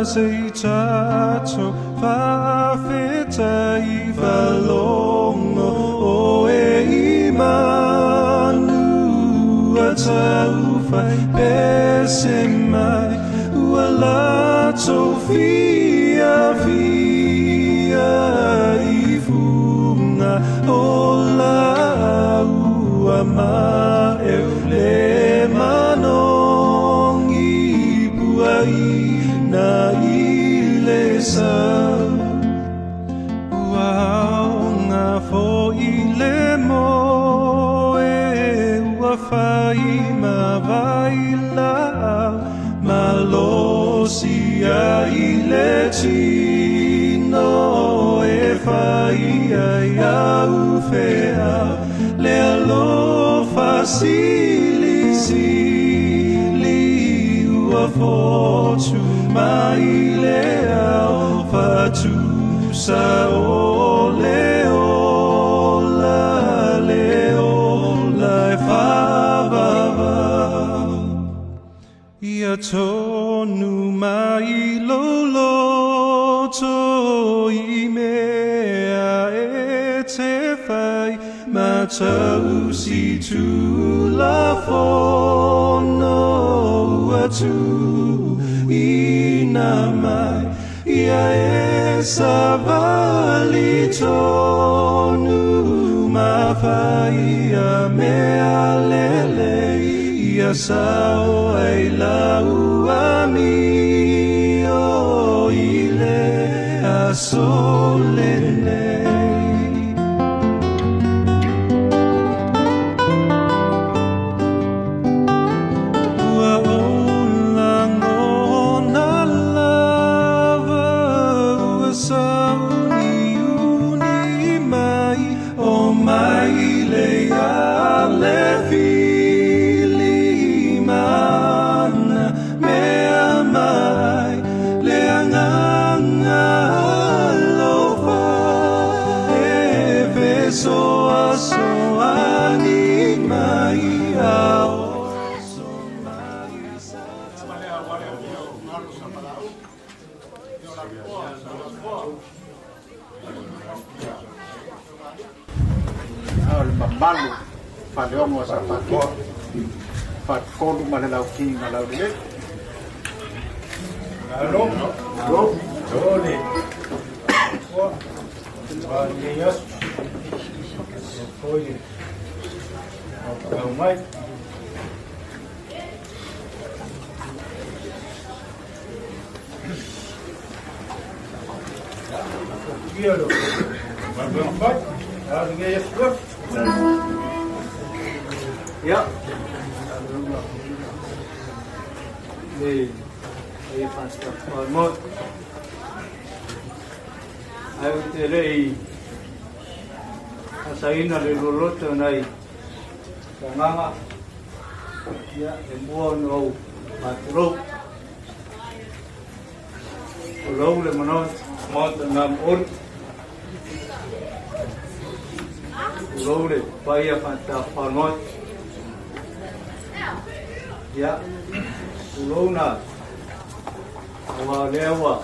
Se i tatou faafetai faalogo oe i manu ua taufai pese mai, ua latou fiafia i fuga o laau, ua maeu le manogi puaina i le sau. Ua aoga foi le moe ua fai ma vailaau, malosi ai le tino e fai ai au feau, le alofa silisili ua fotu mai le ao, faatusa o le ola, le ola e faavavau. Ia tonu mai lou loto i mea e te fai, ma tausi tulafono ua tuuina mai. Ia e savali tonu ma faia mea lelei, ia sao ai lau amio i le aso lenei. Ua ou lagona lava ua sauniuni mai, o mai le ale fili mana mea mai, le agaga alofa e fesoasoani mai a oso mai sa. A o le mamalu Faleono o Safatoa, Faletolu ma le Lauki na Laulelei. Alo, alo, le ua lenei aso, foi au mai. Ia lo, galuega fai, a lenei aso. Ia, le e whātaka mo. Ai o te rei asaina le loloto nei tanganga, ia e mua ona ou mātulou. O lou le manoa maota ngā maori. O lou le paia whātaka mo. Ia, o lou na ua lea ua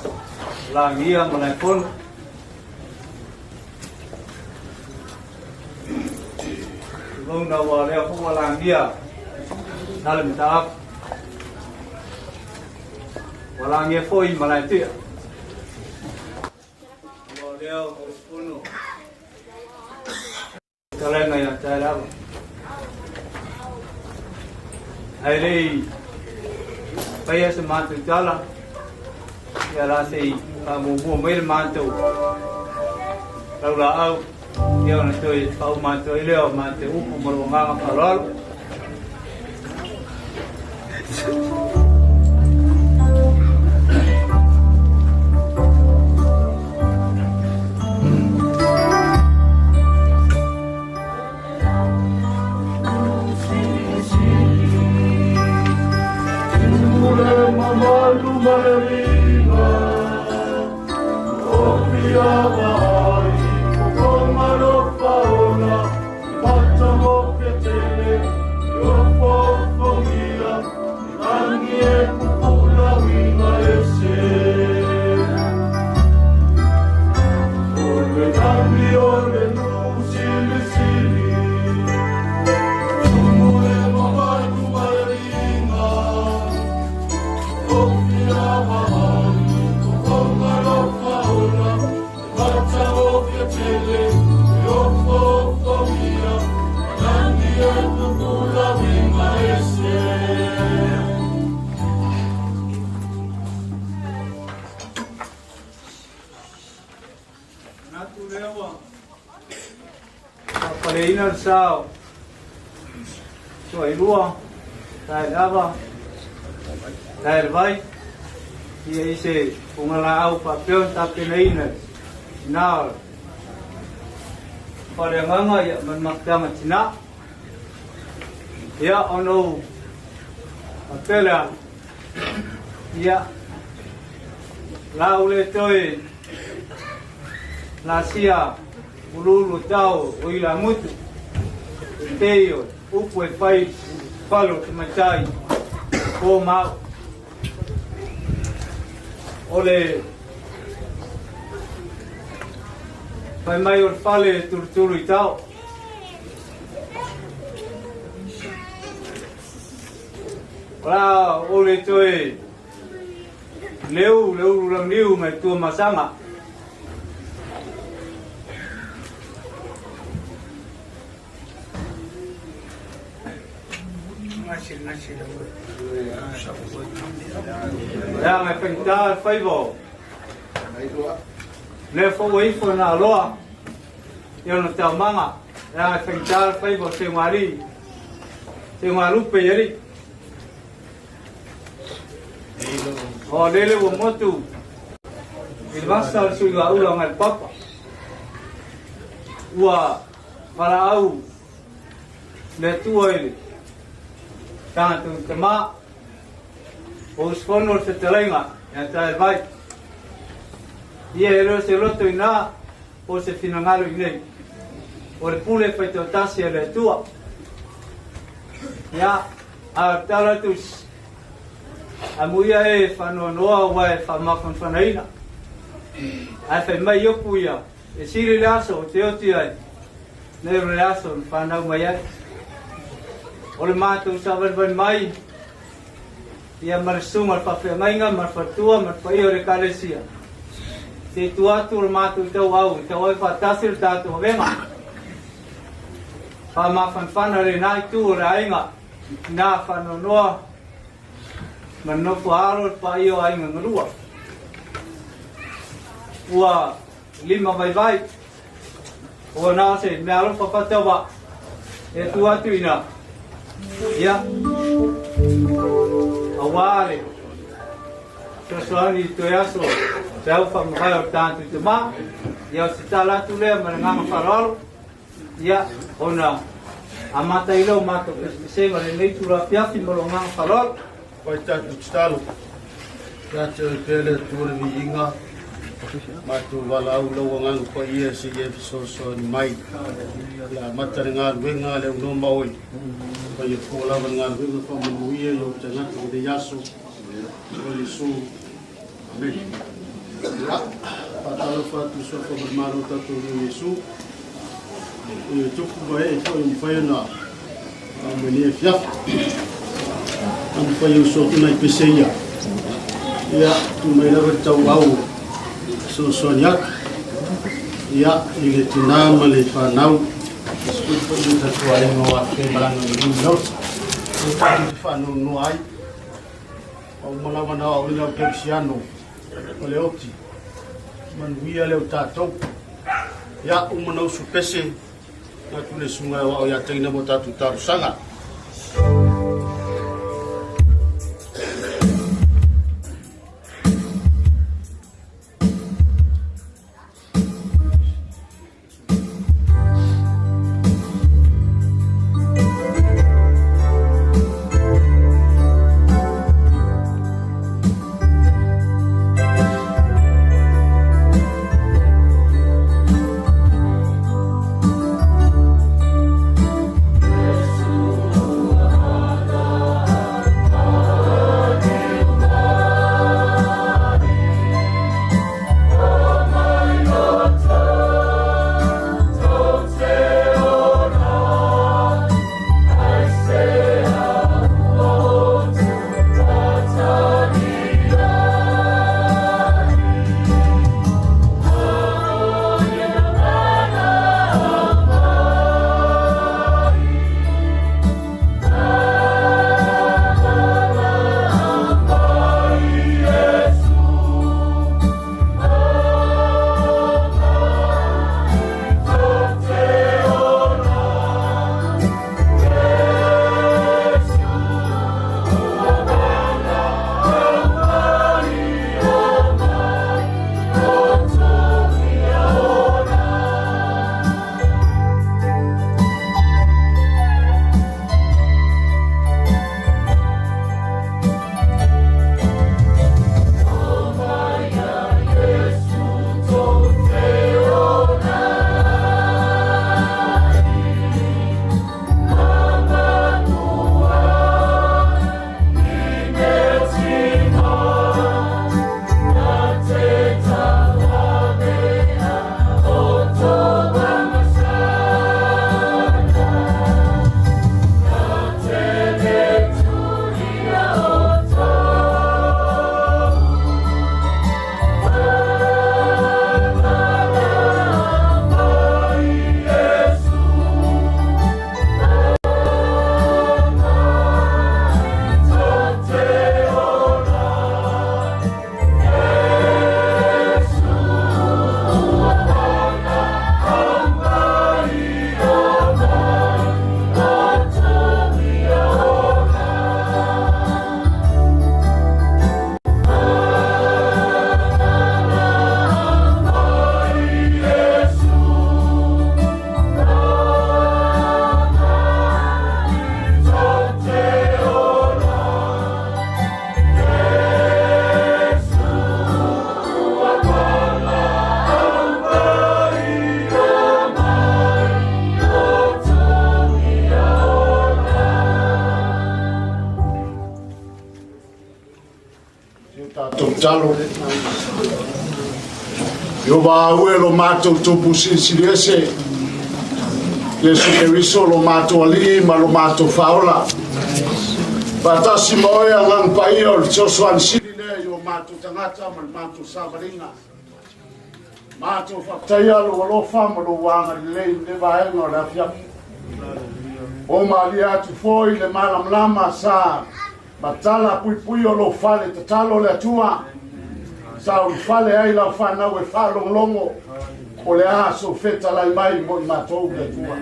lagia ma lai fono. Tulou na ua lea foi ua lagia na le mataupu. Ua lagia foi ma lai tia. Ua lea o usufono. Talaga ia tae lava. Ae le i faia se matou tala, ia la se i faamuamua mai le matou laulaau, ia ona toe faauma atu ai lea o matou upu ma lou agaga faaaloalo. Mamalu ma le lima o pia mai o malo paola pata mo tele o fofongia rangi e pupula winga ese. Manatu lea ua faapaleina le sa o Suailua, Taeleava, Taelevai, ia i se pugalaau faapea ona tapenaina i tina o le Faleagaga ia ma le mafutaga tina. Ia ona ou faapea lea, ia la ou le toe lasia uluulu tao o ilamutu e pei o upu e fai i fale o tamaitai po ma au. O le fai mai o le fale e tulutulu i tao. O la o le toe leu le ulu launiu mai Tuamasaga. Leaga e faigata le faiva o lea foi ua ifo na aloa i ona taumaga. Leaga e faigata le faiva o Seugalii, Seugalupe i alii. O lele ua motu i le vasa o le suigaula o Galepapa. Ua valaau le Atua i le tagata tama o usufono le fetalaiga ia Taevai. Ia e le o se loto i nā po o se finagalo i nei. O le pule faitoatasi a le Atua. Ia, a o le tala atu, amuia e faanoanoa ua e faamafanafanaina. Ae fai mai upu ia, e sili le aso ou te oti ai, nei o le aso na fanau mai ai. O le matou savalivali mai, ia ma le susuga o le faafeagaiga ma le faletua ma le paia o le Ekalesia. Se i tua atu o le matou tauau e tau ai faatasi le tatou avega. Faamafanafana lena itu o le aiga i tina faanoanoa ma le nofo alo le paia o aiga galua. Ua lima vaivai, ua na o se mea alofa faatauvaa e tu atu ina. Ia, auā le fesoasoani i toe aso se au whamakae o tātu te mā. Ia o se tala atu lea ma le nganga whaloalo. Ia, ona amata i leo mātou pesepesega lenei tula afiafi ma lo nganga whaloalo. Whai tātou tatalo, ia te oe pea le Atua le viiga, matou valaau lau Agaga Paia se i e fesoasoani mai, ia amata le galuega a le au noma oe, faia fua lava le galuega faamanuia i ou tagata i lenei aso, o Iesu. Amene. Ia, faatalofa atu i suafa ma le Malo o tatou Alii o Iesu, e tupu ma ee foi o mafai ona aumai nei afiafi. Taumafai e uso atu nai pese ia. Ia, tu mai lava le tauau fesoasoani atu. Ia, i le tinā ma le fanau, sukuru foi i tatou aiga o afe malaga i Minnesota. E tatou te faanoanoa ai. Ua uma lava na aoaoina au kerisiano o le oti. Manuia lea o tatou. Ia, uma na usu pese, na tu le susuga e aoao ia teina mo tatou talosaga. matou tatalo. Ieova au e lo matou Tupu Silisili Ese, Iesu Keriso lo matou Alii ma lo matou Faaola. Faatasi ma oe Agaga Paia o le fesoasoani sili lea i o matou tagata ma le matou savaliga. Matou faafetaia lou alofa ma lou agalelei i lenei vaega o le afiafi. O malie atu foi le malamalama sa matala puipui o lou fale tatalo le Atua. Sa ulufale ai lau fanau e faalogologo o le a sou fetalai mai mo i matou le Atua.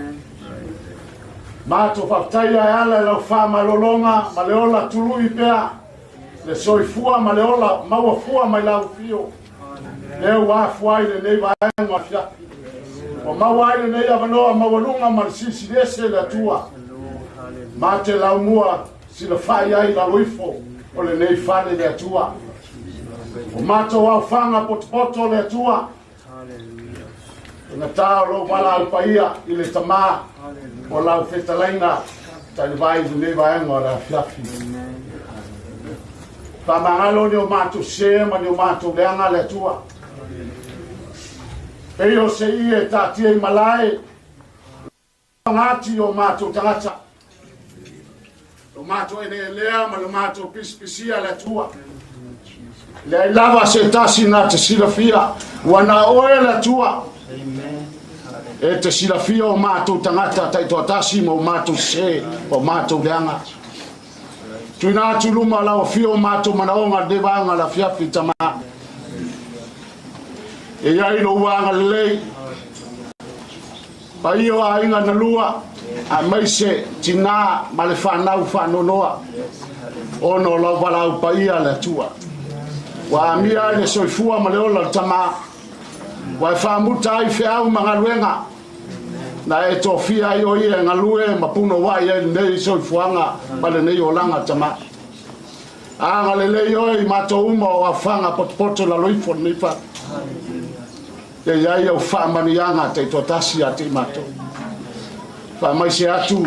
Matou faafetaia e ala i lau faamalologa ma le ola tului pea le soifua ma le ola maua fua mai lau afio. Lea ua afua ai lenei vaega afiafi. Ua maua ai lenei avanoa maualuga ma le silisili ese le Atua. Ma te laumua silafai ai lalo ifo o lenei fale le Atua. O matou aofaga potopoto le Atua. E gata o lou valaau paia i le Tama o lau fetalaiga tailevai i lenei vaega o le afiafi. Faamagalo ni o matou sē ma ni o matou leaga le Atua. Pei o se ie e taatia i malae, gati o matou tagata. Lo matou eleelea ma lo matou pisipisia le Atua. Leai lava se tasi na te silafia, ua na oe le Atua. E te silafia o matou tagata taitoatasi ma o matou sē ma o matou leaga. Tuina atu i luma o lau afio o matou manaoga lenei vaega o le afiafi Tama. E i ai lou agalelei, paia o aiga na lua, aemaise tinā ma le fanau faanoanoa, ona o lau valaau paia le Atua. Ua amia ai le soifua ma le ola o le Tama, ua e faamuta ai feau ma galuega, na e tofia ai o ia e galue ma punouai ai lenei soifuaga ma lenei olaga Tama. Agalelei oe i matou uma o aofaga potopoto i lalo ifo o lenei fale. Ia i ai au faamanuiaga taitoatasi ia te i matou. Faamaise atu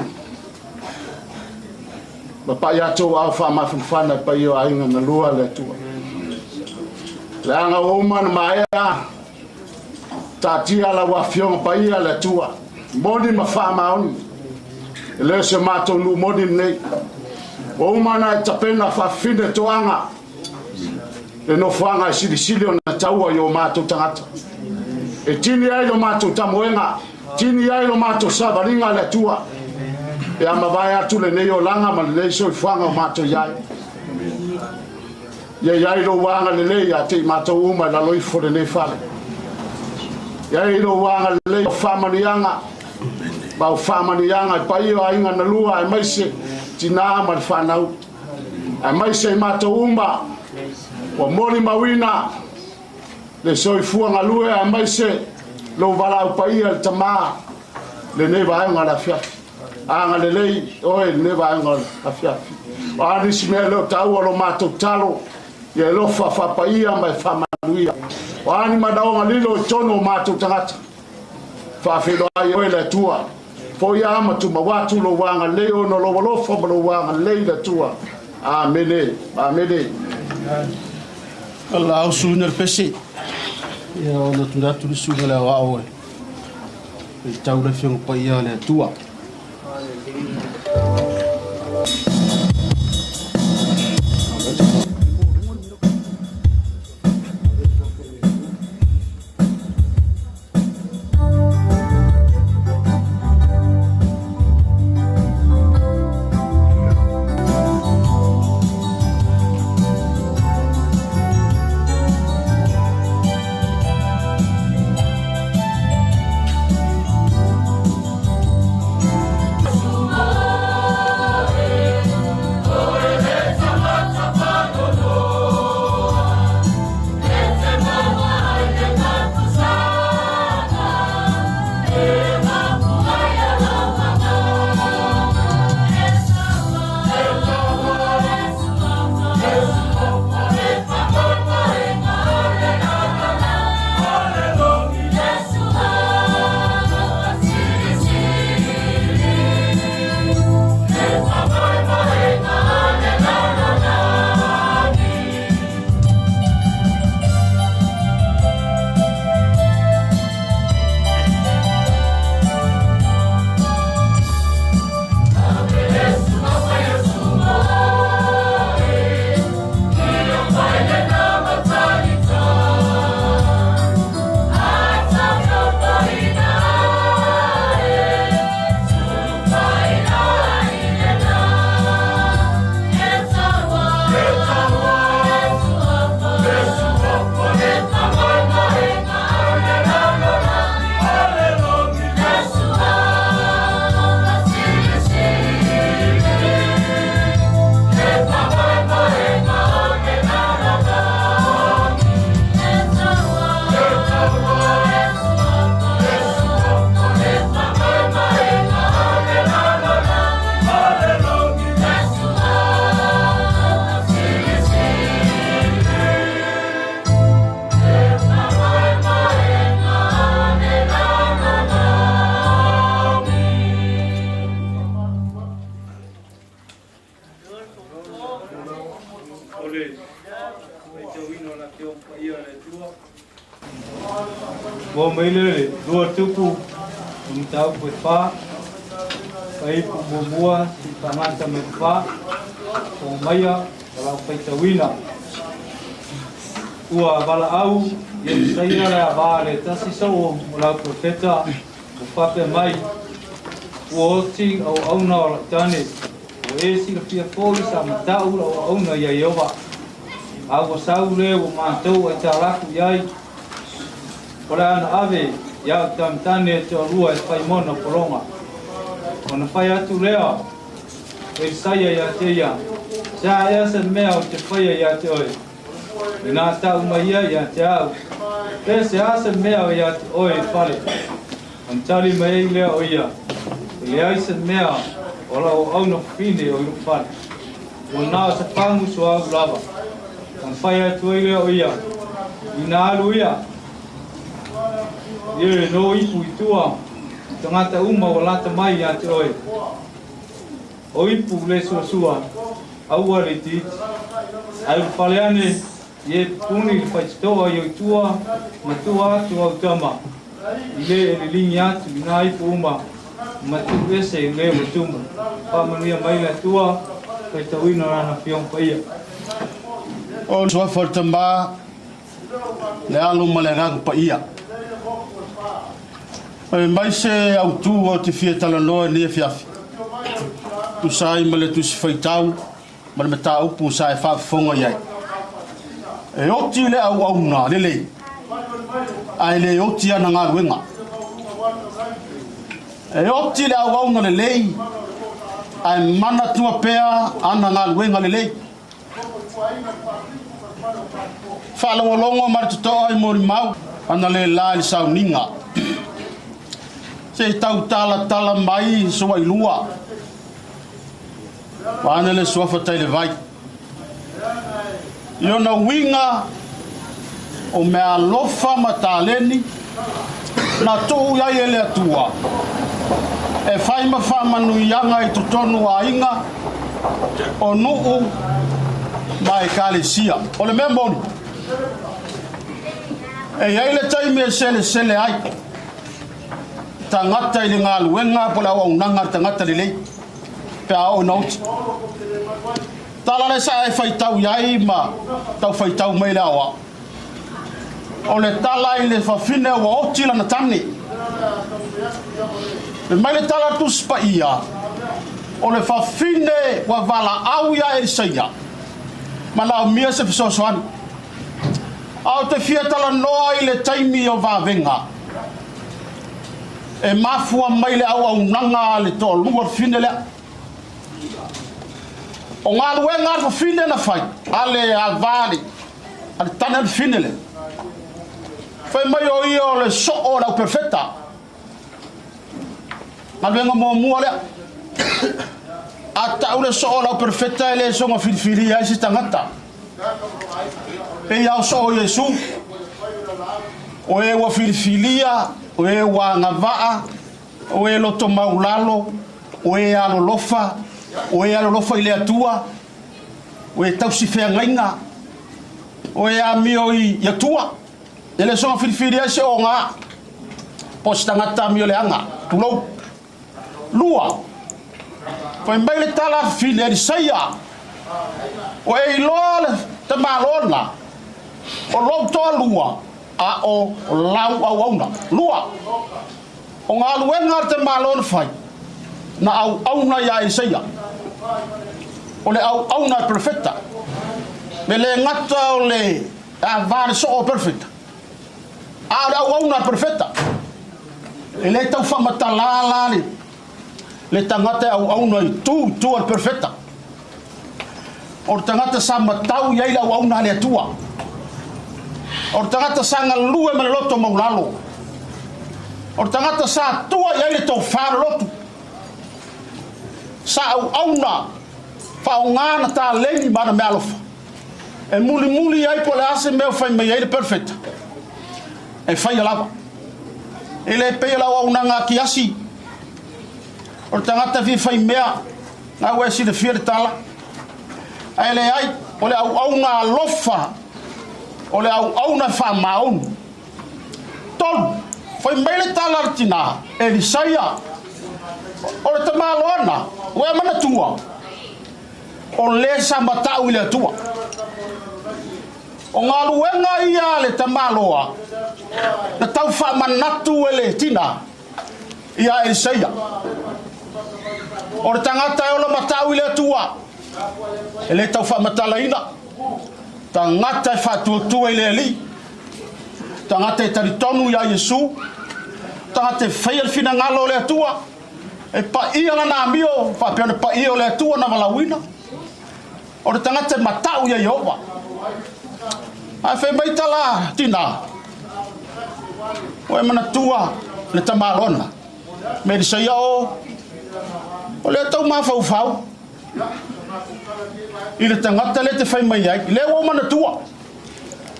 ma pai atu au faamafanafana i paia o aiga na lua le Atua. Leaga ua uma ona maea taatia lau afioga paia le Atua. Moni ma faamaoni. E le o se matou nuu moni lenei. Ua uma ona e tapena faafafine toaga le nofoaga e silisili ona taua i o matou tagata. E tini ai lo matou tamoega, tini ai lo matou savaliga le Atua. E a mavae atu lenei olaga ma lenei soifuaga o matou i ai. Ia i ai lou agalelei ia te i matou uma i lalo ifo lenei fale. Ia i ai lou agalelei o faamanuiaga, ma o faamanuiaga i paia o aiga na lua, aemaise tinā ma le fanau, aemaise i matou uma ua molimauina le soifua galue, aemaise lou valaau paia i le Tama lenei vaega o le afiafi. Agalelei oe i lenei vaega o le afiafi. O a nisi mea le o taua lo matou talo, ia e lofa faapaia ma e faamanuia. O a ni manaoga lilo i totonu o matou tagata, faafeiloai oe le Atua. Foia ma tumau atu lou agalelei ona o lou alofa ma lou agalelei le Atua. Amene. Amene. Allah au suina le pese. Ia ona tuna atu le suiga le aoao e. E tau le afioga paia a le Atua. Faitauina o le Afioga Paia a le Atua. Ua mai le lua tupu o mataupu e fa, faipu muamua si fagata mai fa, o maia o lau faitauina. Ua valaau i Elisaia le ava le tasi soo o lau profeta ua faapea mai, Ua oti auauna o lau tane, ua e silafia foi sa matau lau auauna ia Ieova, a ua sau le ua matou aitalafu i ai, o le a na ave ia au tamatane e toalua e fai mona pologa. Ona fai atu lea o Elisaia ia te ia, Se a ea se mea ou te faia ia te oe? Inā tau mai ia ia te au, Pe se a se mea o ia te oe i fale? Ona tali mai ai lea o ia, E leai se mea o lau auauna fafine o i lou fale, ua na o se pagu suauu lava. Ona fai atu ai lea o ia, Inā alu ia, e no ipu i tua i tagata uma ua lata mai ia te oe, o ipu le suasua, aua le itiiti. Ae ulufale ane i e pupuni i le faitotoa i ou tua ma tua atu au tama, i le e liligi atu i nā ipu uma ma tuu ese i le ua tumu. Faamanuia mai le Atua, faitauina Lana Afioga Paia. O le Suafa o le Tama, le Alo ma le Agaga Paia. Fai mai se autū o te fia talanoa i lenei afiafi, tusa ai ma le Tusi Faitau ma le mataupu sa e faafofoga i ai. E oti le auauna lelei, ae le oti ana galuega. E oti le auauna lelei, ae manatua pea ana galuega lelei. Faalogologo ma le totoa i molimau ana le la i le sauniga. Se i tau talatala mai suailua. Vaeane le suafa tai le vai. I ona uiga o meaalofa ma taleni na tuu i ai e le Atua e fai ma faamanuiaga i totonu o aiga, o nuu ma ekalesia. O le mea moni, e i ai le taimi e selesele ai tagata i le galuega po o le auaunaga a le tagata lelei pe a oo ina oti. Tala le sa e faitau i ai ma tau faitau mai le aoao. O le tala i le fafine ua oti lana tane. Fai mai le tala a le Tusi Paia, o le fafine ua valaau ia Elisaia, manaomia se fesoasoani. A ou te fia talanoa i le taimi o vavega e mafua mai le auaunaga a le toalua fafine lea. O galuega a le fafine na fai, a le ava a le tane a le fafine lea. Fai mai o ia o le soo o le au perfeta. Galuega muamua lea. A tau le soo o le au perfeta e le soga filifilia ai se tagata. Pei lava o soo o Iesu, o e ua filifilia, o e ua agavaa, O e loto maulalo, o e alolofa, o e alolofa i le Atua, o e tausi feagaiga, o e amio i Atua. E le soga filifili ai se oga po o se tagata amio leaga, tulou. Lua, fai mai le tala a fili Elisaia, o e iloa le tamaloa o lou toalua a o lau auauna. Lua, O galuega a le tamaloa na fai, na auauna ia Isaia. O le auauna a le perofeta. E le gata o le ava le soo o perofeta, a o le auauna a le perofeta. E le tau faamatala la le, le tagata e auauna i tu i tua le perofeta. O le tagata sa matau i ai le auauna a le Atua. O le tagata sa galue ma le loto maulalo. O le tagata sa tua i ai le tofa o le lotu. Sa auauna faaaoga na taleni ma ana meaalofa. E mulimuli ai po o le a se mea o fai mai ai le perofeta, e faia lava. E le pei o le auaunaga a Kiasi, o le tagata fia fai mea, na ua e silafia le tala. Ae leai, o le auauna alofa O le auauna e faamaoni. 3, Fai mai le tala a le tinā, Elisaia, o le tamaloana, ua e manatua, o le sa matau i le Atua. O galuega ia a le tamaloa na tau faamanatu e le tinā ia Elisaia. O le tagata e ola matau i le Atua, e le tau faamatalaina, tagata e faatuatua i le Alii, tagata e talitonu iā Iesu, tagata e faia le finagalo o le Atua, e paia lana amio faapea ona paia o le Atua na valaauina. O le tagata e matau iā Ieova. Ae fai mai tala tinā, Ua e manatua le tamaloana, me Elisaia o, o lea tau mafaufau i le tagata lea te fai mai ai, lea ua ou manatua.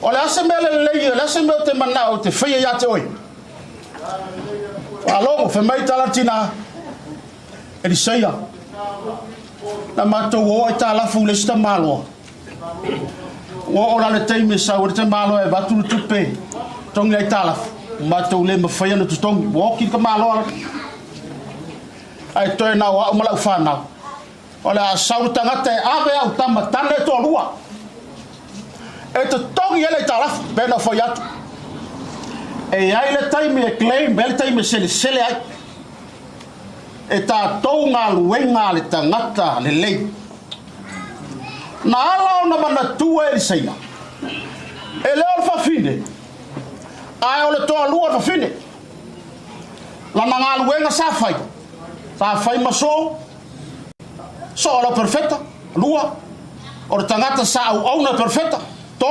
O le a se mea lelei, o le a se mea ou te manao ou te faia ia te oe? Faalogo, fai mai tala tinā, Elisaia, na matou o ai tālafu i le isi tamaloa. Ua oo la le taimi e sau ai le tamaloa e avatu le tupe totogi ai tālafu. Ua matou le mafai ona totogi, ua oki le tamaloa. Ae toe na o au ma lau fanau. O le a sau le tagata e ave au tama tane e toalua e totogi ai le aitalafu, pei ona fai atu. E i ai le taimi e claim, e i ai le taimi e selesele ai. E tatou galuega a le tagata lelei. Na ala ona manatua e Elisaia, e le o le fafine, ae o le toalua o le fafine. Lana galuega sa fai, sa fai ma soo, soo lau perofeta, 2, o le tagata sa auauna perofeta, 3,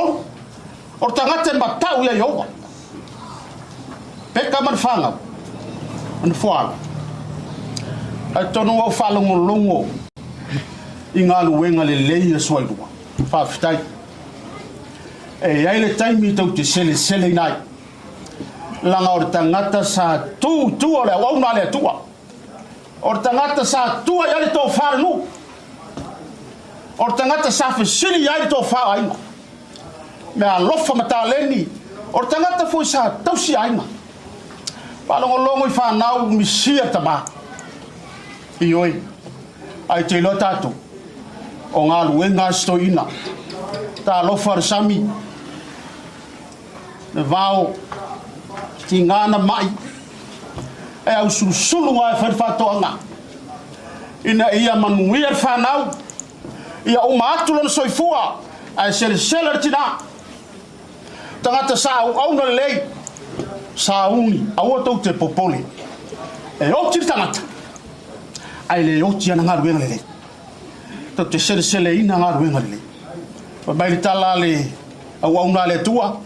o le tagata e matau ia Ieova. Peka ma le whangau, ma le fualo. Ai tonu au whaalongolongo i galuega lelei a Suailua. Faafetai. E i ai le taimi tou te seleseleina ai. Laga o le tagata sa tu i tua o le auauna a le Atua. O le tagata sa tua i ai le tofa o le nuu. O le tagata sa fesili i ai le tofa o aiga. Mea alofa ma taleni. O le tagata foi sa tausi aiga. Faalogologo i fanau misia tama. Ioe. Ae te iloa tatou, o galuega a si toeaina. Talofa le sami. Le vao, tiga na mai, e ausulusulu lava e fai le faatoaga, ina ia manuia le fanau, ia uma atu lona soifua, ae selesele le tina. Tagata sa auauna lelei, sauni, aua tou te popole. E oti le tagata, ae le oti ana galuega lelei. Tou te seleseleina galuega lelei. Fai mai le tala a le auauna a le Atua,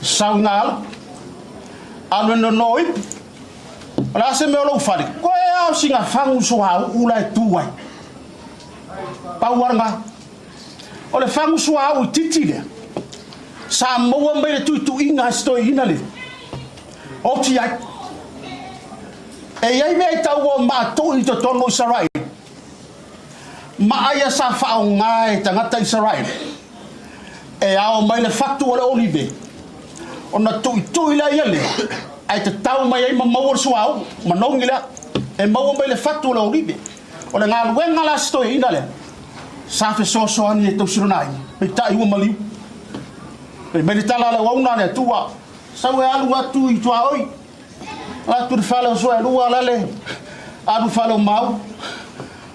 sau i ngā alu, alu e nono ipu. O le a se mea o lou fale? Koe a o sina fagu suauu la e tu ai. Pau lava lena. O le fagu suauu itiiti lea, sa maua mai le tuituiga a si toeaina le oti ai. E i ai mea i taua o matou i totonu o Isaraelu, ma aia sa faaaoga e tagata Isaraelu, e ao mai le fatu o le olive, ona tuitui lea ia lea, ae tatau mai ai ma maua le suauu, manogi lea, e maua mai le fatu o le olive. O le galuega la a si toeaina lea, sa fesoasoani e tausi lona aiga, peitai ua maliu. Fai mai le tala a le auauna a le Atua, Sau e alu atu i tuaoi, Ala atu i le fale o Suaelua, ala le alu i fale o Mau,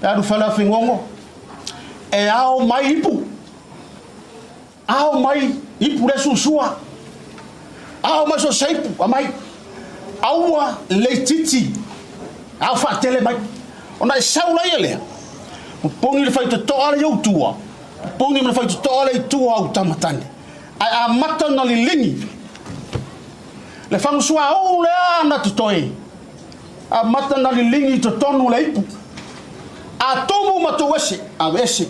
e alu i fale o Afegogo, e ao mai ipu, ao mai ipu le suasua, ao mai so se ipu, amai, aua leititi, ao faatele mai. Ona e sau laia lea, popogi le faitotoa le iou tua, popogi ma le faitotoa le i tua au tamatane, ae amata ona liligi. Le fagu suauu lea na totoe, amata na liligi i totonu o le ipu. A tumu ma tuuese, aveese.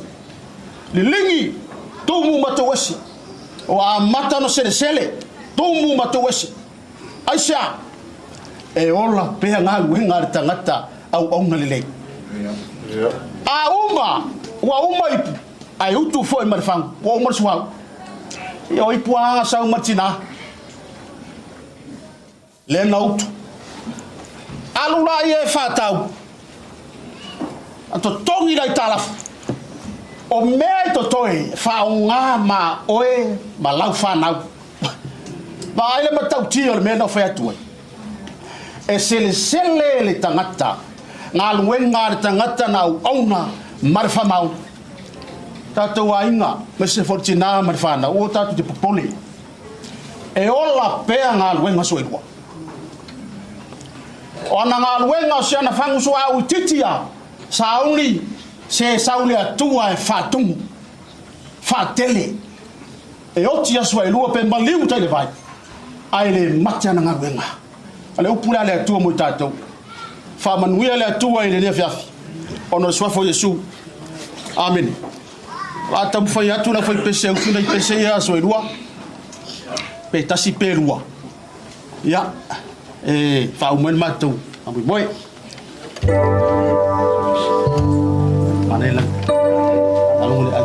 Liligi, tumu ma tuuese. Ua amata ona selesele, tumu ma tuuese. Aisea? E ola pea galuega a le tagata auauna lelei. A uma, ua uma ipu, ae utu foi ma le fagu, ua uma le suauu. Ia o ai puaaga sau ma le tinā. Lea na utu. Alu laia e faatau. A totogi le aitalafu. O mea i totoe, faaaoga ma oe ma lau fanau. Vaai le matautia o le mea na ou fai atu ai. E selesele le tagata, galuega a le tagata na auauna ma le faamaoni. Tatou aiga, aemaise foi le tina ma le fanau, aua tatou te popole. E ola pea galuega soelua. O ana galuega o si ana fagu suauu itiiti a sauni se sau le Atua e faatumu, faatele. E oti aso aelua pe maliu tai le vai, ae le mate ana galuega. O le upu lea a le Atua mo i tatou. Faamanuia le Atua i lenei afiafi, ona o le suafa o Iesu. Amene. O le a taumafai atu le aufaipese e utu nai pese ia aso elua, pe tasi pe lua. Ia, e faauma ai le matou faamoemoe. Manaia lau faalogo le ai.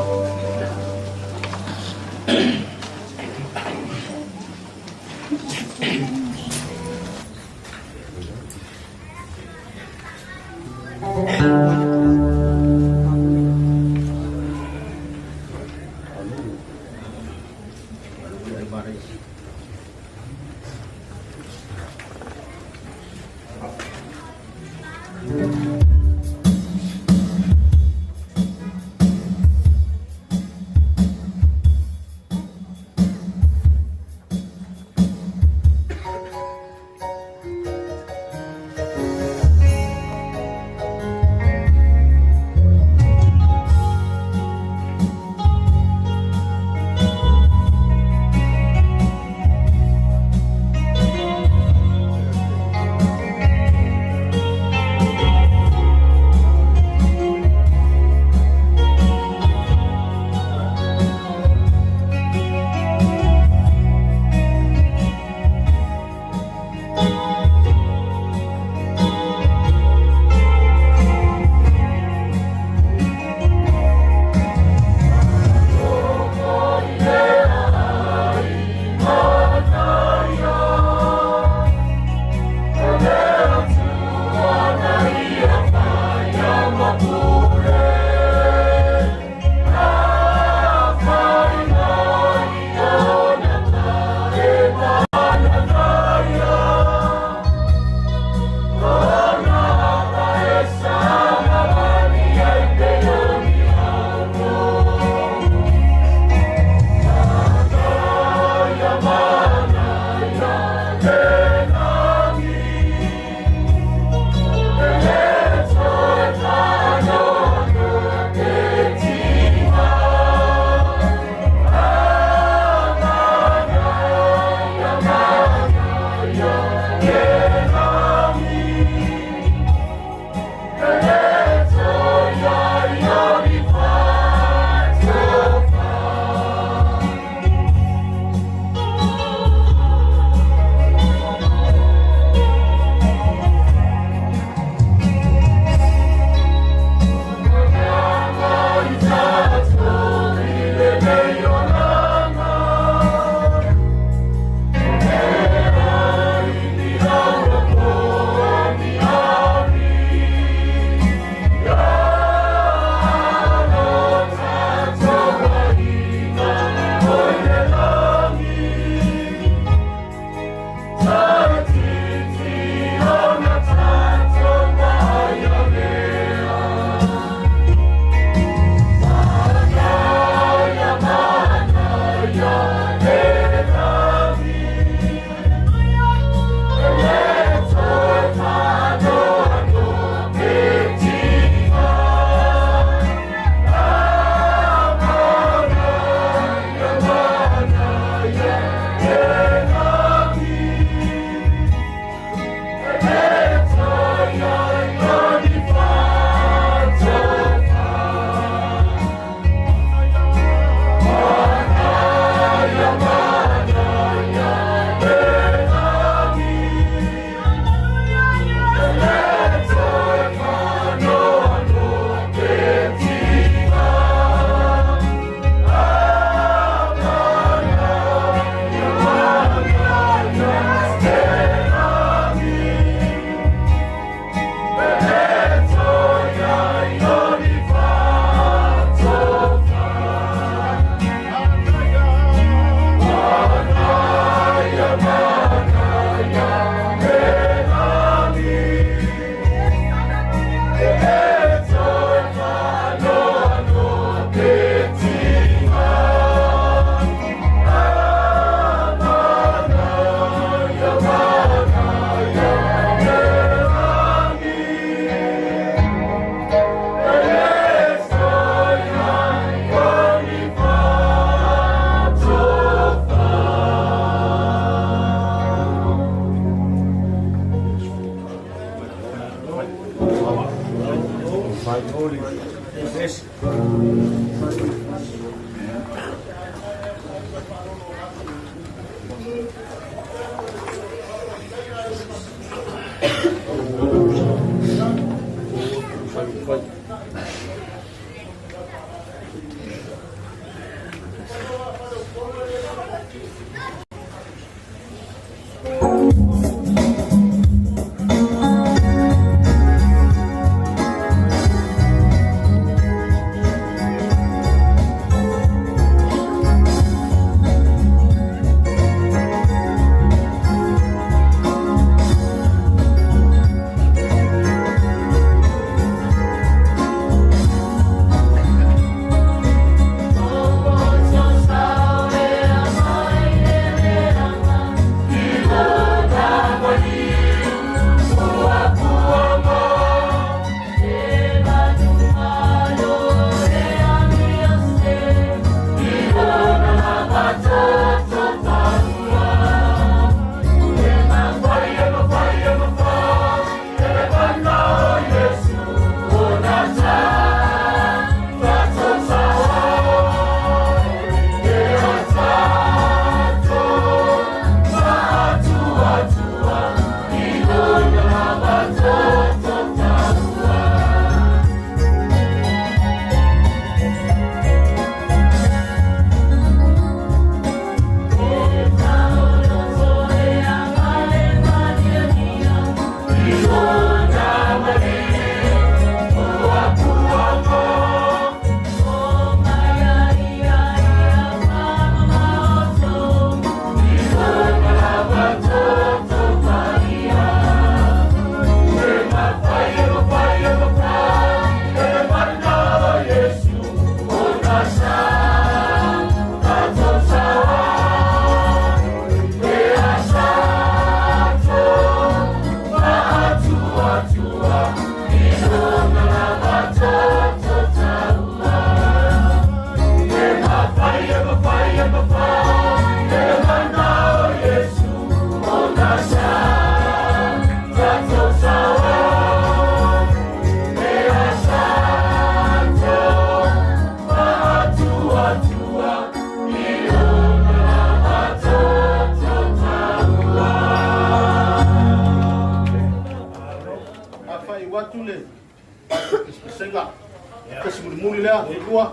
Atua.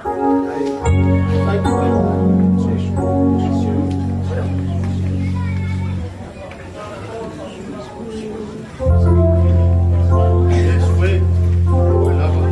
Iesu e, oe lava.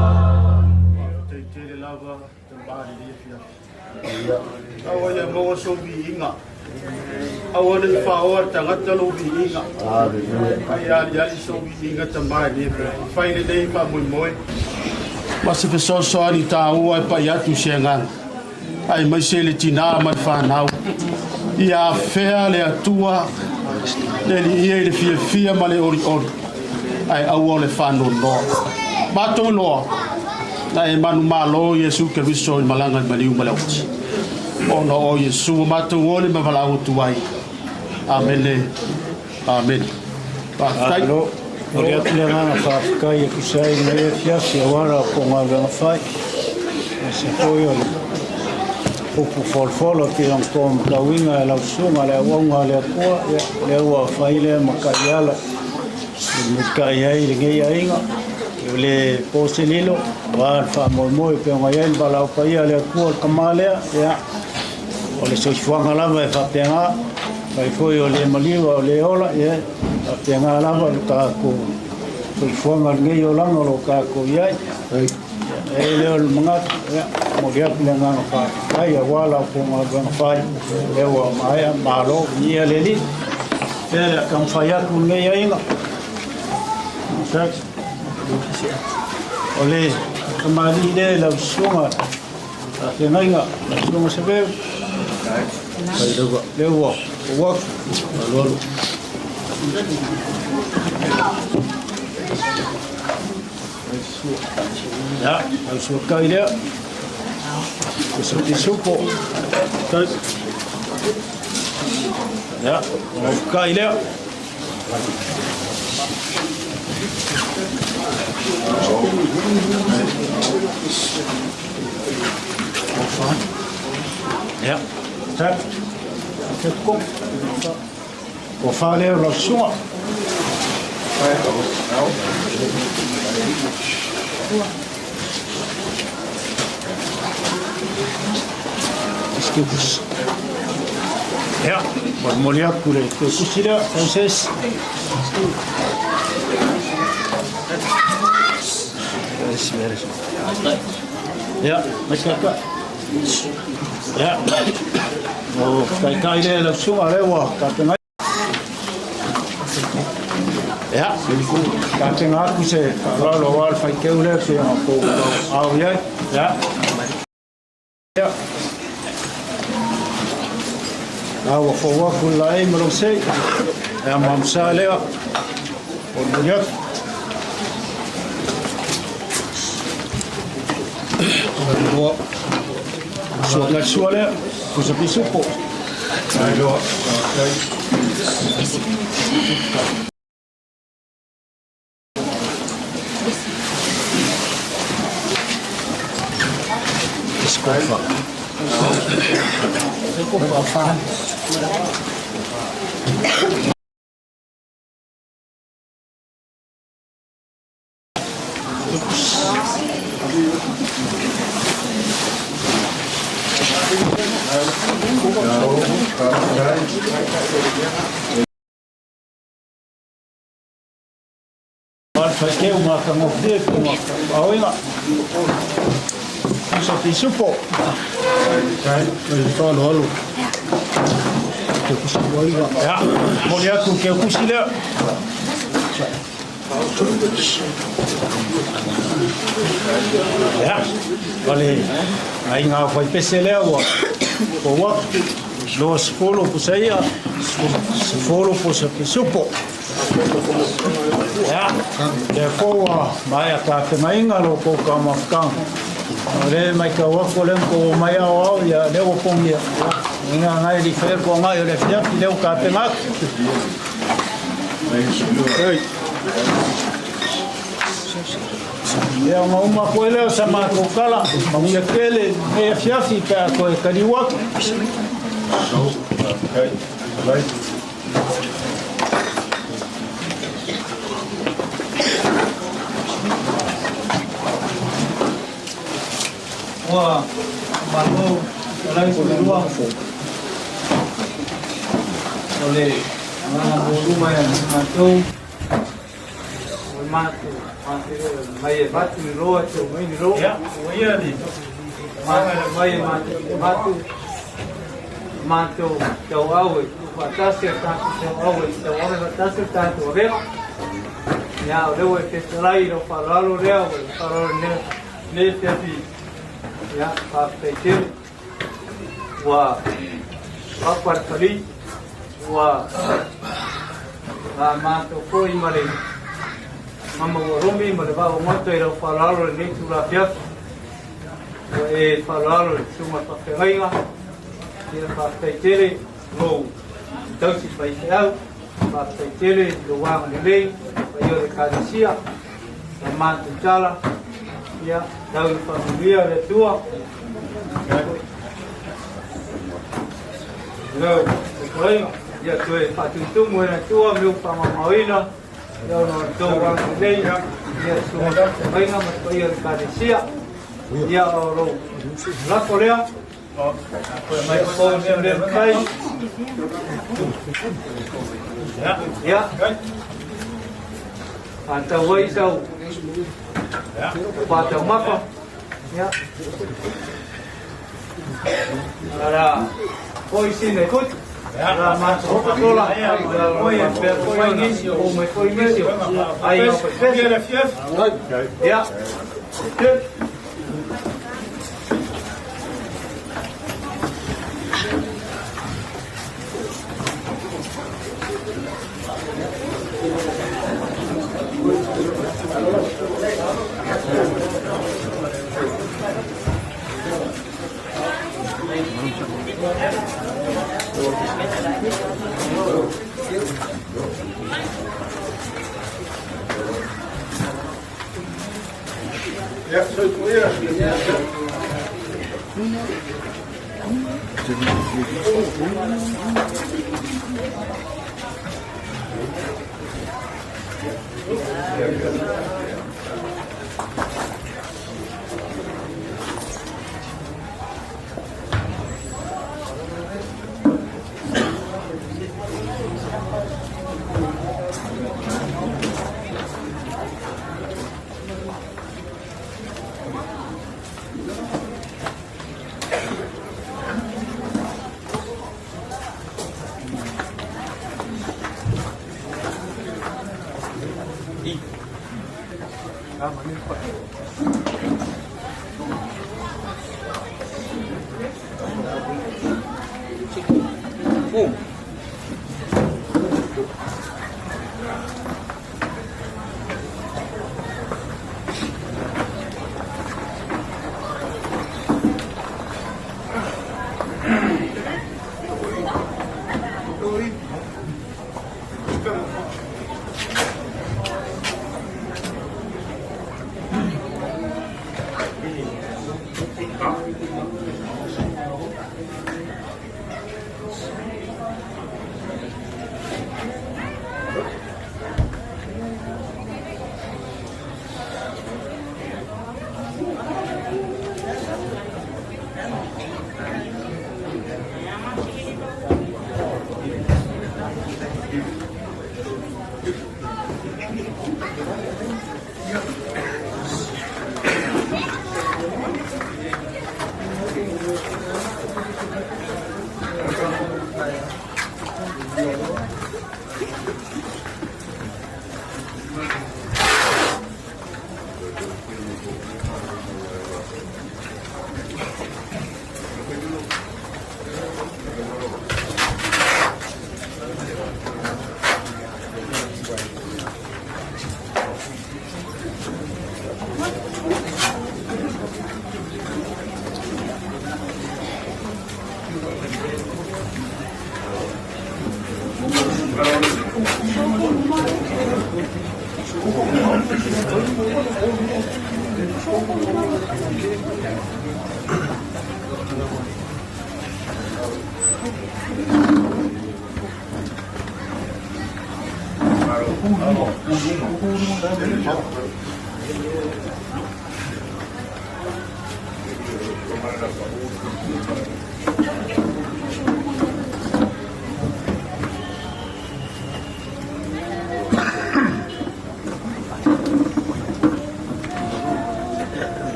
Faafetai tele lava tama i lenei afiafi. Aua ia maua sou viiga. Aua ne i faaoa le tagata lou viiga. A ia aliali sou viiga tama i lenei afiafi. Fai lelei faamoemoe ma se fesoasoani taua e pai atu i se agaga, aemaise le tinā ma le fanau. Ia afea le Atua le Alii i le fiafia ma le olioli, ae aua o le faanoanoa. Matou iloa, na e manumalo Iesu Keriso i malaga i maliu ma le oti. Ona o Iesu ua matou oli ma valaau atu ai, Amene. Amene. Faafetai. Malo. Momoli atu le agaga faafetai e tusa ai lenei afiafi aua la outou galuega fai, aemaise foi o le upu folafola e pei ona outou matauina e lau susuga le auauna a le Atua, ia, lea ua fai lea ma taiala e mulimulitai ai lenei aiga. E le po se lilo, aua le faamoemoe e pei ona i ai le valaau paia a le Atua i le tama lea, ia, o le soifuaga lava e faapena, fai foi o le maliu a o le ola, ia, e faapena lava le tatou soifuaga i lenei olaga o lo o tatou i ai. E le o le manatu, ia, momoli atu le agaga faafetai aua la outou galuega fai, lea ua maea, malo, viia le Alii. Ia, o le a taumafai atu lenei aiga. O le tamalii lea i lau susuga faafeagaiga, lau susuga Saveu. Lea ua ou atu. Ia, lau suakai lea. Pisupo. Ia, lau kai lea. Ia, tak. Ua fa lea o lau susuga. Ia, molimoli atu le tusi lea, Francis. Ia, mai kaka. Ia, o taitai lea lau susuga lea ua tapenga. Ia, tapenga atu se faaaloalo aua le faiteu lea pei ona outou ao i ai. Ia. Ia. A ua fou atu le laei ma lou sei. Ia, mamusa lea. Molimoli atu. Sua ka sua lea. Pusa pisupo. Skofa. Skofa. Faiteu ngā tangofie ko ngā aoinga. Pusa pisupo. Ia, moli atu ke kusi lea. Ia, o le aiga faipese lea ua pou atu. 20 pusa ia, 10 pusa pisupo. Ia, lea foi ua maea tapenaina lo kou taumafataga. O lea e matau atu o lea na tou omai aoao, ia lea ua pogia. Ia, ina nai li whaia kua ngai o le afiafi, lea ua tapena atu. Ia, ona uma koe lea o sa matou tala, manuia tele lenei afiafi pe a toe taliu atu. Ua malo alai ko lua. O le agaga muamua ia matou, o le matou mai e vatu ni loa te mai ni loa. Ia, ua ia ni. Matou mai e matou vatu, matou tauau e tuufaatasi a tatou tauau e tauave faatasi le tatou avega. Ia, o lea ua e fetalai i lau faaaloalo lea, ua e faaaloalo lenei afiafi. Ia, faafetai tele. Ua papa le fali, ua matou foi ma le mama ua romi ma le vaa ua maota i lau faaaloalo i lenei itula afiafi. Ua e faaaloalo i le susuga faafeagaiga, ia faafetai tele lou. Tausi faifeau, faafetai tele i lou agalelei i le paia o le Ekalesia, tama Tupala, ia, tau ina faamanuia le Atua. Lau fetalaiga, ia toe faatutumu e le Atua mea ua faamaomaoina, ia ona o le tou agalelei, ia susuga fetalaiga ma le paia o le Ekalesia, ia o lou lafo lea. Ia, atau ai sau pātaumafa. Ia, ara foi sina i kutu. Ara mātou hopakola. Ara pea foi ona o mai foi nisi o ai o pese. Ia,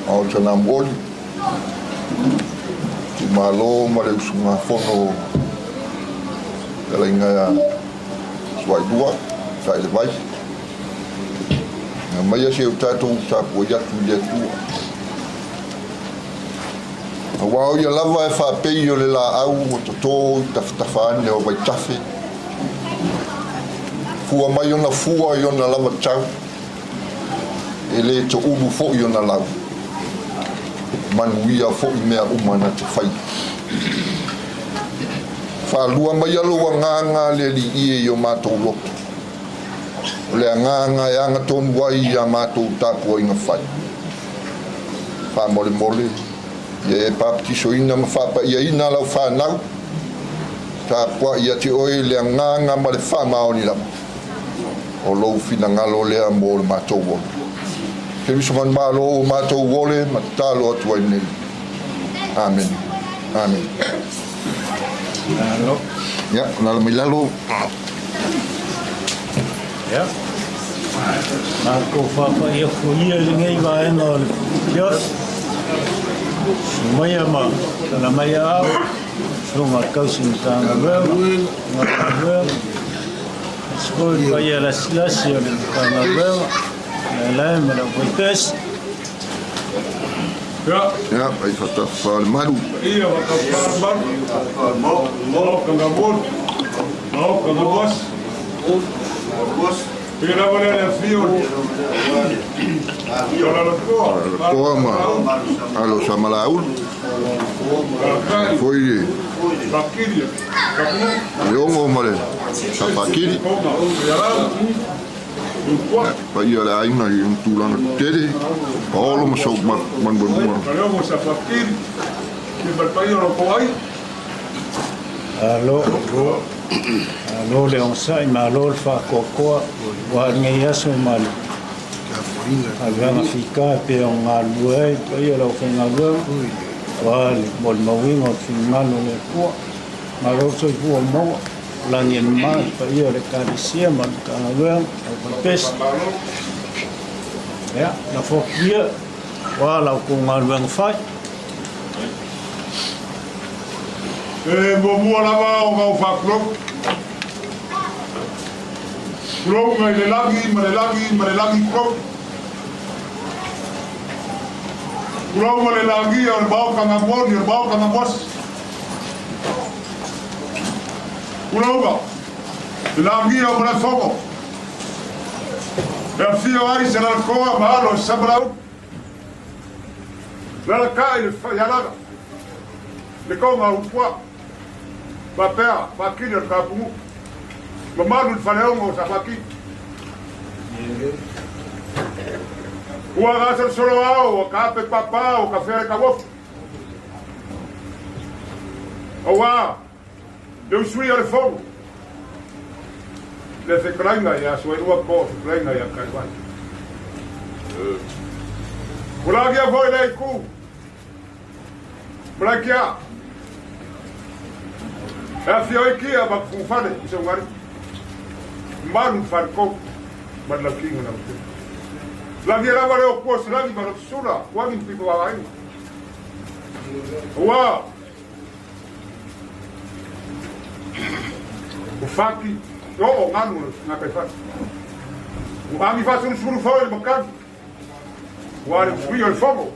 Maota Namuoli, Itumalo ma le usugafono fetalaiga ia Suailua Tailevai. Ia maia se o tatou tapuai atu i le Atua. Aua o ia lava e faapei o le laau ua toto i tafatafa ane o vaitafe, fua mai ona fua i ona lava tau, e le toulu foi ona lau, manuia foi mea uma na te faia. Faalua maia lou agaga le Alii e i o matou loto, o le agaga e agatonu ai i a matou tapuaiga fai. Faamolemole, ia e papatisoina ma faapaiaina lau fanau, tapuai ia te oe le agaga ma le faamaoni lava o lou finagalo lea mo le matou ola. Keriso manumalo o matou ole ma tatalo atu ai nei. Amene. Amene. Alo. Ia, lalo mai lalo. Ia. Matou faapai atu ia i lenei vaega o le kiosk. Susu maia ma tala mai au, susuga o le tausi Matagaluega, Matagaluega. Aemaise foi le paia lasilasi o le Matagaluega, Laelae ma le aufaipesi. Ia, ai whatafa le maru. Ia whakawha le maru. Maoka ngā molu. Maoka ngā moasi. Ia lava lea le afio. Ia lalakoa. Lalakoa ma alo sa malaulu. Foi le le ongo ma le sapakiri. Paia le aiga i ona tulaga tetele, paolo ma sou manumanua. Malo, malo le onosai, malo le faatoatoa aua lenei aso ma le galuega fita e pei ona galulue ai le paia o le aufaigaluega aua le molimauina o le finagalo o le Atua. Malo le soifua maua, lagi e mama i le paia o le Ekalesia ma le Matagaluega, le aufaipesi. Ia, lafo atu ia aua la outou galuega fai. E muamua lava ona ou faatulou. Tulou mai le lagi ma le lagi ma le lagi tulou. Tulou ma le lagia o le maota na moni o le maota na moasi. Tulou le lagia o Malaefono. E afio ai se lalakoa ma alo o Samalaulu. Lalakai le faialaga. Le konga o Upua. Faapea Fakili o le Kapunuu. Mamalu i le faleogo o Sa Fakili. Ua gasolosolo ao, ua ka ape papa, ua ka fea le tauofi. Aua le usui o le fono, le fetalaiga ia Suailua po o fetalaiga ia Taivai. Ua lagia foi lea itu, Malaikia, e afio ai kia ma fufale i se ugari. Malu le faletolu ma le laukiga lautele. Lagia lava le o kua selagi ma lotusula, kuagi ma pito aiga. Aua, o faki, o o nganu ngā kai faki. O angi whasulusulu foi le makani. Ua le usui o le fono.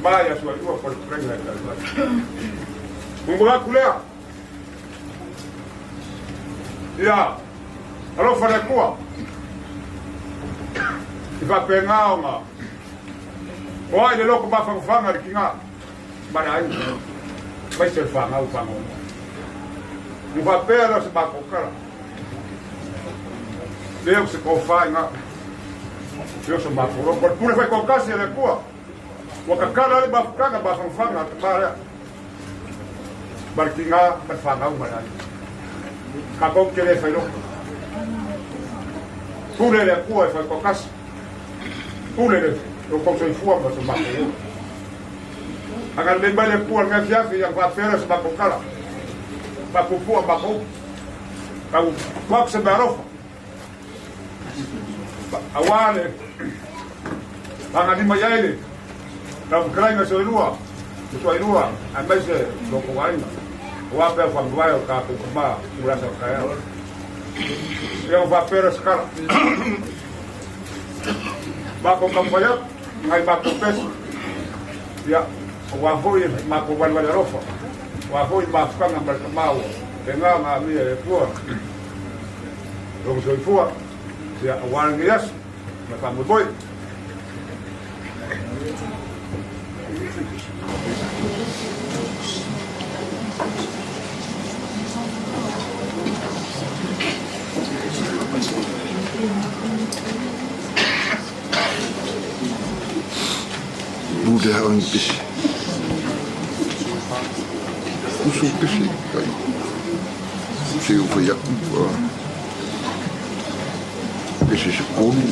Mai a sua lua po le prenga e tai. Mungu aku lea. Ia, alofa le Atua. I faapena ona o ai le loko mafanafana le tina ma le aiga, aemaise le fanau faanoanoa. Ua faapea lea o se matou tala, lea o se tofa i ina, lea o se matou loko. O le pule faitoatasi a le Atua, ua tatala ai le mafutaga mafanafana a le tama lea ma le tina ma le fanau ma le aiga. Tatou te le failoto. Pule le Atua e faitoatasi. Pule le lo tou soifua ma so matou ola. Agalelei mai le Atua i lenei afiafi ia faapea lea o se matou tala. Faapuupuu a matou upu. Tau atu atu se meaalofa. Aua le Agalima i ai le lau fetalaiga soilua, le toailua aemaise lo outou aiga, aua pea faamavae o tatou tama mo le aso a taeao. Ia ua faapea lea se tala. Matou taumafai atu nai matou pese, ia, aua foi e matou valevale alofa, aua foi mafutaga ma le tama ua faapena ona amia e le Atua lona soifua, ia, aua lenei aso ma le faamoemoe. Lule hao ni pese. Uso pese kai. Se o fai aku. Pese se konu.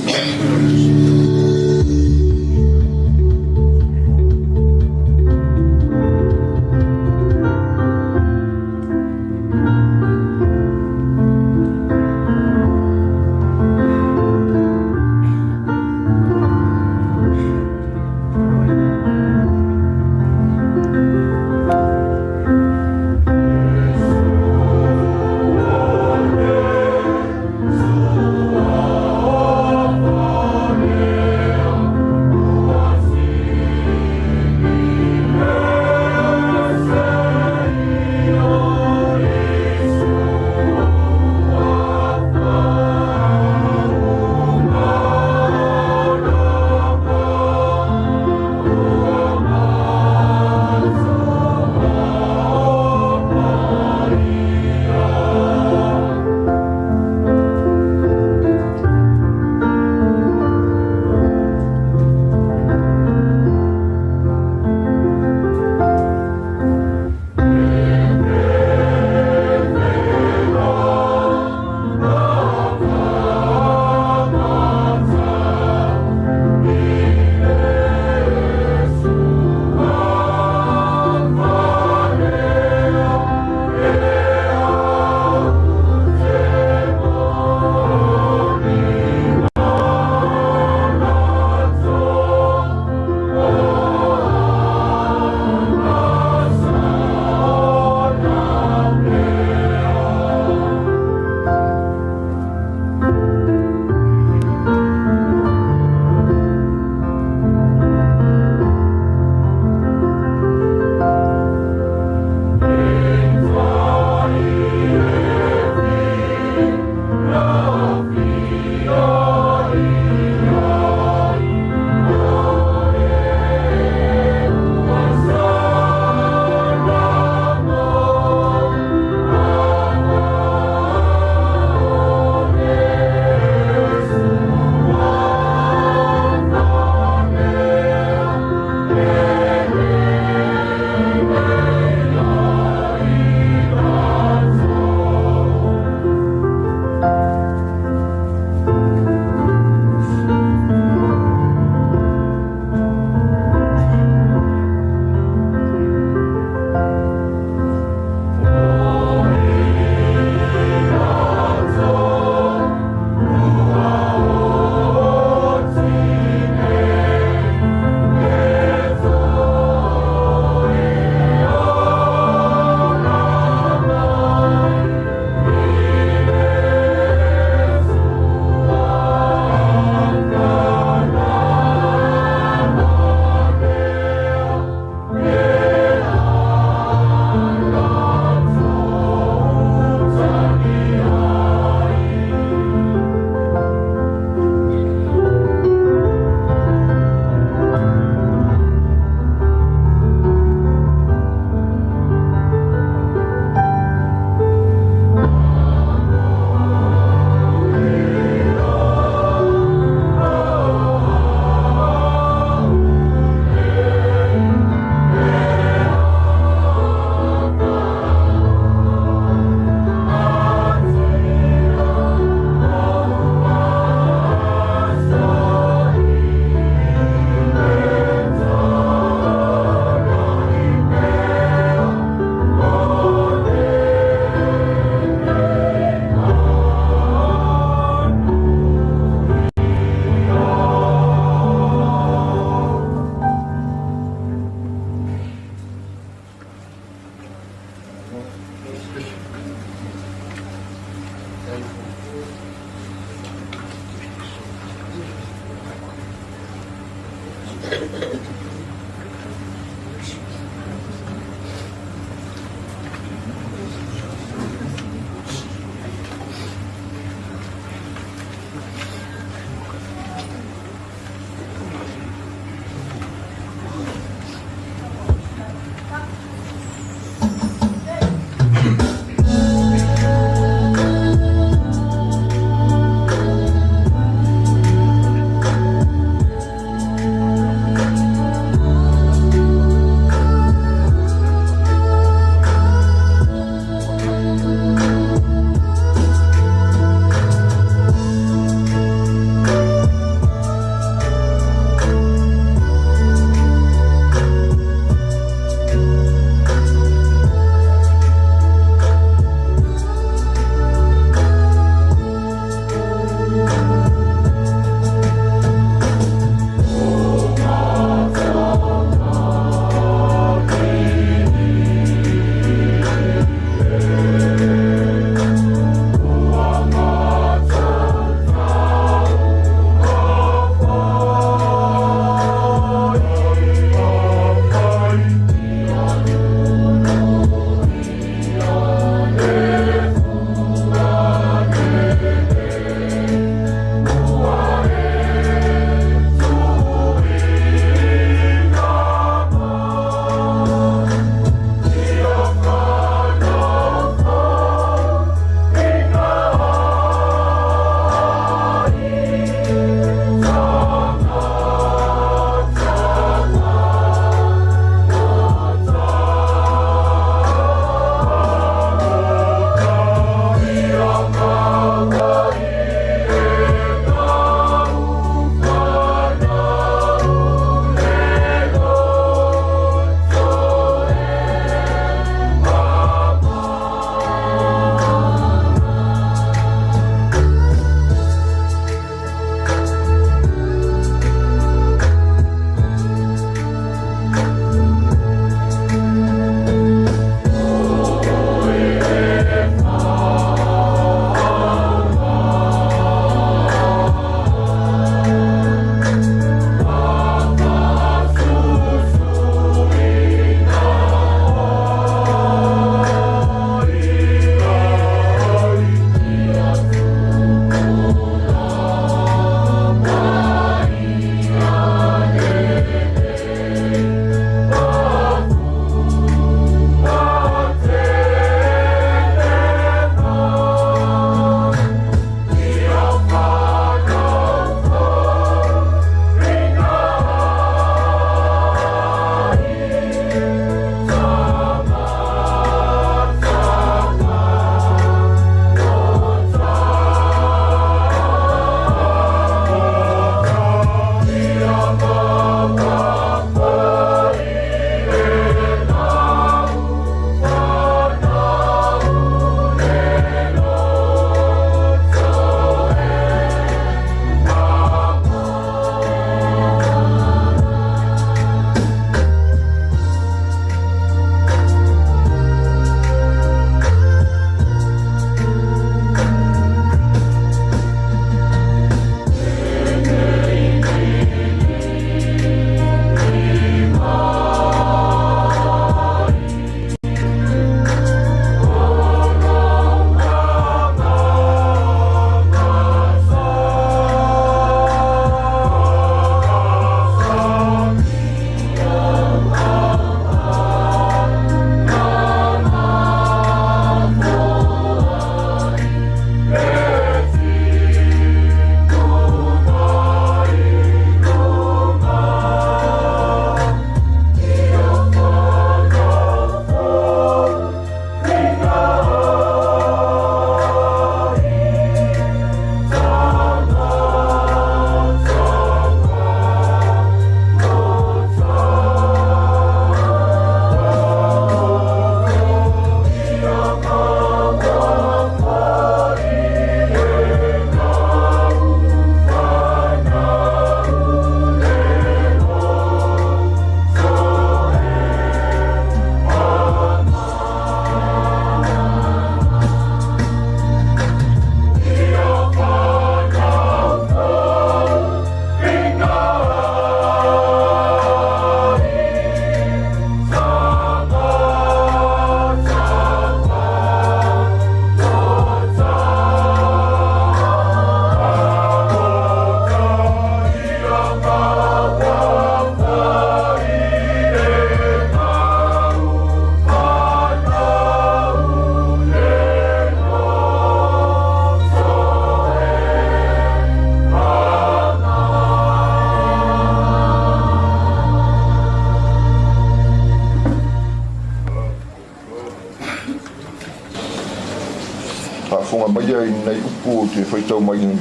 ia i nai upu ou te faitau mai i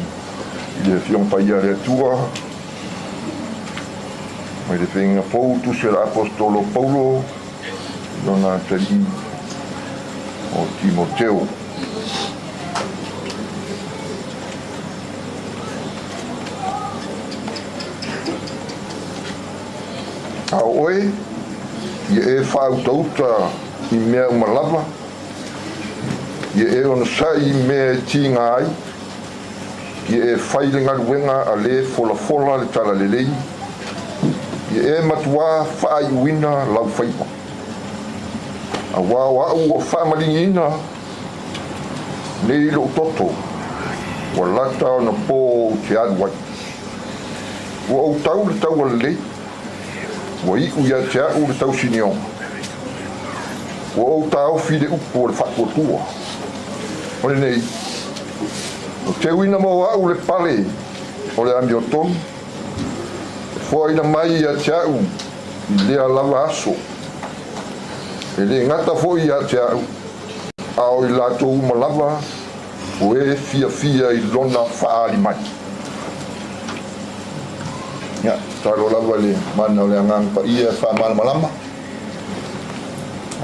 le Afioga Paia a le Atua, mai le Feagaiga Fou, tusi a le Aposetolo Paulo i lona atalii o Timoteo. A o oe, ia e faautauta i mea uma lava, ia e onosai i mea e tiga ai, ia e fai le galuega a lē folafola le talalelei, ia e matuā faaiuina lau faiva. Auā o a'u ua faamaligiina nei lo'u toto, ua lata ona pō ou te alu ai. Ua ou tau le taua lelei, ua iʻu ia te a'u le tausinioga. Ua ou taofi le upu o le faatuatua. O lenei, o teuina mo a'u le pale o le amiotonu, e foaina mai ia te a'u i lea lava aso. E lē gata fo'i ia te a'u, a o i latou uma lava o e fiafia i lona faaali mai. Ia, tatalo lava i le mana o le Agaga Paia e faamalamalama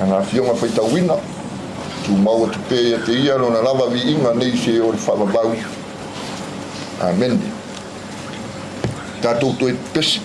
ana Afioga faitauina, tumau atu pea ia te ia lona lava viiga nei se o le faavavau. Amene. Tatou toe pepesi.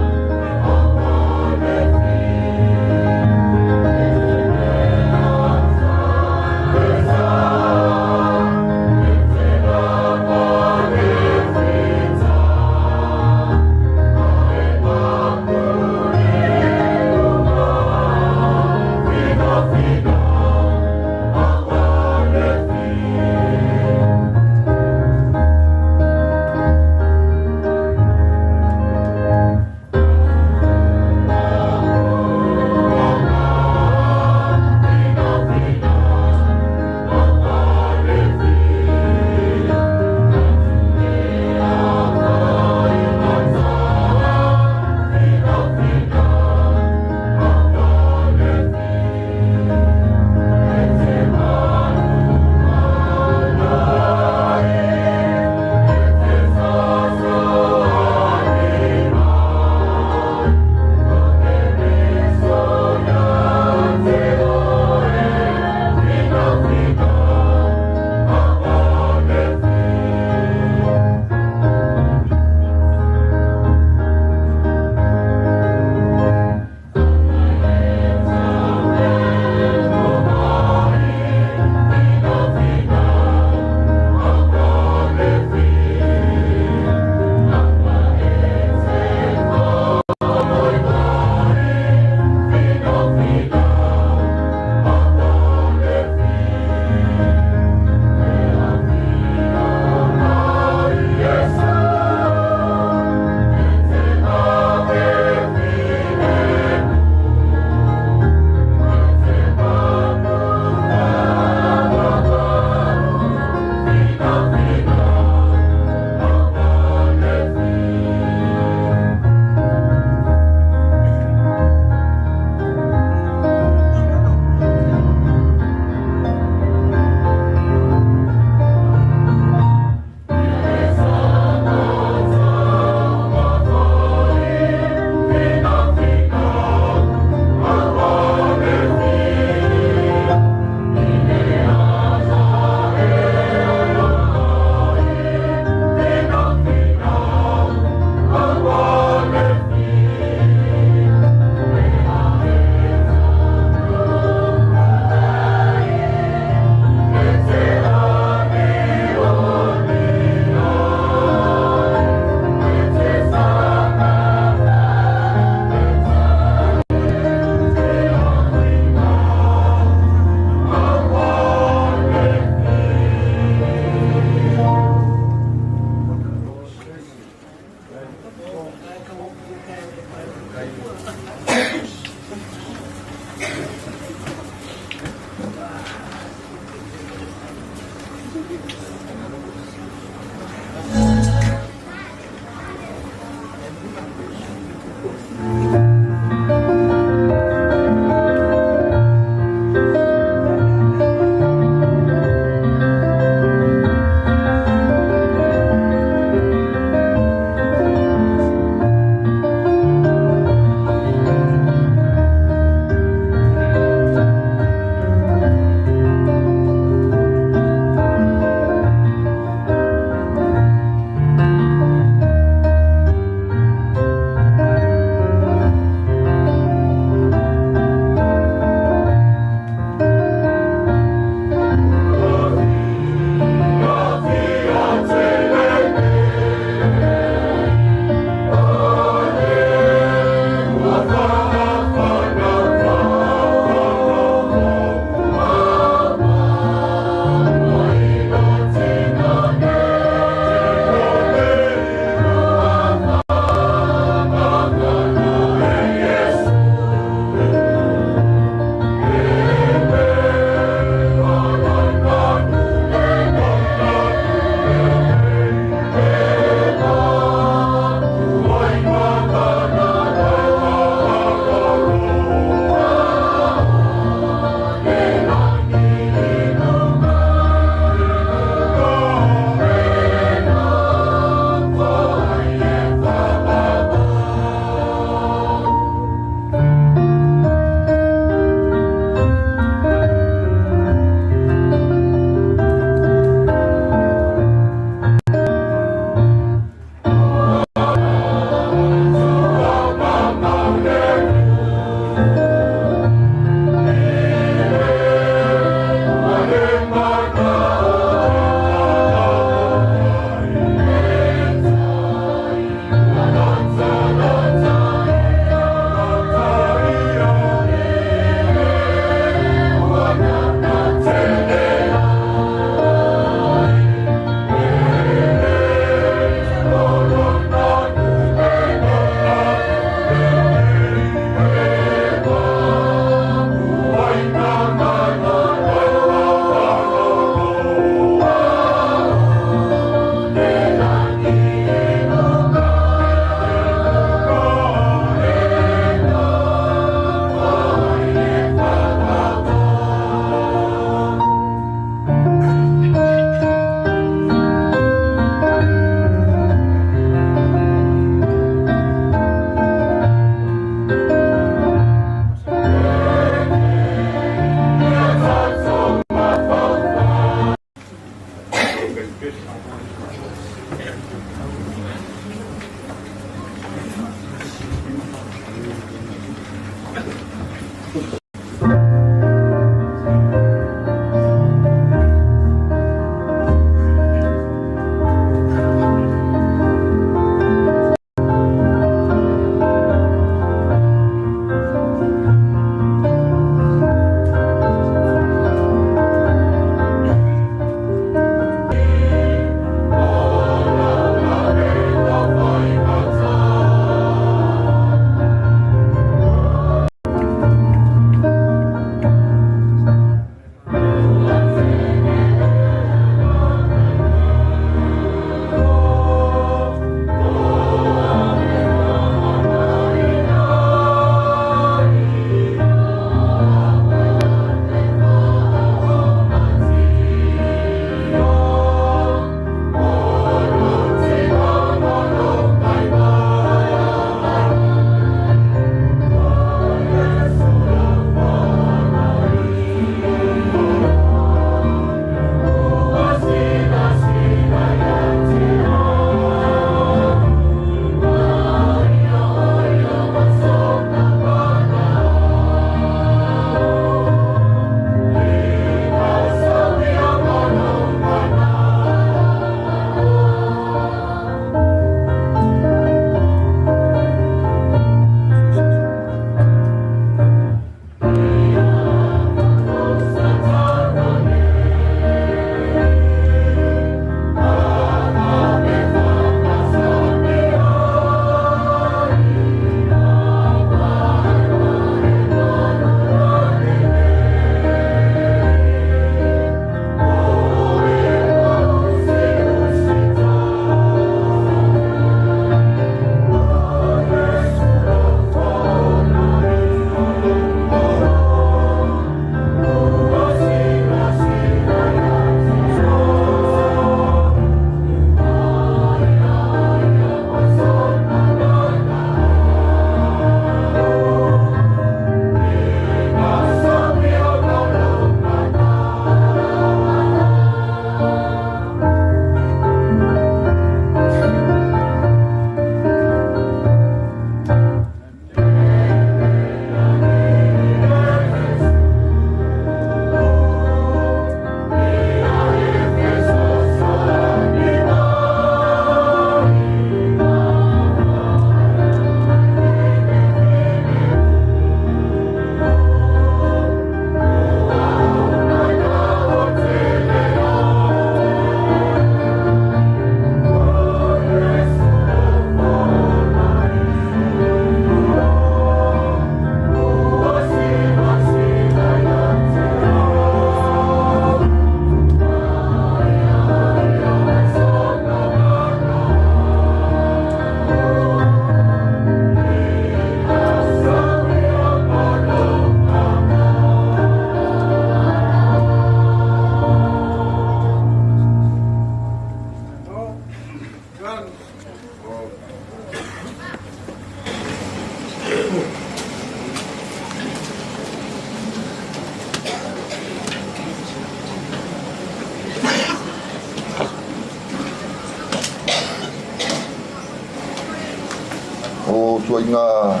ituaiga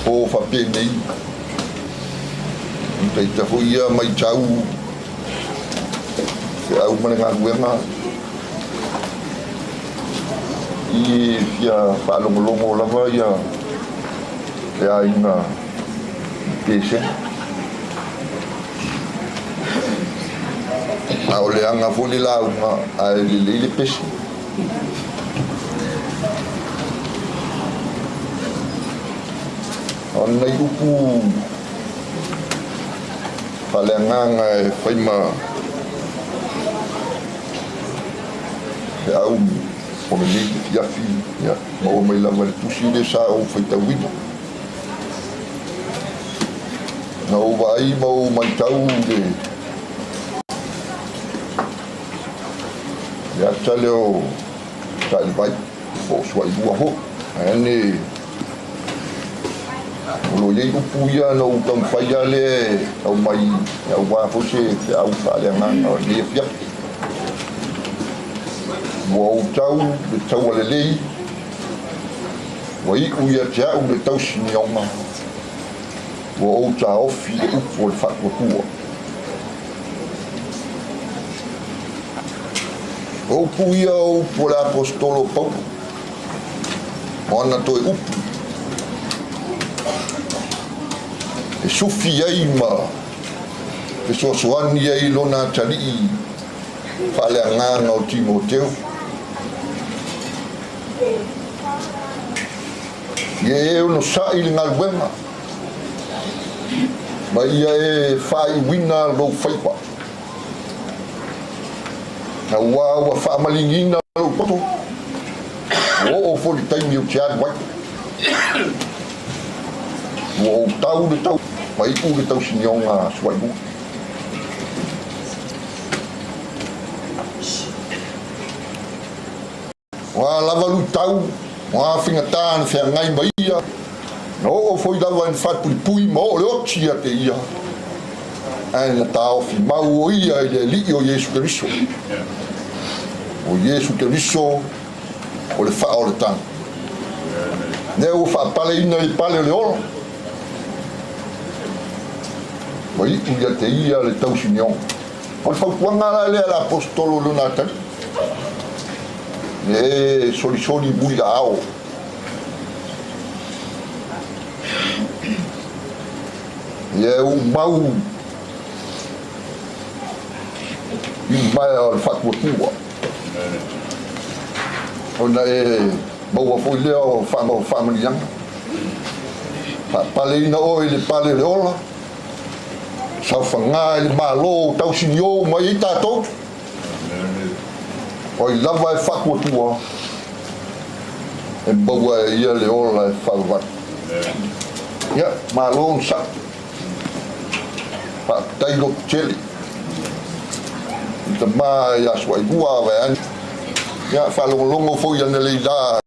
po faapenei. Ita foi ia matau feau ma le galuega i fia faalogologo lava ia le aiga pesega. A o le aga foi le lauga ae lelei le pese. O nai upu faaleagaga e fai ma feau o lenei afiafi, ia, maua mai lava i le tusi lea sa ou faitauina. Na ou vaai ma ou matau le le ata lea o Tailivai po o Suailua foi. Ae ane o lo o i ai upu ia na ou taumafai lava lea e aumai aua foi se feau faaleagaga o lenei afiafi. Ua ou tau le taua lelei, ua iu ia te au le tausinioga, ua ou taofi le upu o le faatuatua. O upu ia o upu o le aposetolo o Paulo, o ana toe upu, e sufi ai ma fesoasoani ai lona atalii faaleagaga o Timoteo. Ia e onosai i le galuega, ma ia e faaiuina lou faiva. Auā ua faamaligiina lou toto, ua oo foi le taimi ou te alu ai. Ua ou tau le tau ma iu le tausinioga suailua. O a lava luitau, o a faigata na feagai ma ia, na oo foi lava ina faapuipui ma oo le oti ia te ia, ae na taofi mau o ia i le Alii o Iesu Keriso. O Iesu Keriso o le faaolataga. Lea ua faapaleina i le pale o le ola, ua iu ia te ia le tausinioga. O le fautuaga la lea a le Aposetolo i lona atalii, E solisoli muliaao. Ia e umau i umaea o le faatuatua. Ona e maua foi lea o faamanuiaga. Faapaleina oe i le pale o le ola. Saofaga i le Malo o tausinio mai ai tatou. O ai lava e faatuatua, e maua e ia le ola e faavavau. Ia, malo onosai. Faafetai loto tele. I tama ia Suailua vaeane. Ia, faalogologo foi analeila.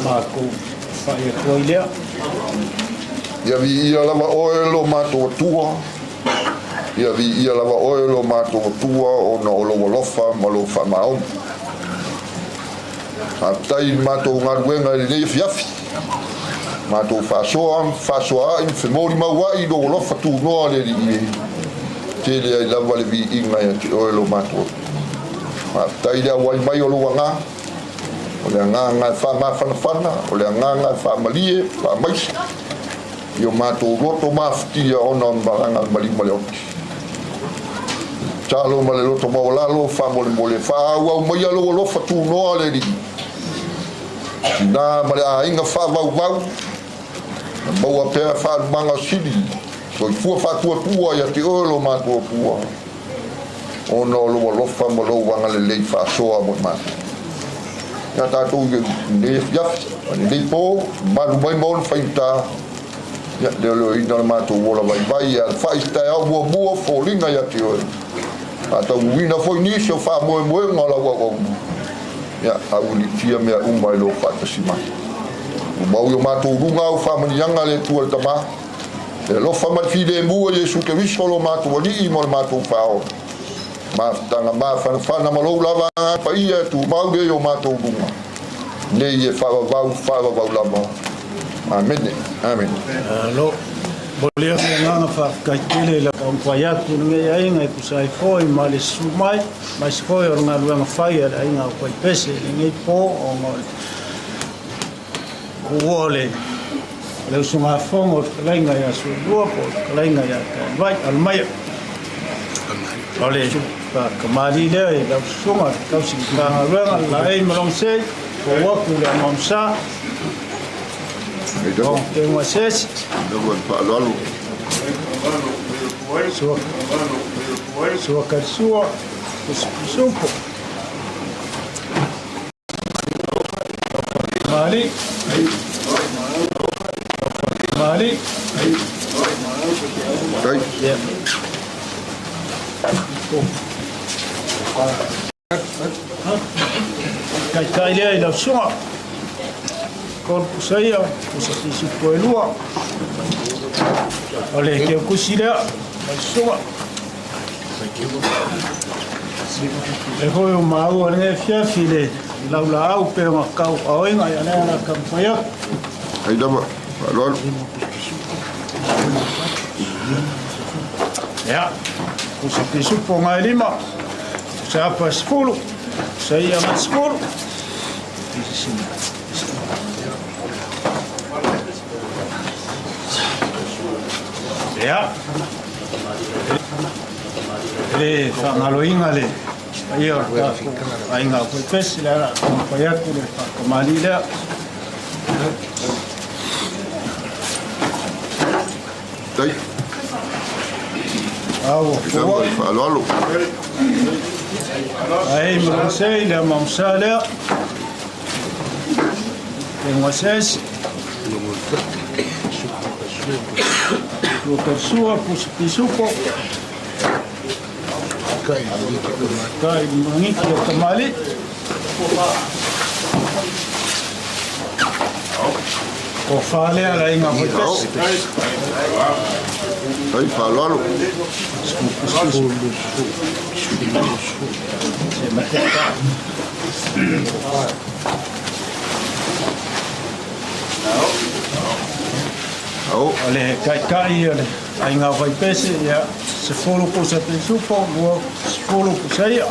Mākou whai atu ai lea. Ia viia lava oe lo matou Atua, ia viia lava oe lo matou Atua ona o lou alofa ma lou faamaoni. Faafetai i le matou galuega i lenei afiafi, matou faasoa ma fefaasoaai ma femolimauai i lou alofa tunoa le Alii e tele ai lava le viiga ia te oe lo matou Atua. Faafetai i le auai mai o lou agaga, o le agaga e faamafanafana, o le agaga e faamalie, faamaise i o matou loto mafatia ona o le malaga a le maliu ma le oti. Tatalo ma le loto maualalo, faamolemole, faaauau maia lou alofa tunoa le Alii, tina ma le aiga faavauvau, na maua pea faalumaga sili, soifua faatuatua ia te oe lo matou Atua, ona o lou alofa ma lou agalelei faasoa mo i matou. Ia tatou i lenei afiafi, ma lenei po, malu mai ma ona faigata, ia leoleoina le matou ola vaivai e alafai se taeao muamua o foliga ia te oe. Faataunuuina foi nisi o faamoemoega o lau auauna, ia auiliitia mea uma i lou faatasi mai. Tumau i o matou luga au faamanuiaga le Atua le Tama, le alofa ma le filemu o Iesu Keriso lo matou Alii mo le matou Faaola. Mafutaga mafanafana ma lou lava agaga paia e tumau lea i o matou luga nei e faavavau faavavau lava. Amene. Amene. Alo. Momoli atu le agaga faafetai tele i le taumafai atu o lenei aiga e tusa ai foi ma le susu mai, aemaise foi o le galuega fai a le aiga o Paipese i lenei po ona o le tuua o le le usugafono o le fetalaiga ia Suelua po o le fetalaiga ia Taevai Almaia. O le faakamalii lea i lau susuga le tausi Matagaluega Laei ma Longsei, fou atu le Amamsa. O te unga sesi. Sua, sua kalisua, kusukusupo. Mali. Mali. Yeah. Taitai lea i lau susuga. Tolu pusa ia, pusa pisupo e lua. O le keukusi lea, lau susuga. E foi o maua lenei afiafi le laulaau pe ona kau aoina ia lea la taumafai atu. Ai lava, faaaloalo. Ia, pusa pisupo ngai lima, pusa apa e 10, pusa ia ngai 10. Ia. Le faagaloina le paia o le tatou aiga o Paipese, le ala taumafai atu le faakamali lea. Tai. Au Lava le faaaloalo. Ai ma le amamsa lea. Le ngoasesi. Sua pisupo. Kai mangiki o kamali. Ko whalea la inga hoipesi. Tai faaaloalo. O le taitai o le aiga Vaipese, ia, 10 pusa pisupo, 20 pusa ia.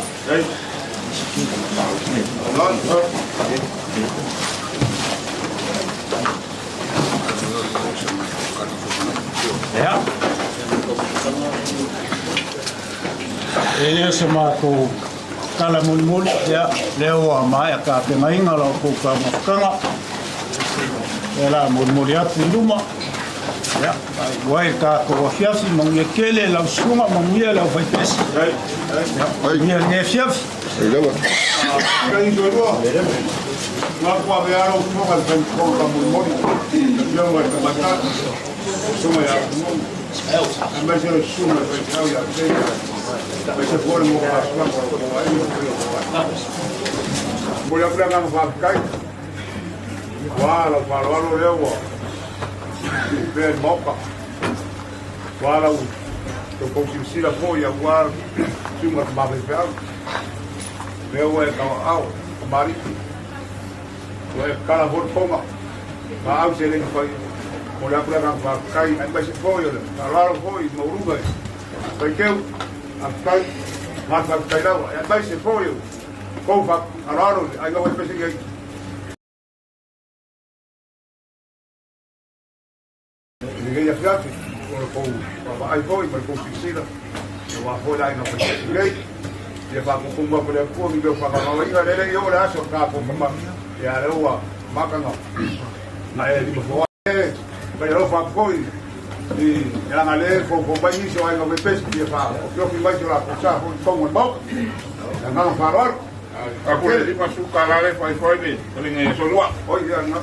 Ia. E le o se matou tala mulimuli, ia, lea ua maea tapenaina la outou taumafataga. Ia la molimoli atu i luma. Ia, faaiu ai le tatou afiafi, manuia tele lau susuga, manuia le aufaipese. Ia, manuia lenei afiafi. Momoli atu le agaga faafetai. Ua lau faaaloalo lea ua pea i le Maota. Aua lau tou silasila foi aua susuga i le faifeau. Lea ua e tauaao kamali'i, ua e tatala foi le toga, laau seleni fai. Momoli atu le agaga faafetai aemaise foi o le faaaloalo foi i maualuga i Faiteu. Faafetai, ma faafetai lava, aemaise foi o tou faaaloalo i le aiga ua e pese i ai. I lenei afiafi, o le tou vaavaai foi ma le tou silasila, aua foi le aiga faipese nei, ia faapupumu atu e le Atua ni mea o faagaogaoina, lele i oo le aso tatou tama, ia lea ua amata na e lima foai e mai alofa atu foi i leaga le foufou mai nisi o aiga faipese, ia faaofiofi mai so latou sa foi i totonu o le Maota. Le agaga faaaloalo. Aku le lima suka la le fai foi ni, le solua. Oi, ia, na.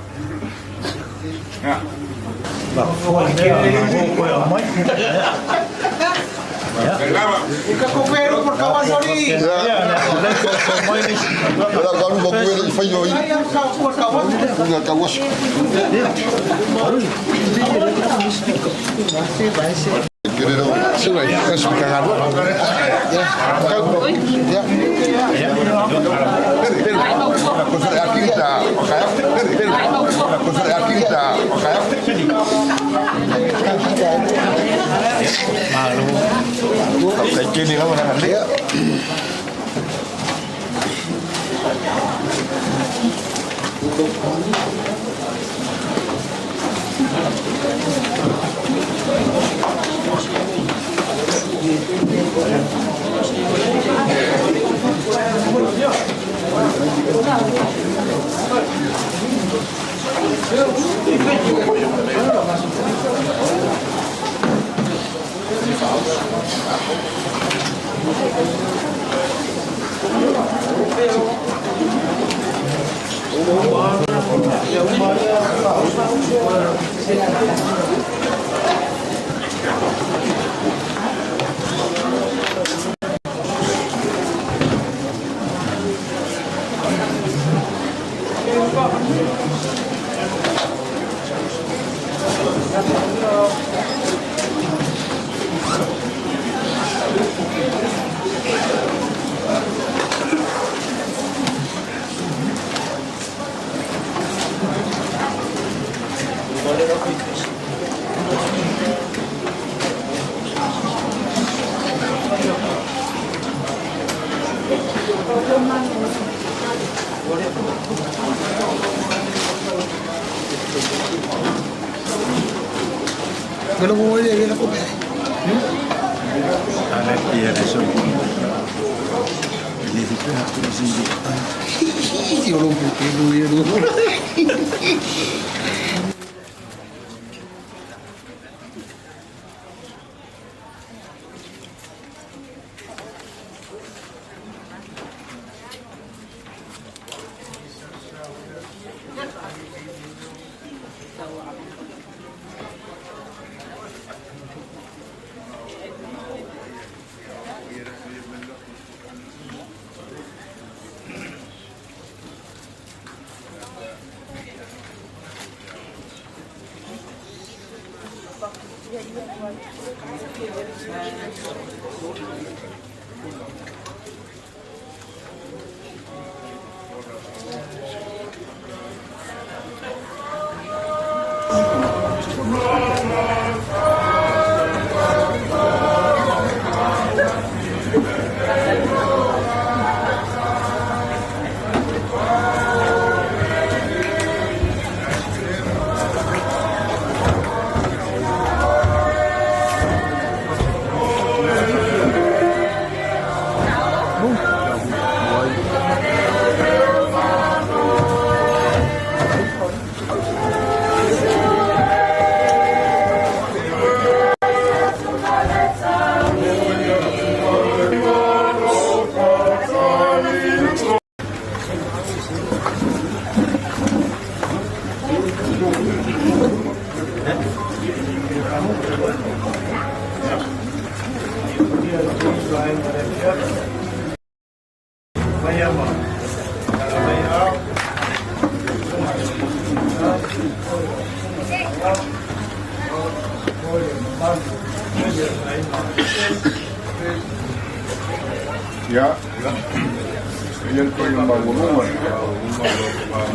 maualuga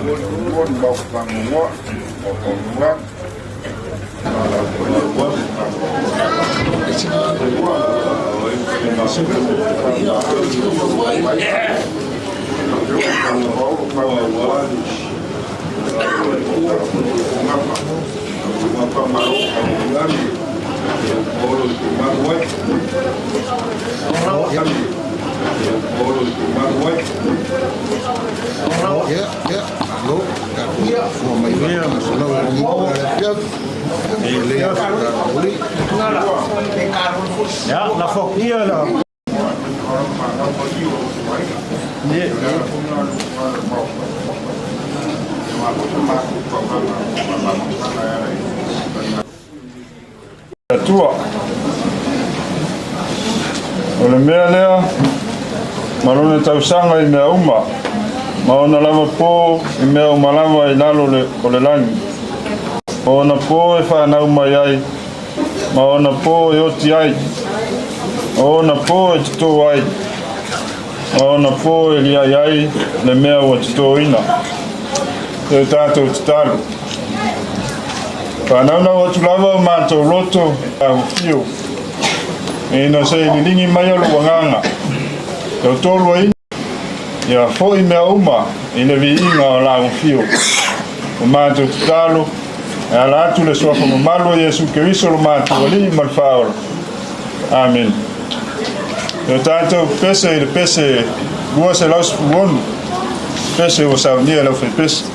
Ua ni mau fagogoa o o Ia, ia, malo, tatou fua mai faamasalau e le afi. Ia, lafo atu ia la. Atua. O le mea lea, ma lona tausaga i mea uma, ma ona lava pō i mea uma lava i lalo o le lagi. O ona pō e fanau mai ai, ma ona pō e oti ai, o ona pō e totō ai, ma ona pō e liai ai le mea ua totōina. E o tātou tatalo. Faanaunau atu lava o matou loto afifio. Ina se i liligi mai o lou agaga. Tautoaluaina ia foʻi mea uma i le viiga o lau afio. O matou tatalo, e ala atu le suafa mamalu o Iesu Keriso lo matou Alii ma le Faaola. Amene. E o tatou pese i le pese 216, pese ua saunia e le aufaipese.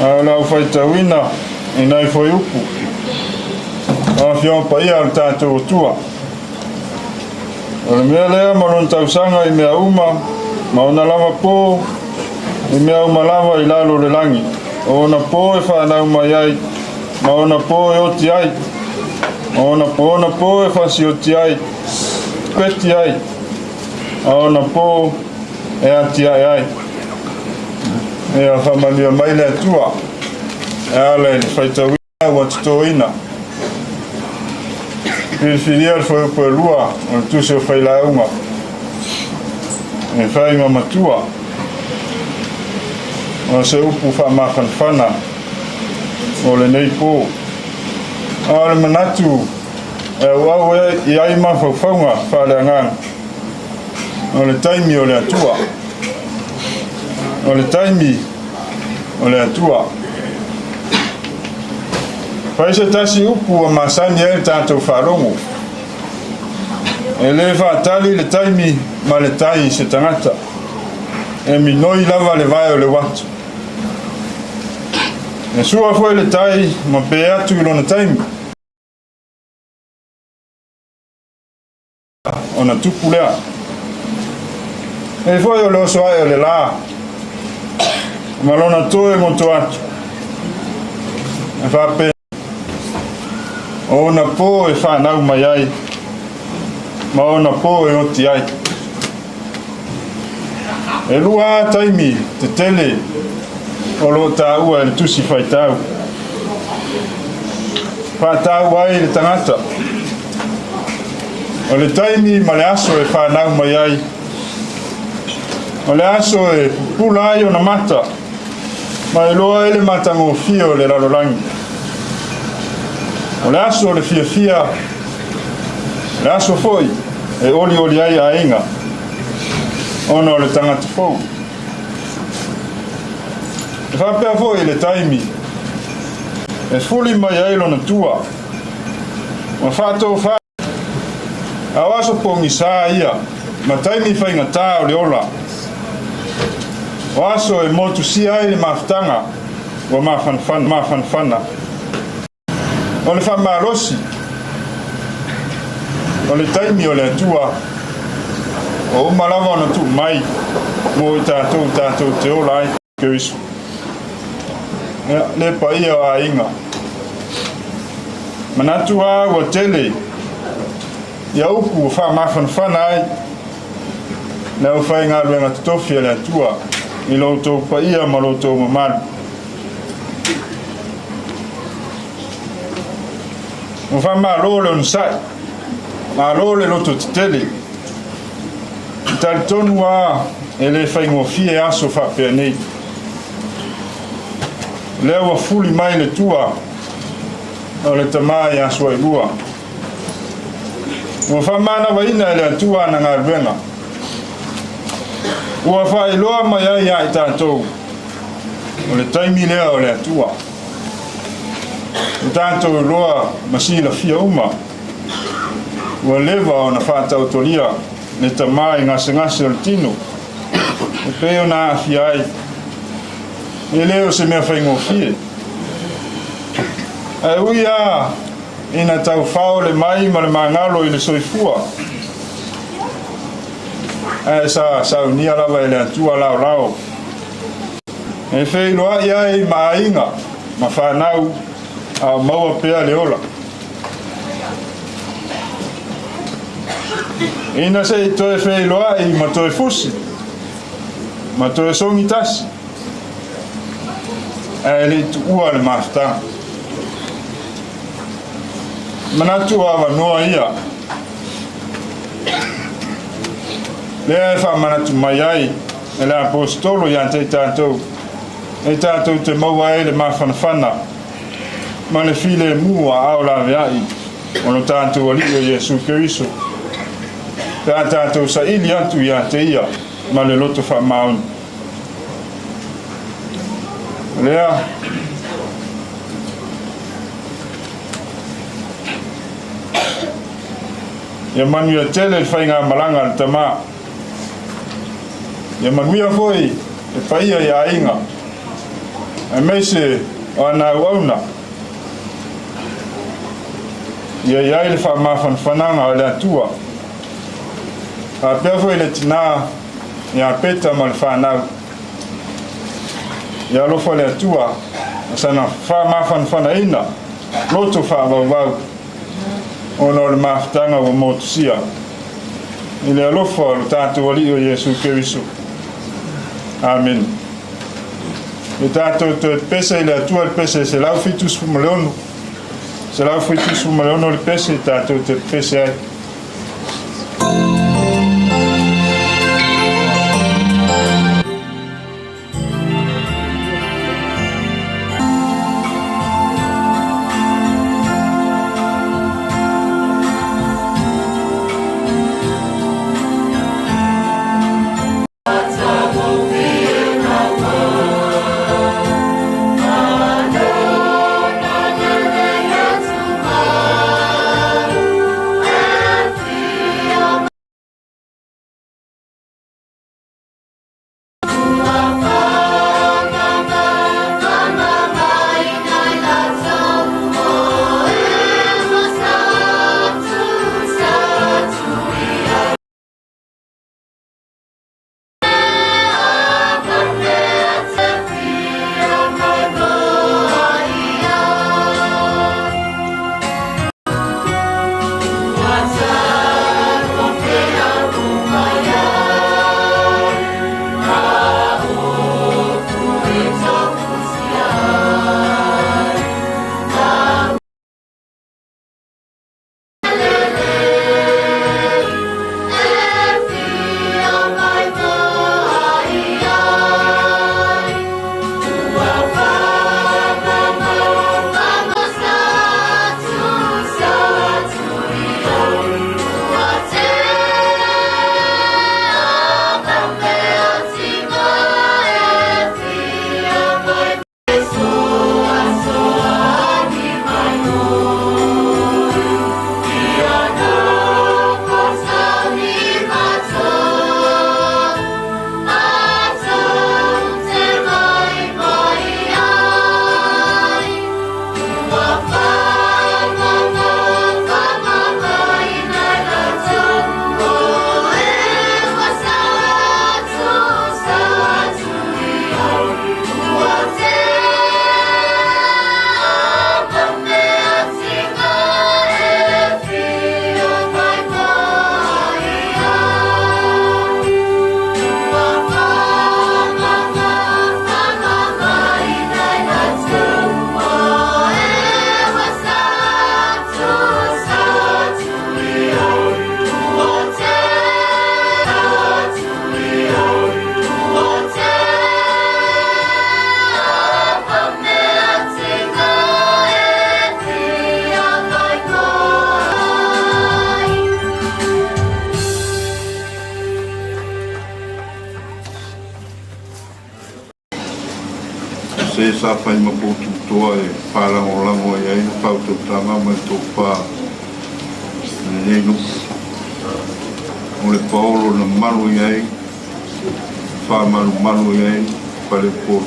A o le au faitauina i nai fuaiupu o Afioga Paia a le tatou Atua. O le mea lea ma lona tausaga i mea uma, ma ona lava po i mea uma lava i lalo o le lagi, o ona po e fanau mai ai, ma ona po e oti ai, ma ona, ona po e fasioti ai, peti ai, a ona po e atiae ai. Ia faamanuia mai le Atua e ala i le faitauina ua totoina. Filifilia le fuaiupu e lua o le tusi o Failauga e fai ma matua o se upu faamafanafana o lenei po. A o le manatu e auau i ai mafaufauga faaleagaga o le taimi o le Atua. O le taimi o le Atua. Fai se tasi upu ua masani ai le tatou faalogo. E le faatali le taimi ma le tai i se tagata. E minoi lava le vae o le uatu. E sua foi le tai ma pe atu i lona taimi. Ona tupu lea. E foi o le oso ae o le la, ma lona toe goto atu. E faapea o ona po e whanau mai ai, ma ona po e oti ai. E lua a taimi te tele o lo tāua e le tusi whaitau. Whātāua ai le tangata. O le taimi ma le aso e whānau mai ai. O le aso e pupula ai ona mata, ma e loa ai le matagofie o le lalolagi. O le aso o le fiafia, le aso foi e olioli ai aiga, ona o le tagata fou. E faapea foi le taimi e fuli mai ai lona tua, ma faatofā a o aso pogisā ia ma taimi faigata o le ola, o aso e motusia ai le mafutaga ua mafanafana. O le faamalosi, o le taimi o le Atua, ua uma lava ona tuu mai mo i tatou tatou te ola ai Keriso. Ia, le paia o aiga. Manatu a ua tele ia upu ua faamafanafana ai le aufaigaluega totofi a le Atua i lo outou paia ma lo outou mamalu. Ua faamalo le onosai, malo le loto tetele. E talitonu lava e le faigofie aso faapea nei. O lea ua fuli mai le tua o le tama ia Suailua. Ua faamanavaina e le Atua ana galuega. Ua faailoa mai ai ia i tatou O le taimi lea o le Atua. Ua tatou iloa ma silafia uma, ua leva ona faataotolia le tama i gasegase o le tino, e pei ona aafia ai. E le o se mea faigofie. Ae ui lava ina taufao le mai ma le magalo i le soifua, ae sa saunia lava e le Atua laolao. E feiloai ai ma aiga ma fanau A o maua pea le ola. Ina se i toe feiloai ma toe fusi, ma toe sogi tasi, ae le i tuua le mafutaga. Manatu o avanoa ia, lea e faamanatu mai ai e le Aposetolo ia te i tatou, e tatou te maua ai le mafanafana ma le filemu a ao laveai o lo tatou Alii o Iesu Keriso, pe a tatou saili atu ia te ia ma le loto faamaoni. Lea, ia manuia tele le faigamalaga a le tama. Ia manuia foi le paia i aiga, aemaise o ana auauna. Ia i ai le faamafanafanaga o le Atua. Faapea foi le tinā ia Peta ma le fanau. Ia alofa le Atua ma sana faamafanafanaina loto faavauvau ona o le mafutaga ua motusia i le alofa o lo tatou Alii o Iesu Keriso. Amene. E tatou toe pese i le Atua le pese 176, 176 le pese tatou te pese ai. Se sa fai ma poututoa e faalagolago ai ai le faautautaga ma le tofa i lenei nuu. O le paolo na malu i ai, faamalumalu i ai faleupolu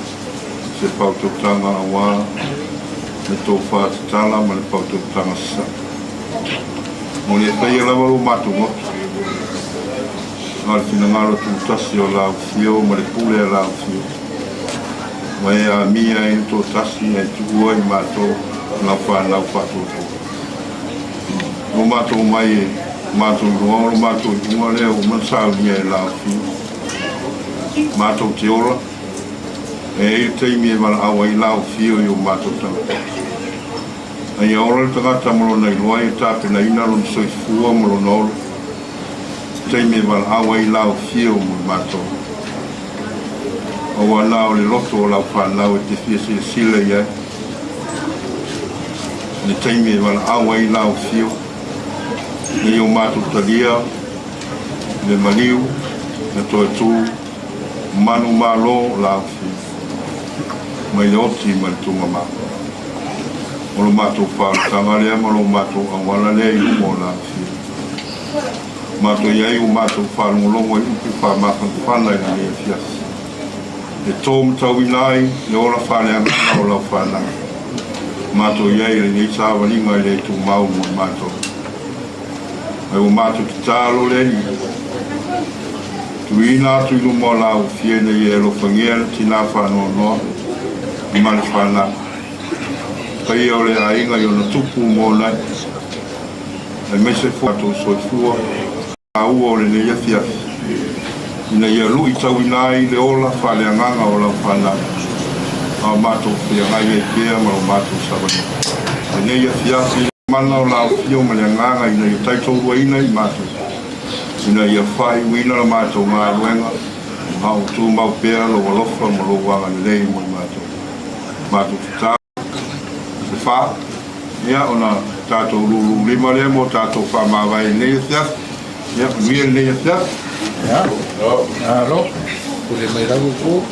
se faautautaga aua le tofa tatala ma le faautautaga sasae. Mo le faia lava lo matou motu, a o le finagalo tutasi o la Afio ma le pule a la Afio, ua e amia ai le toatasi ae tuua i matou. lau fanau faatuatua. Ua matou omai e matou iloa o lo matou iuga lea ua uma ona saunia e la afio. Matou te ola, e i ai le taimi e valaau ai la afio i o matou tagata. A ia ola le tagata ma lona iloa e tapenaina lona soifua ma lona ola, taimi e valaau ai la afio mo le matou. Aua na o le loto o lau fanau e te fia silasila i ai. Le taimi e valaau ai lau afio, nei o matou talia le maliu na toe tu manu malo la afio mai le oti ma le tugama. O lo matou faaolataga lea ma lo matou auala lea i luma o la afio. Matou i ai ua matou faalogologo i upu faamafanafana i lenei afiafi, e tō matauina ai le ola faaleagaga o lau fanau. Matou i ai i lenei savaliga e le tumau mo i matou. Ae ua matou tatalo le Alii, tuuina atu i luma o la ufia ina ia e alofagia le tinā faanoanoa ma le fanau. Paia o le aiga i ona tupu ma ona ee. Aemaise foi o tatou soifua taua o lenei afiafi, ina ia luitauina ai le ola faaleagaga o lau fanau, a o matou feagai ai pea ma lo matou savaliga. Lenei afiafi, mana o la afio ma le agaga ina ia taitauruaina i matou, ina ia faaiuina la matou galuega, a o tumau pea lou alofa ma lou agalelei mo i matou. Matou tatalo. Se fa, ia ona tatou lūlū lima lea mo tatou faamavae i lenei afiafi. Ia, manuia lenei afiafi. Ia, malo. Pule mai lava kou.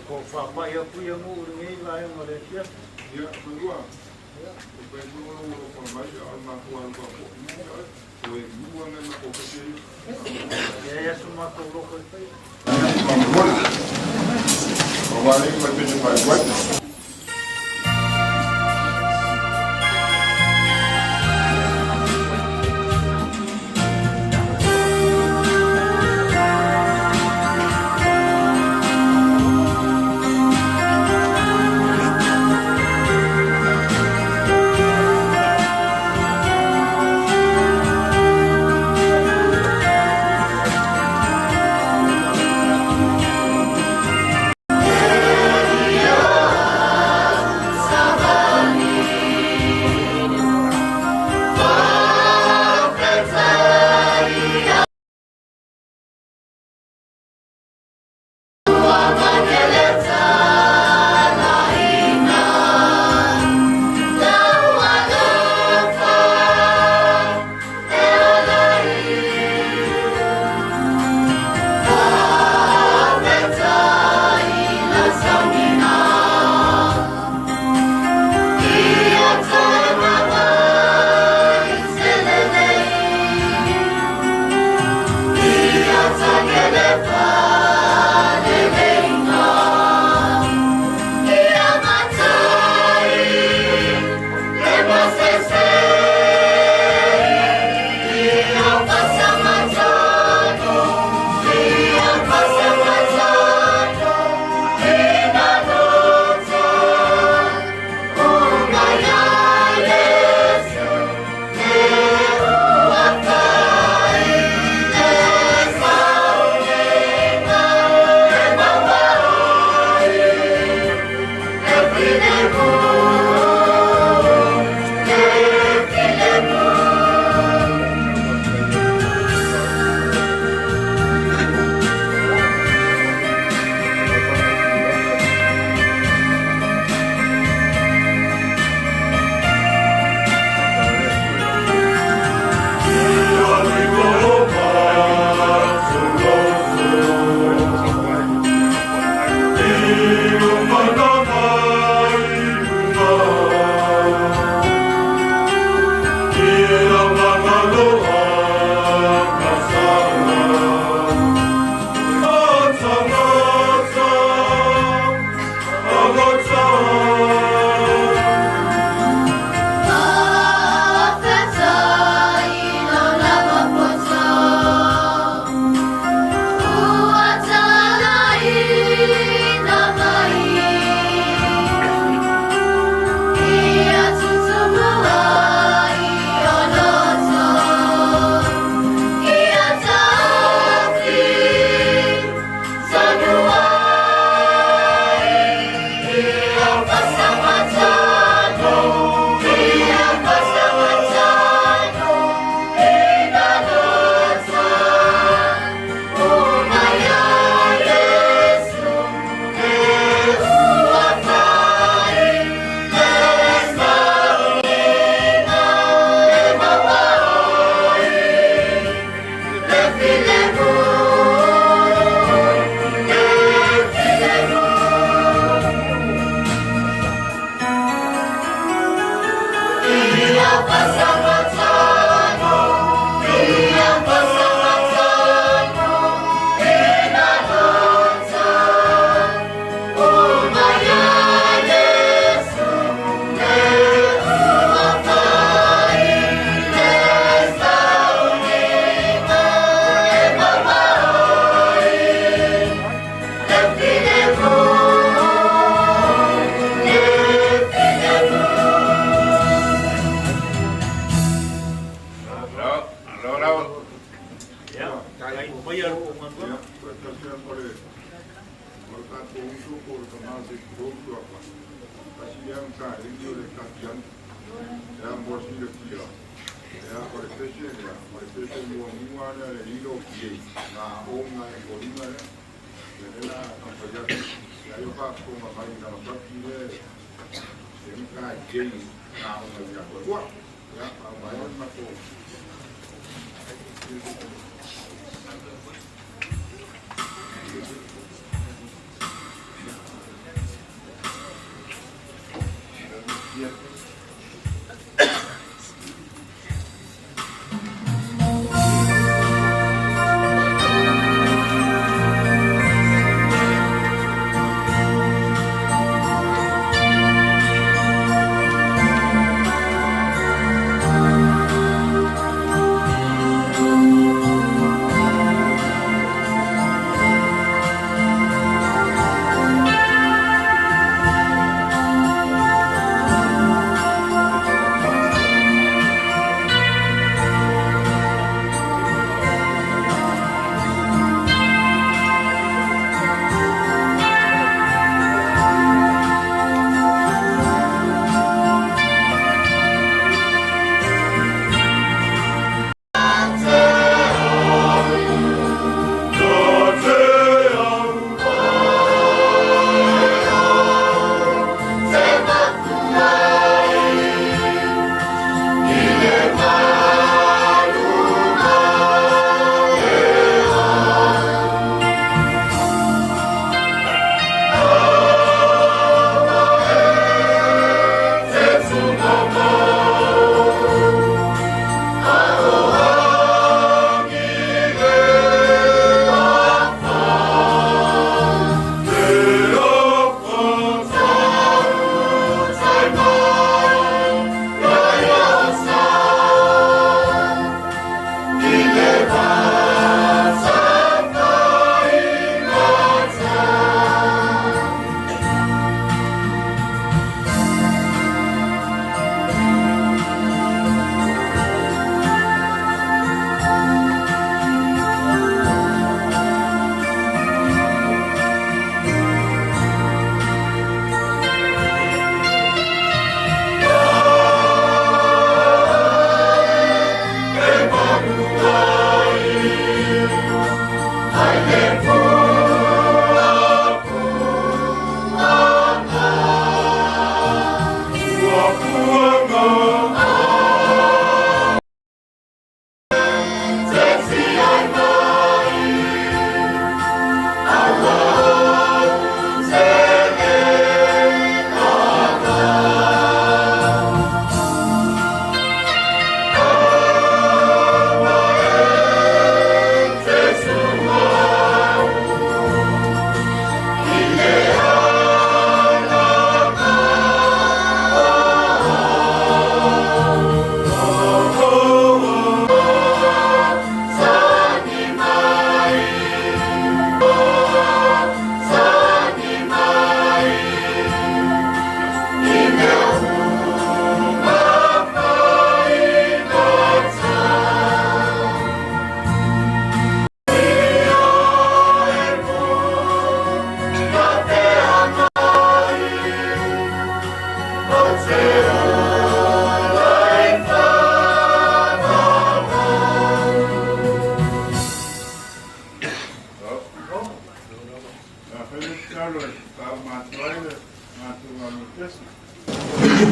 Ko faapai atu ia nuu i lenei vaega o le afiafi. E leai lava so matou loto e faia.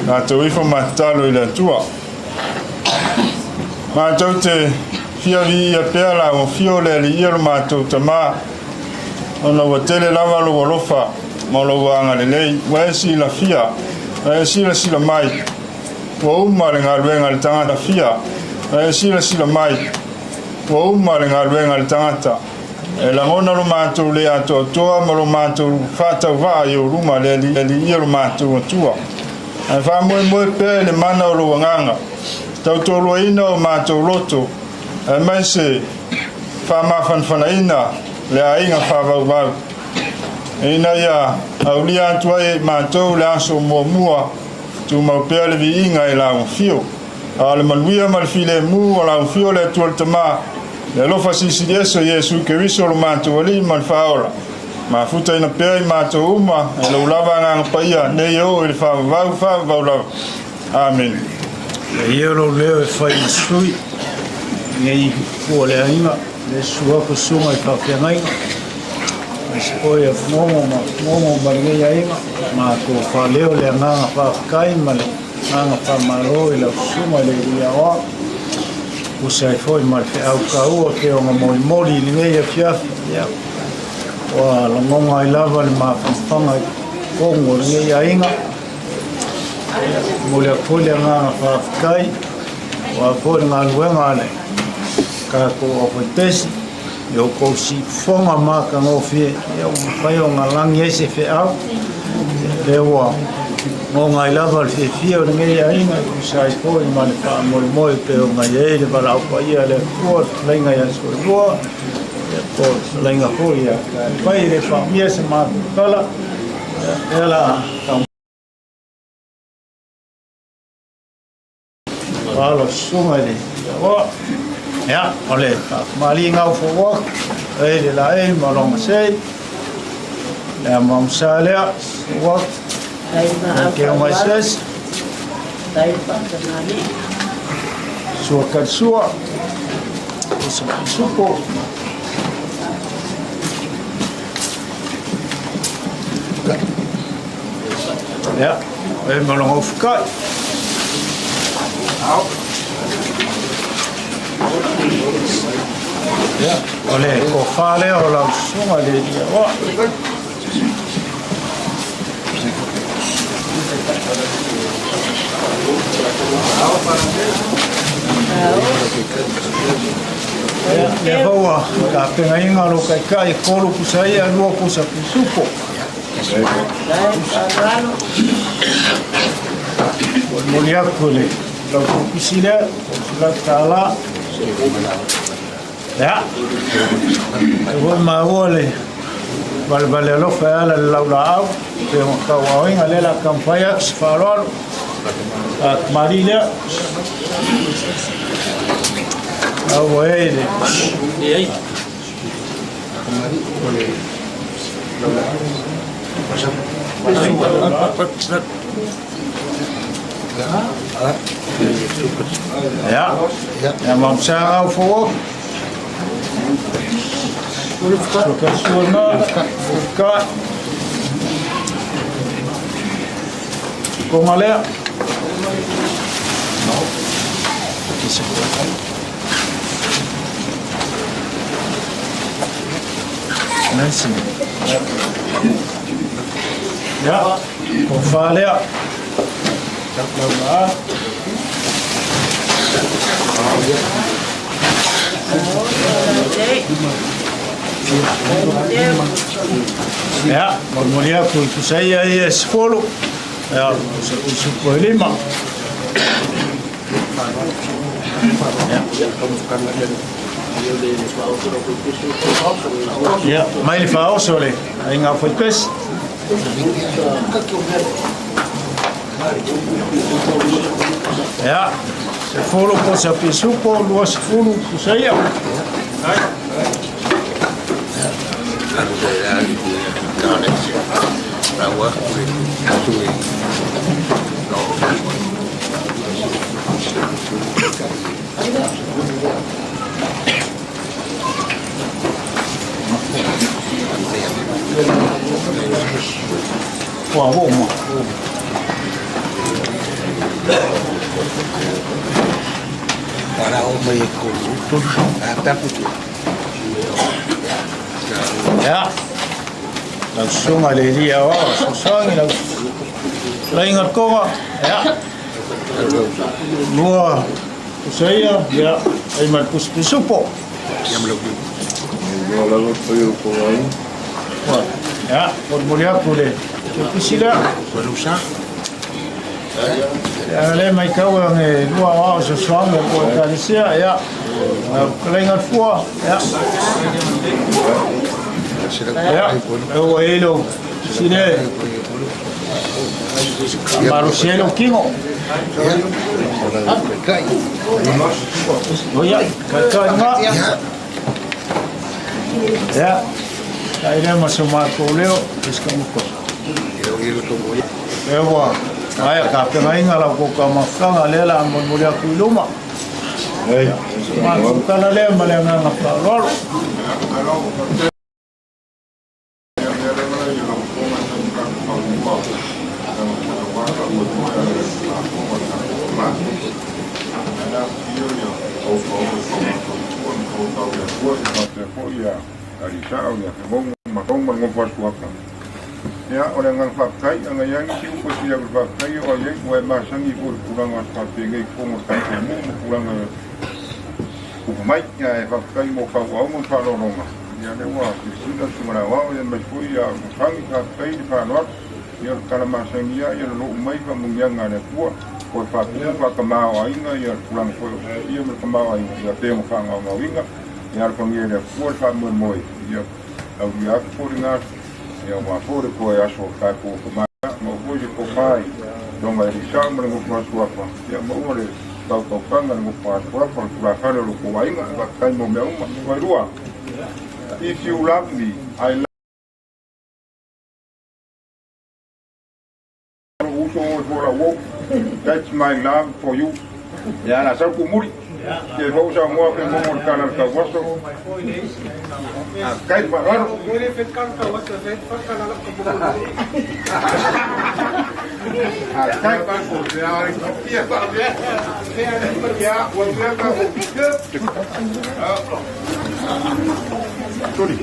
Tatou ifo ma tatalo i le Atua. Matou te fia viia pea la ua fio le Alii ia lo matou Tamā, ona ua tele lava lou alofa ma lou agalelei, ua e silafia, ua e silasila mai, ua uma le galuega a le tagata fia, ua e silasila mai, ua uma le galuega a le tagata. E lagona lo matou le atoatoa ma lo matou faatauvaa i ou luma, le Alii ia lo matou Atua. Ae faamoemoe pea i le mana o lou agaga, tautoaluaina o matou loto, aemaise faamafanafanaina le aiga faavauvau, ina ia aulia atu ai e matou le aso muamua, tumau pea le viiga i lau afio. A o le manuia ma le filemu o lau afio le Atua le Tama, le alofa silisili ese o Iesu Keriso lo matou Alii ma le Faaola, mafutaina pea i matou uma e lou lava Agaga Paia, nei e oo i le faavavau, faavavau lava. Amene. E ia lou leo e fai ma sui nei pua le aiga, le susu atu susuga i faafeagaiga, aemaise foi o Momo ma Momo ma lenei aiga, matou faaleo le agaga faafetai ma le Agaga faamalo i lau susuga i le Alii Aoao, tusa ai foi ma le feau taua e pei ona molimoli i lenei afiafi. Ia, ua lagona ai lava le mafanafana i totonu o lenei aiga. Ia, momoli atu foi le agaga faafetai aua foi le galuega a le tatou aufaipesi i outou siufofoga matagofie, ia ua mafai ona lagi ai se feau. Lea ua goga ai lava le fiafia o lenei aiga e tusa ai foi ma le faamoemoe pei ona i ai le valaau paia a le Atua, le fetalaiga ia Soilua, ia po o le fetalaiga foi ia Taefai. E le faamia se matou tala, ia lea la tau Alo susuga i le Aoa. Ia, o le faafumaliga au fauoa, e le laei ma longa sei. Le amamusa lea, ua ke o mai ses. Sua kari sua. Usa supo. Ia, e ma longa ufukai. Ia, o le tofa lea o lau susuga i le Alii Aoao. Ia, lea foi ua tapenaina lou taitai e tolu pusa ia, lua pusa pisupo. Molimoli atu i le lau pisi lea, $300. Ia, e foi maua le valevale alofa e ala i le laulaau, pe ona tauaoina lea la taumafai atu se faaaloalo. A tamalii lea. Aua e le. Ia, ia mamsa au fo. Sua ka. Konga lea. Nancy. Ia, ko whā lea. Lau mā. Ia, molimoli atu i pusa ia ia e sefulu. Ia, pusa pisupo e lima. Ia, mai le faaoso le aiga faipesi. Ia, sefulu pusa pisupo, 20 pusa ia. Ua ua uma. Ia, lau susuga i le Alii Aoao, fesoasoani lau fetalaiga le toga, ia, lua pusa ia, ia, ai ma le pusi pisupo. Ia, molimoli atu le pisi lea. Ia, le maitau e age lua aoao fesoasoani o kou Ekalesia, ia, lau fetalaiga le fua, ia. Ia, e ua i ai lou pisi lea e faamalosi ai lou tino. Ia, taitai lena. Ia, tai lea ma so matou leo, Lea ua maea tapenaina la outou taumafataga, lea o le a molimoli atu i luma. So matou tala lea ma le agaga faaaloalo. o le mauga ma ma le gofo a Suafa. Ia, o le agaga faafetai, a na i ai nisi upu e sili atu i le faafetai, e oo i ai, ua e masani foi i le tulaga faapenei i totonu o le tatou nuu ma tulaga e tupu mai. Ae faafetai mo fautuaga ma faaaloaloga, ia lea ua silasila le Susuga i le Aoao, aemaise foi ia Mafagi, faafetai le faaaloalo. Ia o le tala masani lava, ia lolo'u mai faamanuiaga a le Atua, toe faatumu faatamaoaiga ia le tulaga foi o ia ma le tamaoaiga, ia pei ona faagaogaoina. Ia alofagia e le Atua le faamoemoe, ia aulia atu foi lena aso, ia aua foi le toe aso o le tatou tama, maua foi se tofa i Afioga Elisao ma le nofo a Suafa, ia maua le tautautaga i le nofo a Suafa, le tulafale o lo outou aiga. Faafetai mo mea uma. Fuailua, If you love me, I love Lou uso oe for lau That's my love for you. Ia la sau kumuli. Ke fau sa moa ke momo le kala le tauaso. A kai pa raro. A kai pa ko te ai. Ia pa ia. Ia ua pia ka ko. Sorry.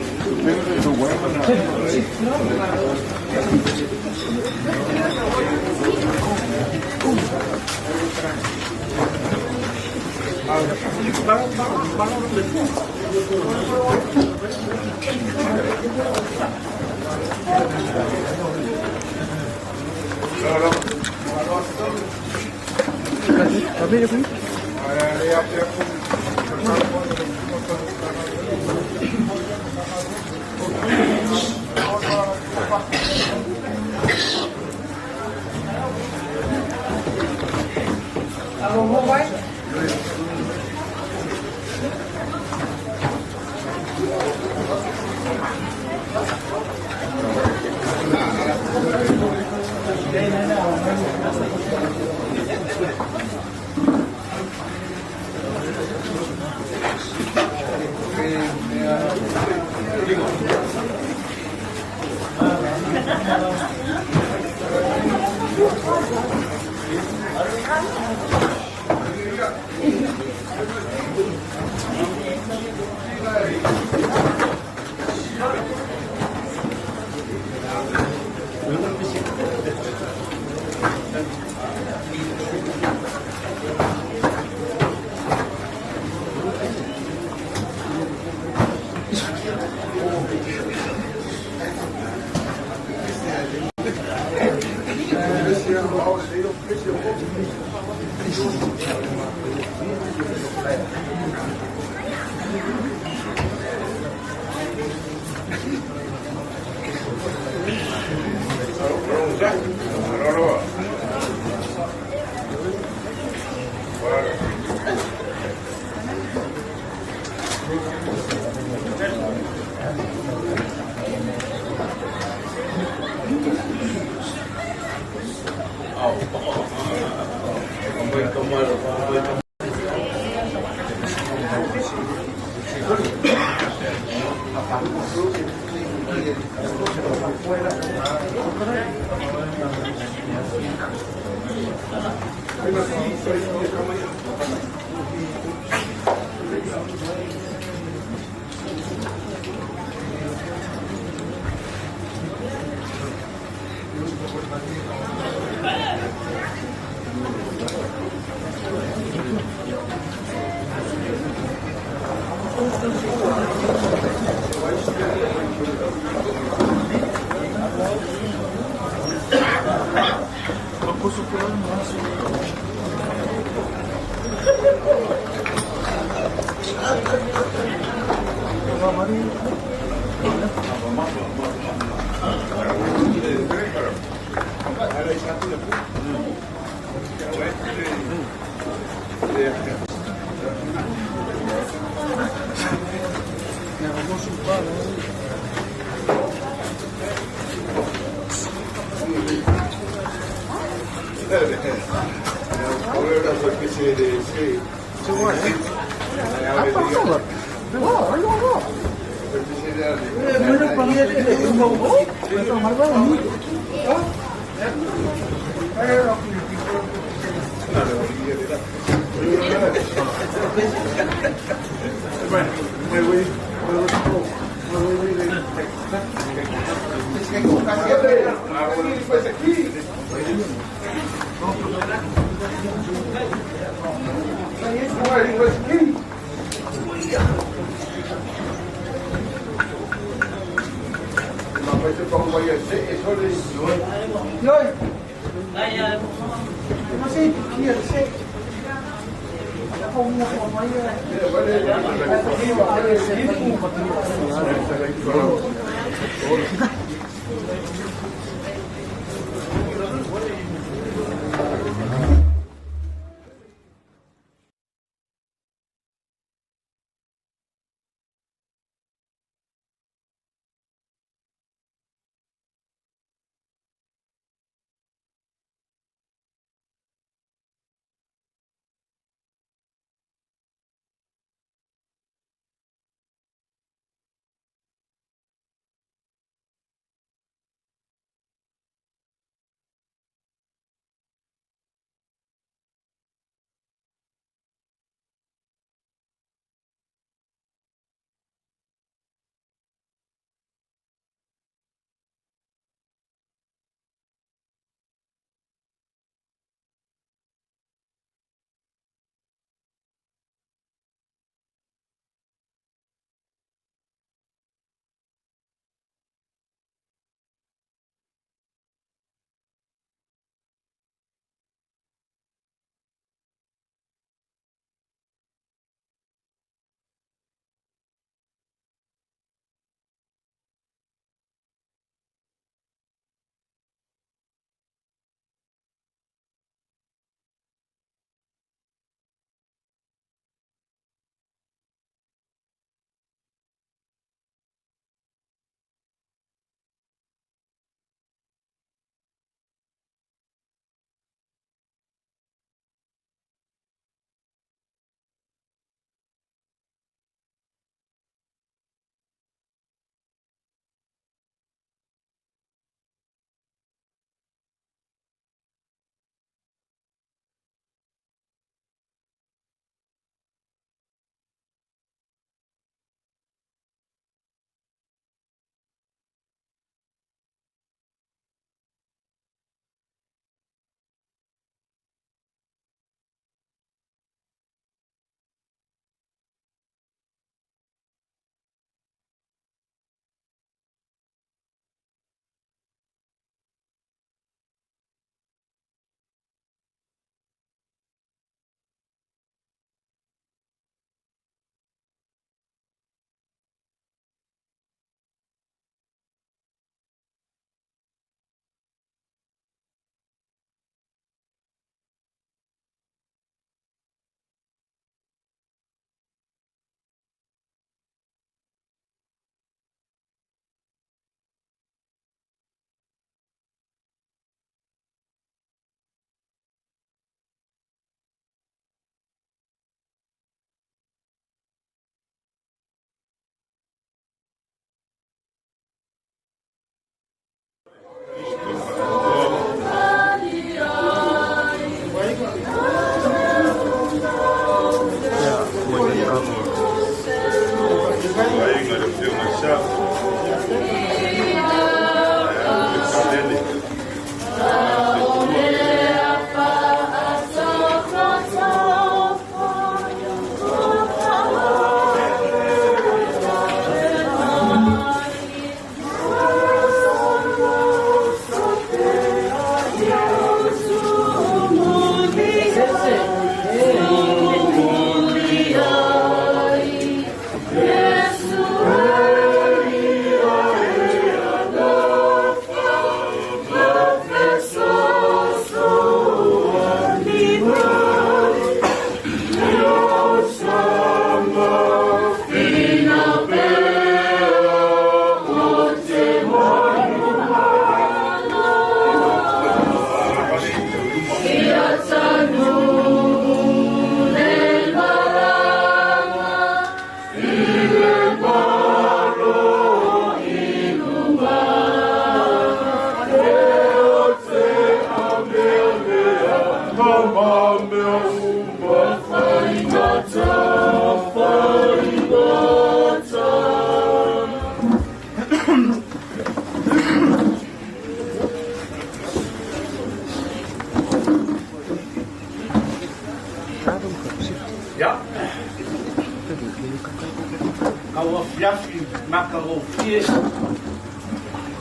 afiafi matagofie,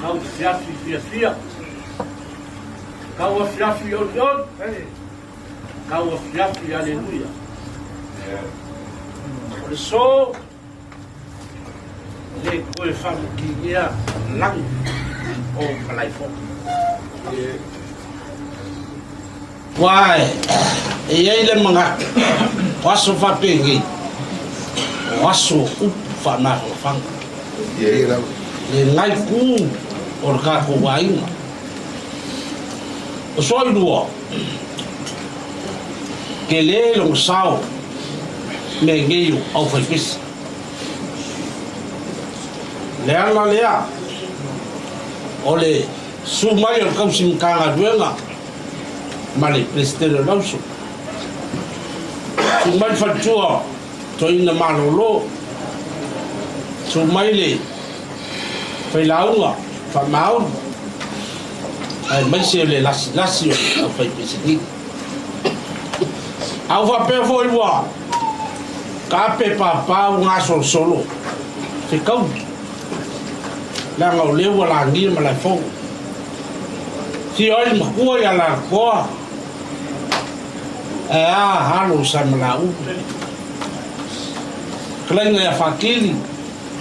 kau afiafi fiafia, kau afiafi olioli, kau afiafi aleluia. O le so le toe faamakigia lagi o Malaifou. Aua e i ai le manatu, o aso faapenei, o aso upu faamafanafana. Le nai ku o le tatou aiga. O Soailua, tele lona sao mea nei o aufaipese. Le ala lea o le su mai o le tausi Matagaluega ma le Peresetene o le Auso. Su mai le faletua Toeaina Malolo, su mai le failauga Faamaoni, aemaise o le lasilasi o le aufaipisinisi. A ua faapea foi ua taape papau gasolosolo fekauli, leaga o lea ua lagia Malaefou. Fio ai matua ia Lalakoa, ae a alo i Samalaulu. Kalaiga ia Fakili,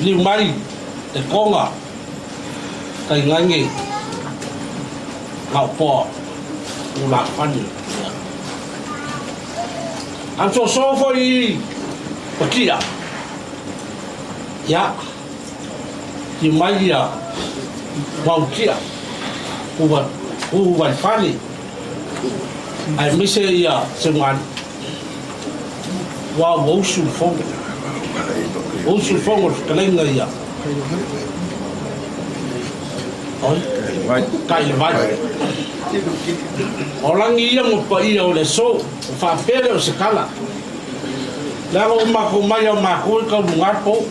liu mai te konga, tainane gaopoa ulafale ia. A soso foi i Patia, ia, ti mai ia Mautia, ua fale, aemaise ia Seugali, ua ua usu le fono, ua usu le fono o le fetalaiga ia, oi, Kailewai. O lagi ia ma paia o le aso, o faapea lea o se tala. Leaga ua matou mai a matou i Kaulugapo,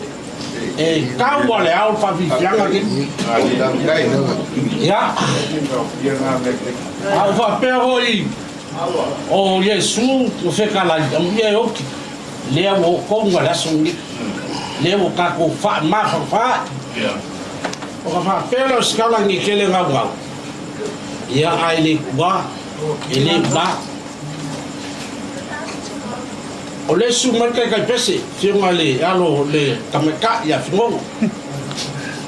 e tau a le ao le faafiafiaga lenei. Ia, a ua faapea foi o Iesu ua fetalai, amuia e oti, lea ua oo tonu lava le aso lenei, lea ua tatou faamafanafanaai. Ona faapea lea o se tala nei tele gaugau, ia ae le tua, e le ula. O le isi mai taitai pese, fioga le alo le tamaitai ia Figogo.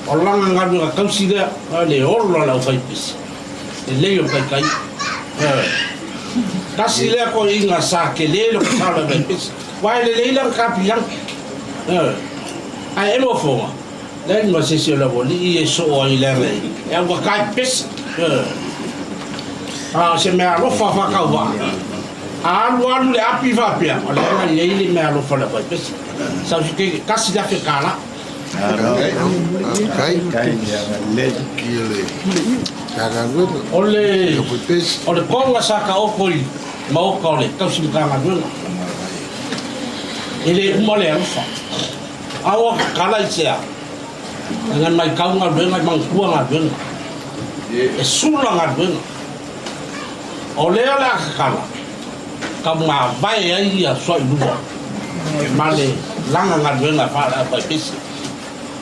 O lana galuega tausi lea, le ola le aufaipese, lelei o le taitai. Tasi lea toeaiina sa tele le sao le aufaipese, aua e lelei lana tapiana. Ae emo fofoga, leai ma se isi o le aualii e soo ai leaga e augata e pese. A o se mea alofa faatauvaa. A alu alu le api faapea, o lea na i ai le mea alofa le aufaipese. Sau se taimi, $1,000. O le o le koga sa taoto i maota o le tausi Matagaluega. E le uma le alofa. A ua tatala i sea, ngai maitau galuega e manatua galuega. E sula galuega. O lea o le a tatala, tau mavae ai ia Soailua ma le laga galuega faale-aufaipese.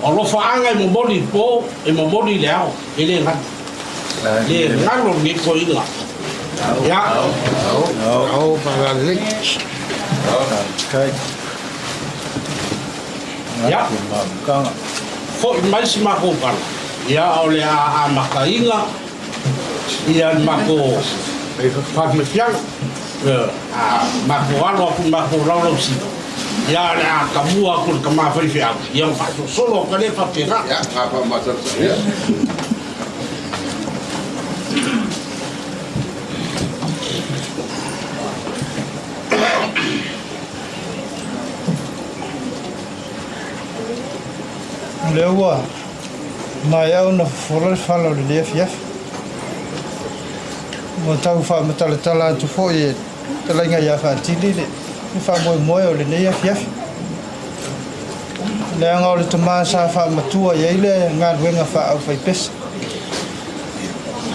O alofaaga e momoli i po, e momoli i le ao, e le galo. Le galo lenei toeaina. Ia. Ia. Foi mai si matou tala. Ia, o le a amataina ia le matou faafiafiaga, a matou alo atu i le matou laulausina, ia o le a tamua atu i le tama faifeau, ia ona faasolosolo atu ai lea faapena. O lea ua maea ona fofola le fala o lenei afiafi. Ua tau faamatalatala atu foi e le fetalaiga ia Faatili le faamoemoe o lenei afiafi. Leaga o le tama sa faamatua i ai le galuega faa-aufaipese.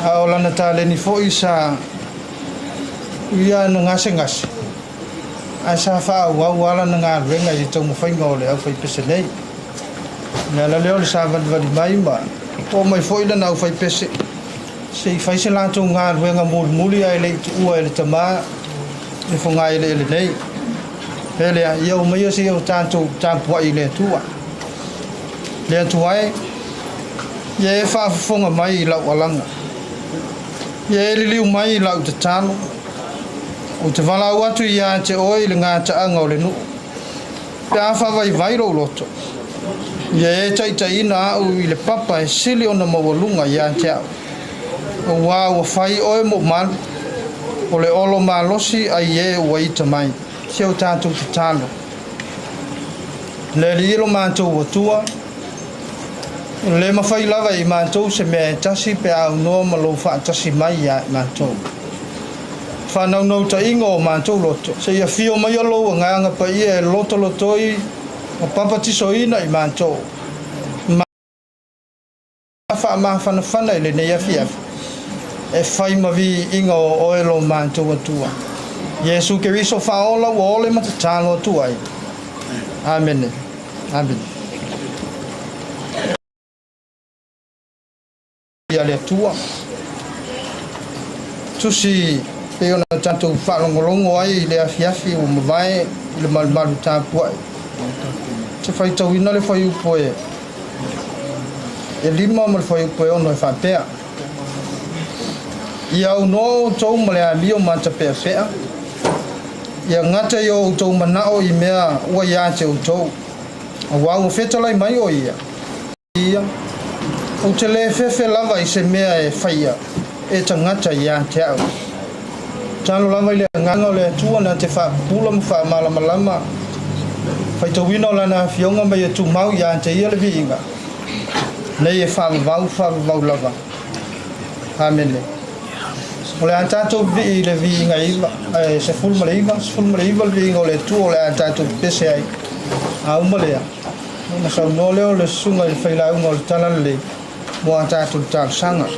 A o lana taleni foi sa ia na gasegase, ae sa faaauau lava lana galuega i le taumafaiga o le aufaipese nei. O le ala lea o le savalivali mai ma oo mai foi lana aufaipese se i fai se latou galuega mulimuli ae le i tuua e le Tama le fogaeleele nei. E lea, ia omaia seia o tatou tapuai i le Atua. Le Atua e, ia e faafofoga mai i lau alaga. Ia e liliu mai i lau tatalo. Ou te valaau atu ia te oe i le gataaga o le nuu. Pe a faavaivai lou loto, ia e taitaiina au i le papa e sili ona maualuga ia te au. Auā ua fai oe mou malu, o le olo malosi ai e ua ita mai. Si o tatou tatalo. Le Alii lo matou Atua, e le mafai lava e i matou se mea e tasi pe a aunoa ma lou faatasi mai ia i matou. Faanaunautaiga o matou loto, seia afio maia lou Agaga Paia e lotolotoi ma papatisoina i matou, ma faamafanafana i lenei afiafi, e fai ma viiga o oe lo matou Atua. Iesu Keriso Faaola ua ole ma tatalo atu ai. Amene. Amene. Ia le Atua. Tusi pei ona tatou faalogologo ai i le afiafi ua mavae i le malumalu tapuai. Te faitauina le fuaiupu e 5 ma le fuaiupu e 6 e faapea. Ia aunoa outou ma le amio matapeapea, ia gata i o outou manao i mea ua ia te outou, auā ua fetalai mai o ia. Ia, ou te le fefe lava i se mea e faia e tagata ia te au. Talo lava i le Agaga o le Atua na te faapupula ma faamalamalama faitauina o Lana Afioga ma ia tumau ia te Ia le viiga, nei e faavavau faavavau lava. Amene. O le a tatou vivii i le viiga iva, 19, 19 le viiga o le Atua o le a tatou pepese ai. A uma lea, ona saunoa lea o le susuga i le failauga o le Talalelei mo a tatou talosaga.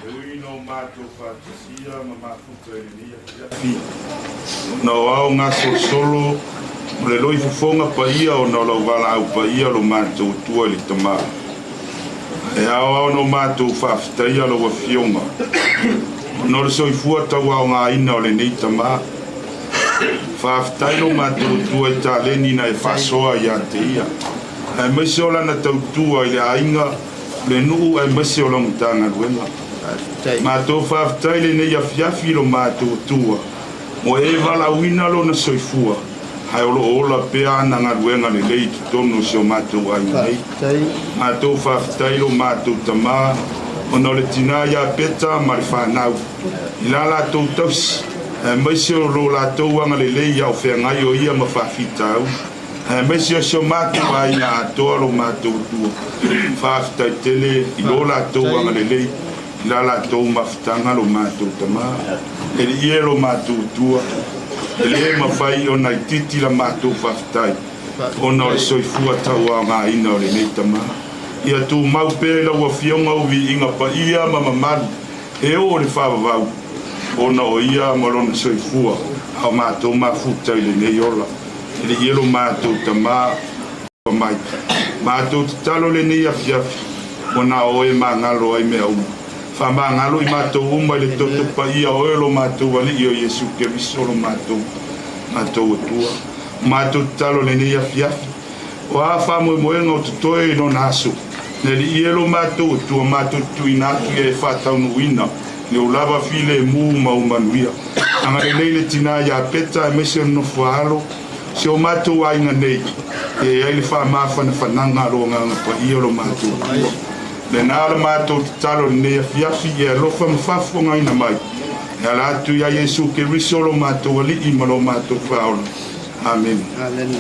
E ui ina o matou faatasia ma mafuta i lenei afiafi, ona o ao gasolosolo ma le loifofoga paia ona o lau valaau paia lo matou Atua i le Tama. E ao ao ona o matou faafetaia lau Afioga ona o le soifua tauaogaina o lenei Tama. Faafetai lo matou Atua i taleni na e faasoa ia te ia, aemaise o lana tautua i le aiga, le nuu aemaise o lau Matagaluega. Matou faafetai lenei afiafi i lo matou Atua ua e valaauina lona soifua ae o lo o ola pea ana galuega lelei i totonu o si o matou aiga nei. Matou faafetai lo matou Tama ona o le tina ia Peta ma le fanau i la latou tausi aemaise o lo latou agalelei a o feagai o ia ma faafitauli. Aemaise o si o matou aiga atoa lo matou Atua. Faafetai tele i lo latou agalelei, i la latou mafutaga lo matou Tama. E lii e lo matou Atua, e le mafai ona itiiti la matou faafetai ona o le soifua tauaogaina o lenei Tama. Ia tumau pea i lau Afioga ou viiga paia ma mamalu e oo i le faavavau, ona o ia ma lona soifua a o matou mafuta i lenei ola. E le i e lo matou tama ua mai. Matou tatalo lenei afiafi, ua na o oe magalo ai mea uma. Faamagalo i matou uma i le toto paia o oe lo matou Alii o Iesu Keriso lo matou matou Atua. Matou tatalo lenei afiafi, o a faamoemoega o totoe i lona aso, le Alii e lo matou Atua matou te tuuina atu ia e faataunuuina le o lava filemu ma o manuia. Agalelei le tina ia Peta aemaise o le nofoaalo, si o matou aiga nei, e i ai le faamafanafanaga a lo Agaga Paia o lo matou Atua. Lena la matou tatalo i lenei afiafi, e alofa ma faafofogaina mai, e ala atu ia Iesu Keriso lo matou Alii ma lo matou Faaola. Amene. Amene.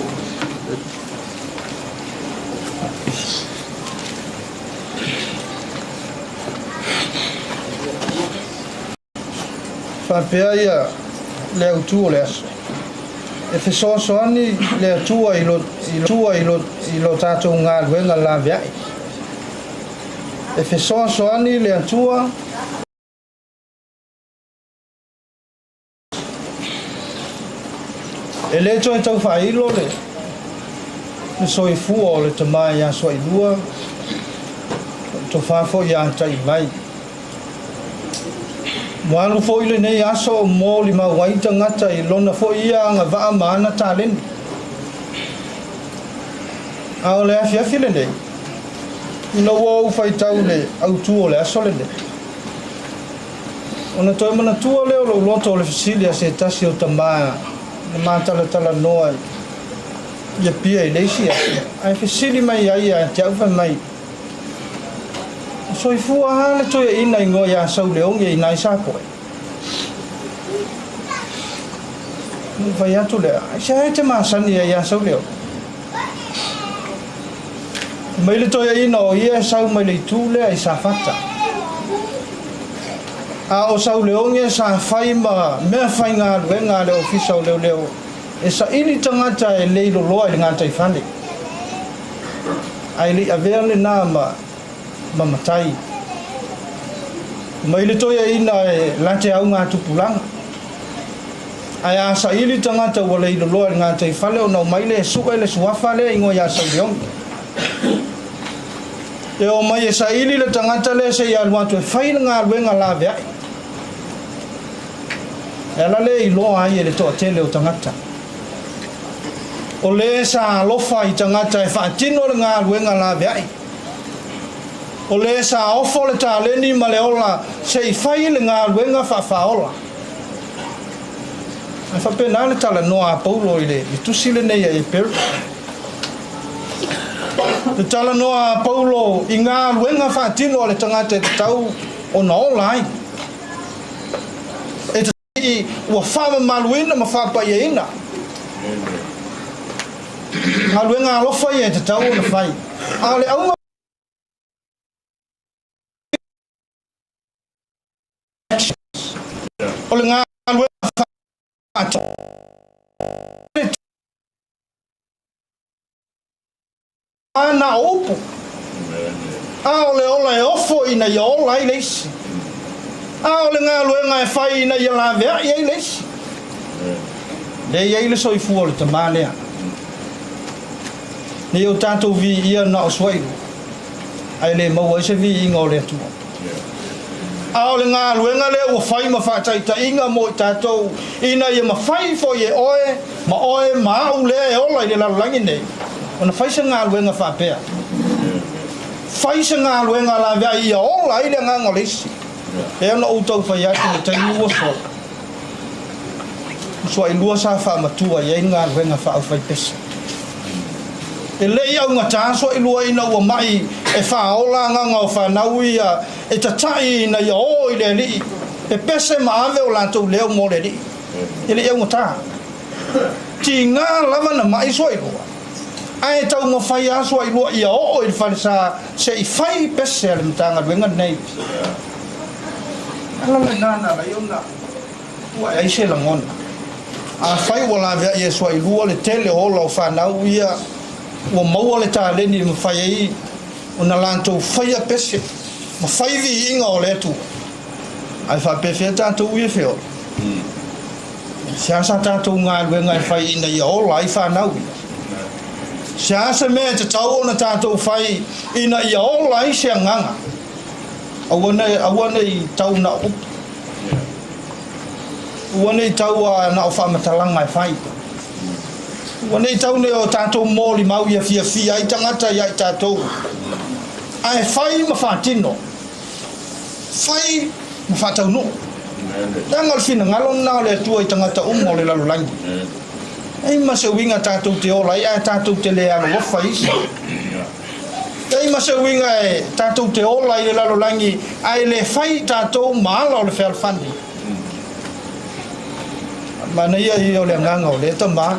Faapea ia le autu o le aso. E fesoasoani le Atua i lo, i lo, i lo, i lo tatou galuega laveai. E fesoasoani le Atua E le toe tau faailo le, le soifua o le tama ia Soailua, tofa foi ia Taimai. Ua alu foi lenei aso o molimau ai tagata i lona foi ia agavaa ma ana taleni. A o le afiafi lenei, ina ua ou faitau i le autu o le aso lenei, ona toe manatua lea o lou loto o le fesili a se tasi o tama na matalatalanoa i Apia i le isi aso, ae fesili mai ai ia te au fai mai, Soifua lava le toeaina igoa ia Sauleoge i nai Sapoe. Na ou fai atu lea, aisea e te masani ai ia Sauleoge? Fai mai le toeaina o ia e sau mai le itu lea i Safata. A o Sauleoge sa fai ma mea faigaluega a le Ofisa o Leoleo e saili tagata e leiloloa i le gataifale. Ae le i avea lena ma ma matai. Mai le toeaina e late augatupulaga. Ae a saili tagata ua leiloloa i le gataifale ona omai lea e sue le suafa lea e igoa ia Sauleogi. E omai e saili le tagata lea seia alu atu e fai le galuega laveai. E ala lea e iloa ai e le toatele o tagata. O le sa alofa i tagata e faatino le galuega laveai. O le sa ofo le taleni ma le ola se i fai le galuega faafaaola. Ae faapena le talanoa a Paulo i le tusi lenei a Eperu. Le talanoa a Paulo i galuega faatino a le tagata e tatau ona ola ai. E i ua faamamaluina ma faapaiaina. Galuega alofa ia e tatau ona fai. A o le auga o le galuega faatino na o upu, a o le ola e ofo ina ia ola ai le isi, a o le galuega e fai ina ia laveai ai le isi. Lea e i ai le soifua o le tama lea. Ne i o tatou viia na o suailua, ae le maua ai se viiga o le Atua. A o le galuega lea ua fai ma faataitaiga mo i tatou, ina ia mafai foi e oe ma oe ma au lea e ola i le lalolagi nei, ona fai se galuega faapea. Fai se galuega laveai ia ola ai le agaga o le isi. E ona ou tau fai atu i le taimi ua sola, o suailua sa faamatua i ai le galuega faaufaipese. E le i augatā suailua ina ua mai e faaola agaga o fanau ia e tataʻi ina ia o i le Alii, pepese ma ave o latou leo mo le Alii. E le i augatā. Tigā lava na maʻi suailua, ae taumafai lava suailua ia oo i le falesa se i fai pese a le Matagaluega lenei. Ala lena na ala ai ona ua ai se lagona. Afai ua laveai e suailua le tele o ola o fanau ia ua maua le taleni e mafai ai ona latou faia pese ma fai viiga o le Atua, ae faapefea tatou ia feola? Se a sa tatou galuega e fai ina ia ola ai fanau ia? Se a se mea e tatau ona tatou fai ina ia ola ai se agaga? Aua ne, aua ne i tau na o upu. Ua ne i tau a na o faamatalaga e fai. Ua ne i tau ne o tatou molimau ia fiafia ai tagata ia i tatou. Ae fai ma faatino. Fai ma faataunuu. Leaga o le finagalo lena o le Atua i tagata uma o le lalolagi. E i ma se uiga tatou te ola ai ae tatou te le alolofa i isi. E i ma se uiga e tatou te ola i le lalolagi ae le fai i tatou ma ala o le fealofani. Manaia ia o le agaga o lea tama.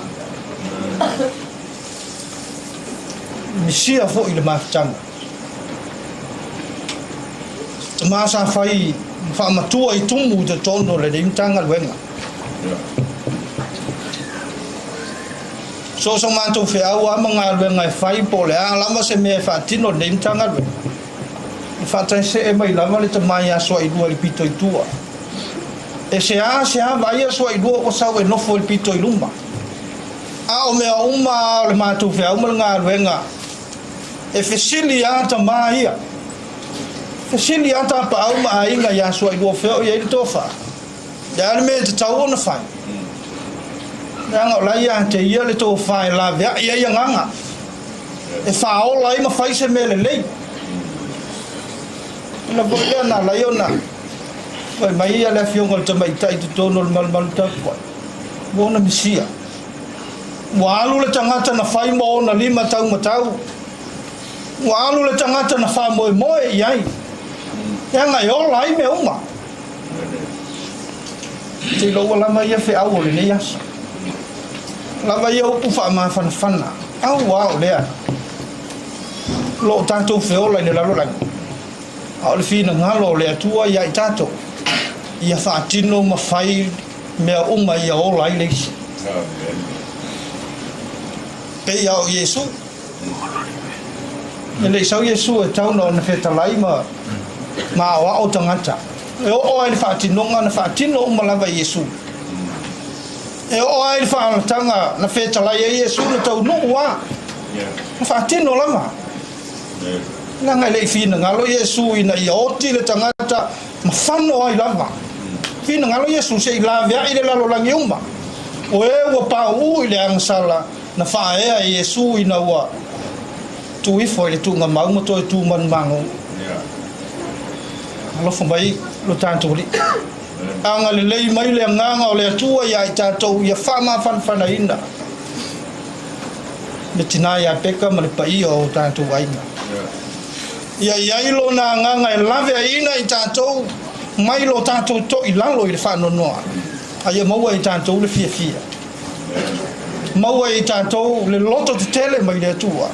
Misia foi le mafutaga. Tama sa fai faamatua i tumu i totonu o lenei Matagaluega. So o so matou feau lava ma galuega e fai po o le a lava se mea e faatino i lenei Matagaluega, e faataesee mai lava le tama ia Suailua i le pito i tua. E seasea vaaia Suailua ua sau e nofo i le pito i luma. A o mea uma lava o le matou feau ma le galuega, e fesili lava tama ia. Fesili lava tapaau ma aiga ia Suailua fea o i ai le tofa. Le a le mea e tatau ona fai? Leaga o la e ia te ia le tofa e laveai ai agaga, e faaola ai ma fai se mea lelei. Ona foi lea na ala ai ona fai mai ia le afioga o le tamaitai i totonu o le malumalu tapuai, ua ona misia. Ua alu le tagata na fai ma ona lima taumatau, ua alu le tagata na faamoemoe i ai, leaga e ola ai mea uma. Seila ua lava ia feau o lenei aso. Lava ia upu faamafanafana. Auā o lea. O lo o tatou feola i le lalolagi, a o le finagalo o le Atua ia i tatou, ia faatino ma fai mea uma ia ola ai le isi. Pei a o Iesu. E le i sau Iesu e tau na ona fetalai ma ma aoao tagata. E oo lava i le faatinoga na faatino uma lava e Iesu. E oo lava i le faaolataga na fetalai ai Iesu na taunuu lava. Na faatino lava. Leaga e le i finagalo Iesu ina ia oti le tagata ma fano ai lava. Finagalo Iesu se i laveai le lalolagi uma. O e ua pauu i le agasala na faaea e Iesu ina ua tuu ifo i le tuugamau ma toe tu manumalo. Alofa mai lo tatou Alii. Agalelei mai le Agaga o le Atua iā i tatou ia faamafanafanaina le tinā iā Peka ma le paia o tatou aiga. Ia i ai Lona Agaga e laveaiina i tatou mai lo tatou toilalo i le faanoanoa, a ia maua e i tatou le fiafia. Maua e i tatou le loto tetele mai le Atua,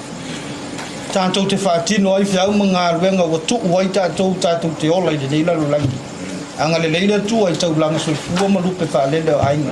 tatou te faatino ai feau ma galuega ua tuu ai tatou tatou te ola i lenei lalolagi. Agalelei le Atua i taulaga soifua ma lupe faalele o aiga.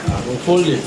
Malo foi le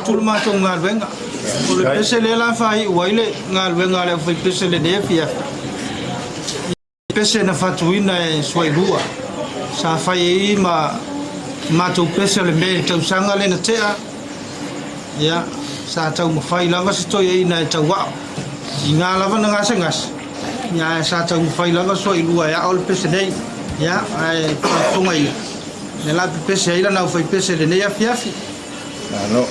atu le matou galuega. O le pese lea la faaiu ai le galuega a le aufaipese i lenei afiafi. Pese na fatuina e Suailua sa fai ai ma matou pese o le mea i le tausaga lea na tea. Ia, sa taumafai lava se toeaina e tauao. I gā lava na gasegase, ia ae sa taumafai lava Suailua e ao le pese nei. Ia, ae faafofoga ia, lea la pepese ai lana aufaipese i lenei afiafi. Malo.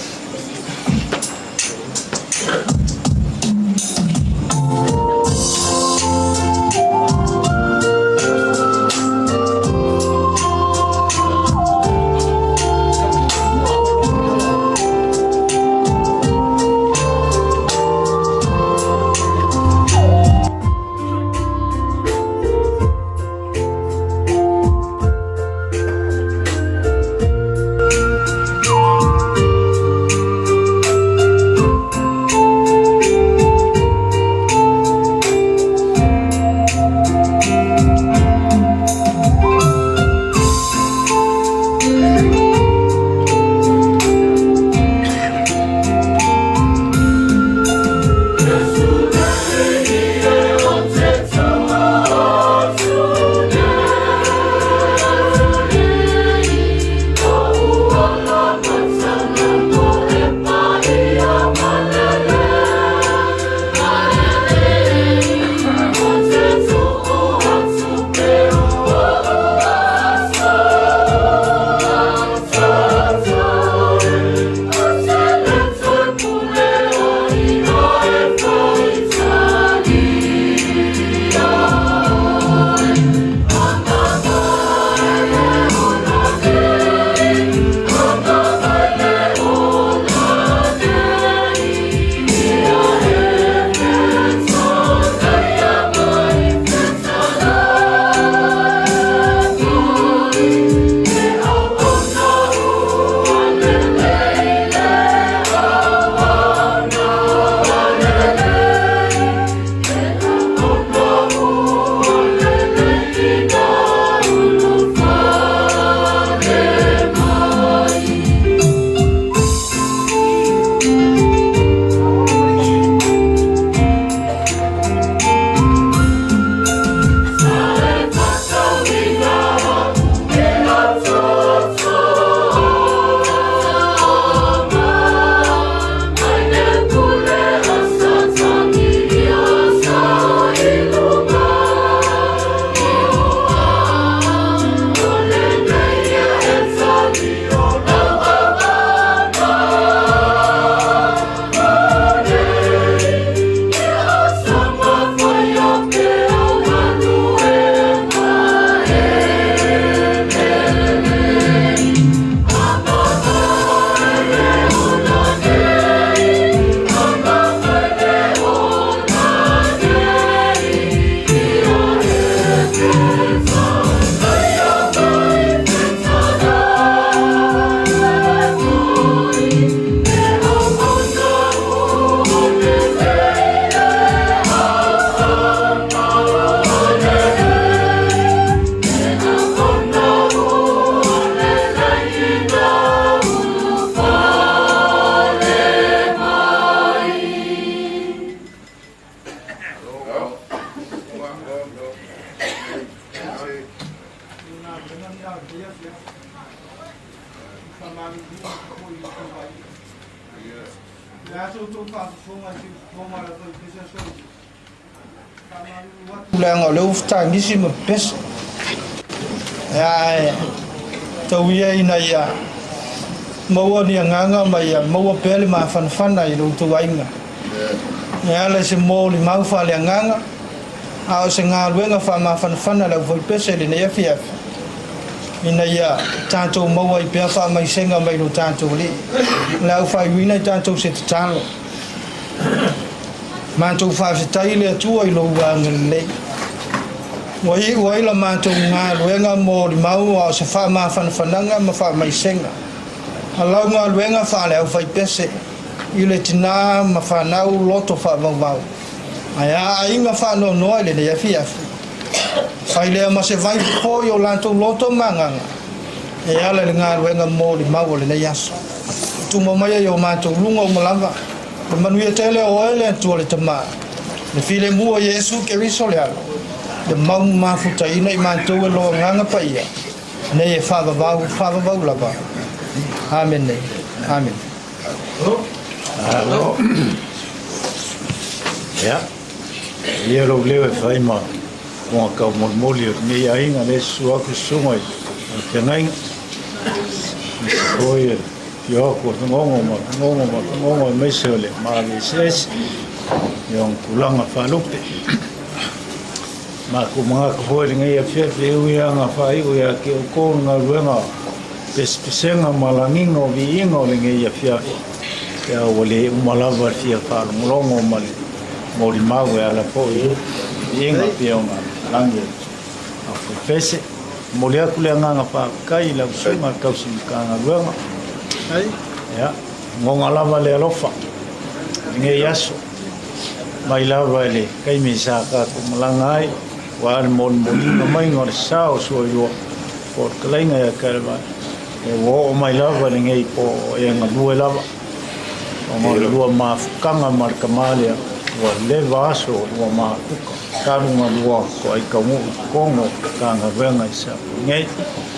Leaga o lea ua fetagisi ma pepese. Ae tau ia ina ia maua ni agaga ma ia maua pea le mafanafana i lo outou aiga. E ala i se molimau faaleagaga, a o se galuega faamafanafana a le aufaipese i lenei afiafi, ina ia tatou maua ai pea faamaisega mai lo tatou Alii. O le a ou faaiuina i tatou se tatalo. Matou faafetai i le Atua i lou agalelei. Ua iu ai la matou galuega molimau a o se faamafanafanaga ma faamaisega a lau galuega faale-aufaipese i le tina ma fanau loto faavauvau ae a aiga faanoanoa i lenei afiafi. Fai lea ma se vai popo i o latou loto ma agaga e ala i le galuega molimau o lenei aso. tumau mai ai i o matou luga uma lava. Le manuia tele o oe le Atua le Tama, le filemu o Iesu Keriso le Alo, le mau mafutaina i matou e lou Agaga Paia, nei e faavavau, faavavau lava. Amene. Amene. Alo. Ia. Ia lou leo e fai ma fofoga taumolimoli o lenei aiga lea e susu atu susuga i le feagaiga. Aemaise foi o le afio atu o Fagogo ma Fagogo ma Fagogo aemaise o le maave eseese i ona tulaga faalupe. Matou manatu foi i lenei afiafi e ui lava ina faaiu ia te outou le galuega pesepesega ma lagiga o viiga o lenei afiafi, ia ua le uma lava le fia faalogologo ma le molimau e ala foi i viiga pei ona lagi e Aufaipeese. Momoli atu le agaga faafetai i lau susuga i le tausi Matagaluega. Ia, goga lava le alofa i lenei aso, mai lava i le taimi sa tatou malaga ai, aua le molimoliga maiga o le sa o Sualua po o le Talaiga ia Kalevai, ia ua oo mai lava i lenei po o e galue lava, ona o le lua mafutaga ma le tama lea, ua leva aso o lua mafuta, talu ona lua toai taunuu i totonu o le Matagaluega i Samoa nei.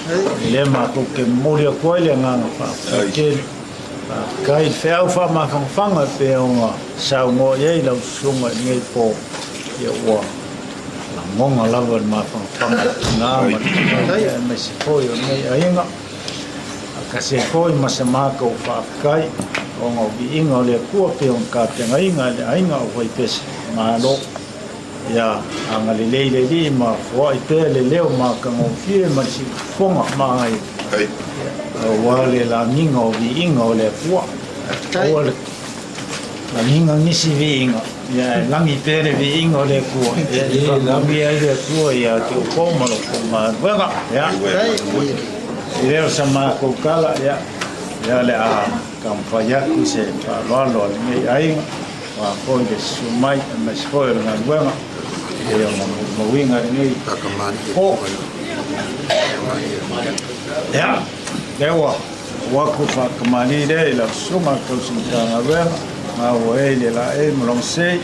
O lea matou te momoli atu ai le agaga faafetai tele. Faafetai i le feau faamafanafana e pei ona saunoa i ai lau susuga i lenei po, ia ua lagona lava le mafanafana i tina ma le tamaitai aemaise foi o lenei aiga. Faatasi ai foi ma se matou faafetai ona o viiga o le Atua pei ona tapenaina e le aiga o Vaipese. Malo. Ia agalelei le Alii ma foai pea le leo matagofie ma le siufofoga manaia aua le lagiga o viiga o le Atua. Aua le lagiga nisi viiga, ia e lagi pea le viiga o le Atua e faamanuia ai le Atua ia te outou ma lo outou galuega. Ia, i lea o sa matou tala, ia, ia o le a taumafai atu se faaaloalo a lenei aiga. Aua foi le susu mai aemaise foi o le galuega e ona molimauina lenei po. Ia, lea ua ou atu faakamali lea i lau susuga le tausi Matagaluega, ma ua e i le laei ma lona sei.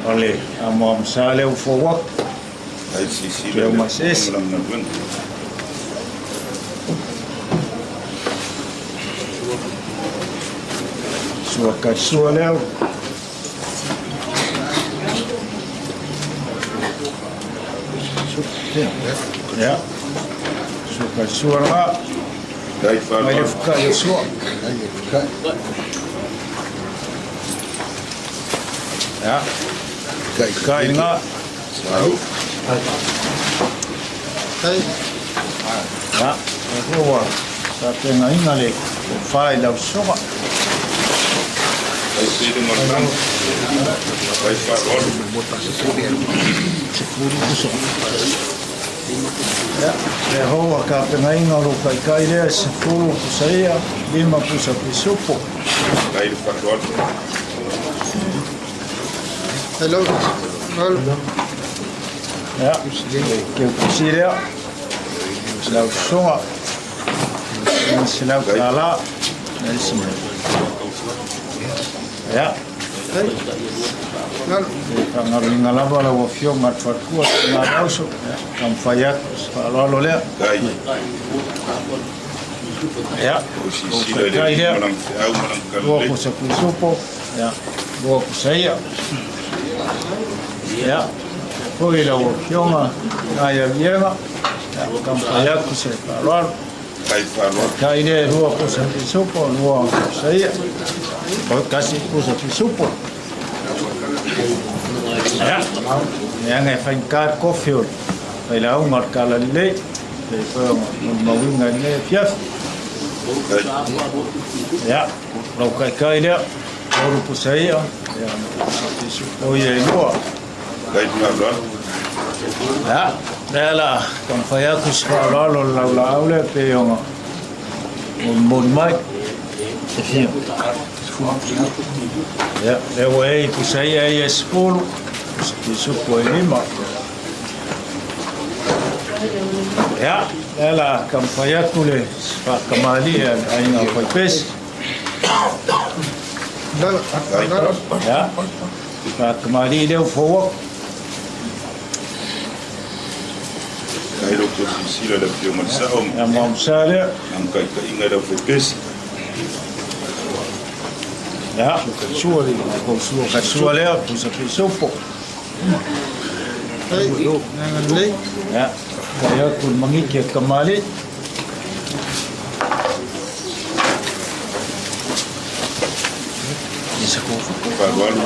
O le amoamosa lea ua fou atu. Leo maseese. Sua kai sua leo. Ya. Sua kai sua la. Mai le fuka ia sua. Ya. Kai nga. Ia, lea ua tapenaina le tofa i lau soga. Ia, lea hou ua tapenaina lou taitai lea, 10 pusa ia, 5 pusa pisupo. Hello. Ia, keu pusi lea. Lau susuga. Se lau tala. Ia. E faagaluina lava lau afioga le faletua i le auso. Ia, taumafai atu se faaaloalo lea. Ia, o taitai lea. Lua pusa pisupo. Ia, lua pusa ia. Ia, foi lau afioga nai aviega. Ia, taumafai atu se faaaloalo. Taitai lea, lua pusa pisupo, lua pusa ia. O tasi pusa pisupo. Ia, leaga e faigata le kofi o le failauga o le talalelei. Pei foi ona molimauina i lenei afiafi. Ia, lau taitai lea, tolu pusa ia, ia ma pusa pisupo ia e lua. Ia, lea la taumafai atu se faaaloalo o le laulaau lea pei ona molimoli mai. Se fia. Ia, lea ua e i pusa ia ia e 10, pusa pisupo e 5. Ia, lea la taumafai atu le faatamalii a le aiga o Faipesi. Ia, faatamalii lea ua fou atu. Faafetai lo outou silasila i le Afioga i le Sao ma Ia, maumasa lea. Lana taitaiga i le aufaipesi. Ia, sua lea, pusa pisupo. Ia, fai atu le magiki a tamalii. Faaaloalo.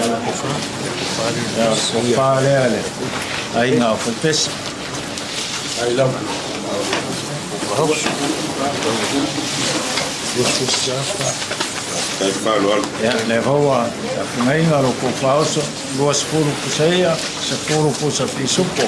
Ia, tofa lea le aiga o Faipesi. Faafetai faaaloalo. Ia, lea foi ua tapenaina lo tou faaoso, 20 pusa ia, 10 pusa pisupo.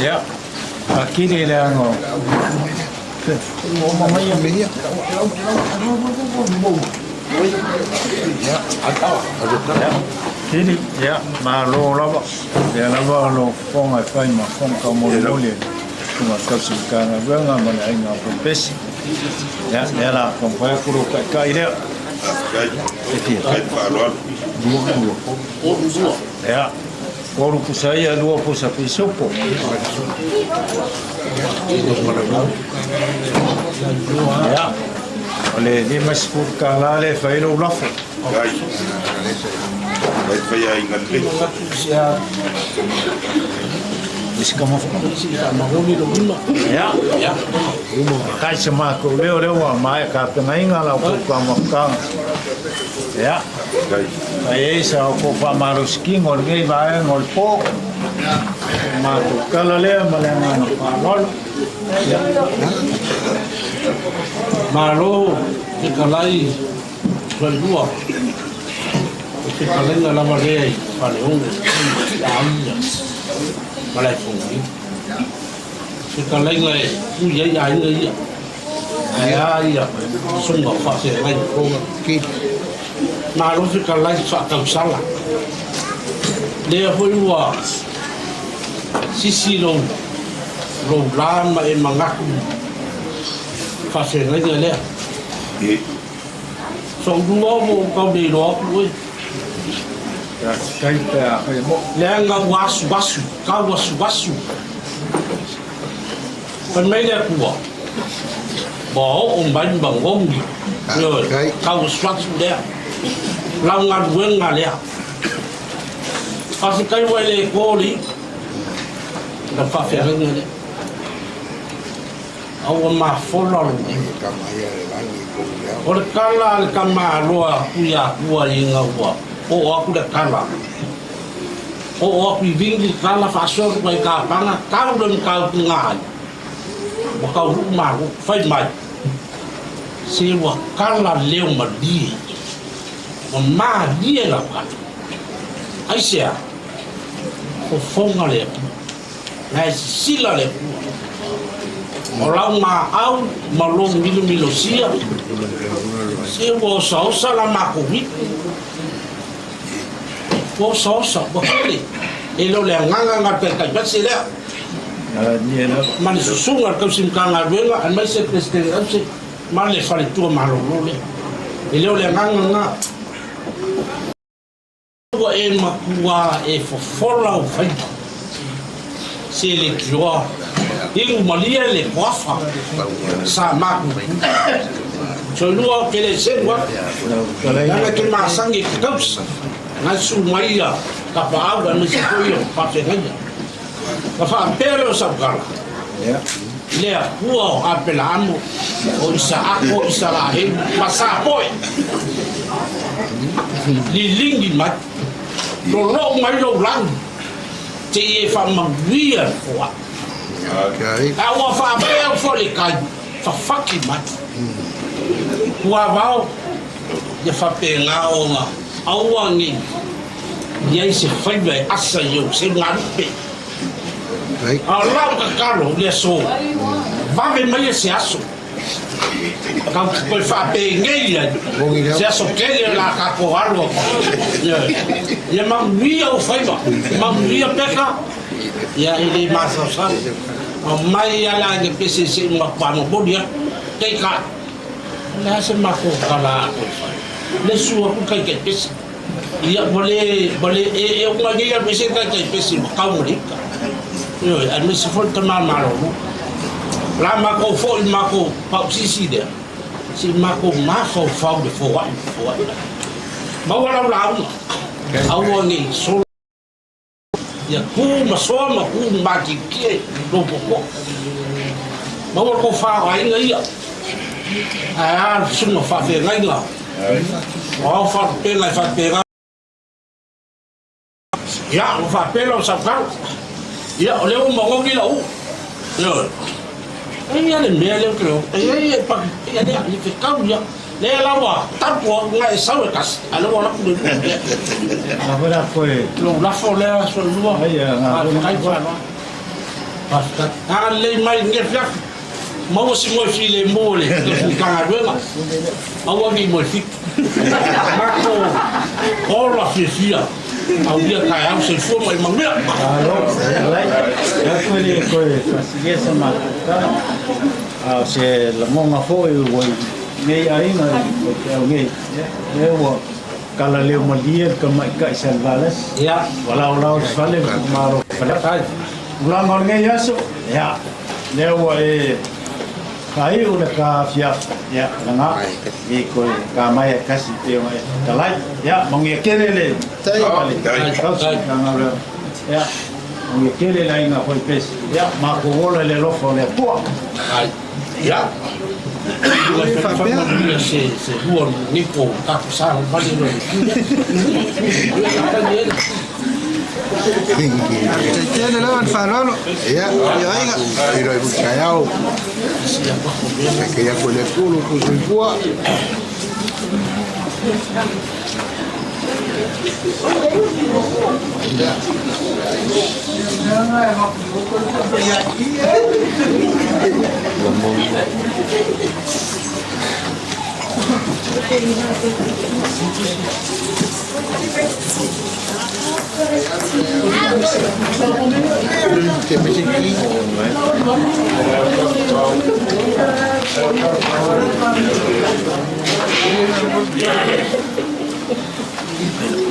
Ia, akili le aga o Kili, ia, malo lava. Lea lava o lo fofoga e fai ma fofoga taumolimoli e Susuga Tausi Matagaluega ma le aiga o Faipesi. Ia, lea la taumafai atu lou taitai lea. Faafetai. Faafetai faaaloalo. Ia, tolu pusa ia, lua pusa pisupo. Ia, o le $50 lea e fai ai lou lafo. Faafetai. Faafetai faiaiga lelei. Ia, kai se matou leo lea ua maea tapenaina la outou taumafataga. Ia, Faafetai. fai ai sa outou faamalosikino i lenei vaega o le po. O matou tala lea ma le agaga faaaloalo. Ia. Malo fetalai Falelua, o fetalaiga lava lea i Faleono, i aiga ma Laefonoina. Fetalaiga e ui ai aiga ia, ae a ia susuga faafeagai Malo fetalai faatausala. Lea foi ua sisi lou lou la ma e manatu faafeagaiga lea. Soulua ua ou tau le iloa atu oe. Leaga ua asuasu, tau asuasu. Fai mai le Atua, ua oo mai magogi, ioe, tau asuasu lea, lau galuega lea. Faafetai ua e le ko le iu, lau faafeagaiga lea. A ua mafola lou lima. O le tala a le tamaloa Tuiatua ina ua oo atu le tala, oo atu i Vini le tala faasoa atu ai Kapana, tau le mataupu na ai, ua taunuu malo, fai mai, se ua tala leo malie, ua malie lau tala. Aisea? Fofoga le Atua. Na e sisila le Atua. O lau maau ma lou milomilosia, se ua osaosa la makou ipu. Ua osaosa, ua tele. E le o le agaga na taitai pasi lea. Ma le susuga a le tausi Matagaluega aemaise le Peresetene Ause ma le faletua malolo lea. E le o le agaga na. Ua e matua e fofola ou faiva, se leitioa inu malie le kuafa sa maku soilua ou te le selu atu, leaga e te masani i te tausi, na su mai ia tapaau aemaise foi o faafeagaiga. Na faapea lea o Saukala, le Atua o Apelaamo, o Isaako, o Isaraelu, ma Sapoe, liligi mai, lolou mai lou lagi, seia e faamanuia le foai. A ua faapea foi le kai, fafaki mai. Ua vao, ia faapena ona aua nei. I ai se faiva e asa i ou seugalupe. A o lau tatalo i le aso, vave maia se aso. Tatou te toe faapenei ai se aso tele o le a tatou alo atu. Ioe. Ia manuia ou faiva, manuia Peka, ia e le masaosao. Aumai lava le aiga pese se i matua momoli atu. Peitai, o le a se matou tala a toe fai? Le susu atu le taitai pese. Ia, ua le, ua le ee uma nei alu ese le taitai pese ua tau ma le ita. Ioe, aemaise foi le tama malolo. O le a matou foi i le matou pausisi lea, se i matou mafaufau i le foai ma foai mai. Maua lau lauga, aua ne i solo. Ia tu ma soa ma tu ma matietie lou popo. Maua le tofa o aiga ia. Ae a le susuga faafeagaiga. O ao faalupega e faapena. Ia, ua faapena o sautalo. Ia, o lea ua magogi lau uu. Ioe. E i ai le mea lea ou te iloa, e i ai e paki, ia lea, i fetau ia. Lea la ua tapu au na e sau e tasi, a lea ua lapu le lua. A foi la koe. Lou lafo lea soilua. Ai a nga foi Faafetai faaaloalo. Faafetai. Agalelei mai i lenei afiafi. Maua si moe filemu o le Matagaluega. Aua ne i moe fitu. Matou ola fiafia. Aulia taeao soifua ma ia manuia. Malo, faafetai. Ia koe le koe faasilia sa matou tala. A o se lagona foi ua i nei aiga i faifeau nei, lea ua kalaleo malie le tamaitai Salivalasi. Ia. Ua laolao le fale ma malo fale. Tulaga o lenei aso, ia, lea ua e faaiu le ta afiafi, ia, lena, i koe ka mai e kasi pei ona e fetalai. Ia, manuia tele le tausi Ia, manuia tele le aiga Foipesi. Ia, matou ola i le alofa o le Atua. Ia, faamanuia se se lua niko taku sa vale lo Tele lava le faaaloalo. Ia, Ia aiga. Ilo e taeao. Ke ia ko le kulu ku soifua.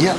Ia.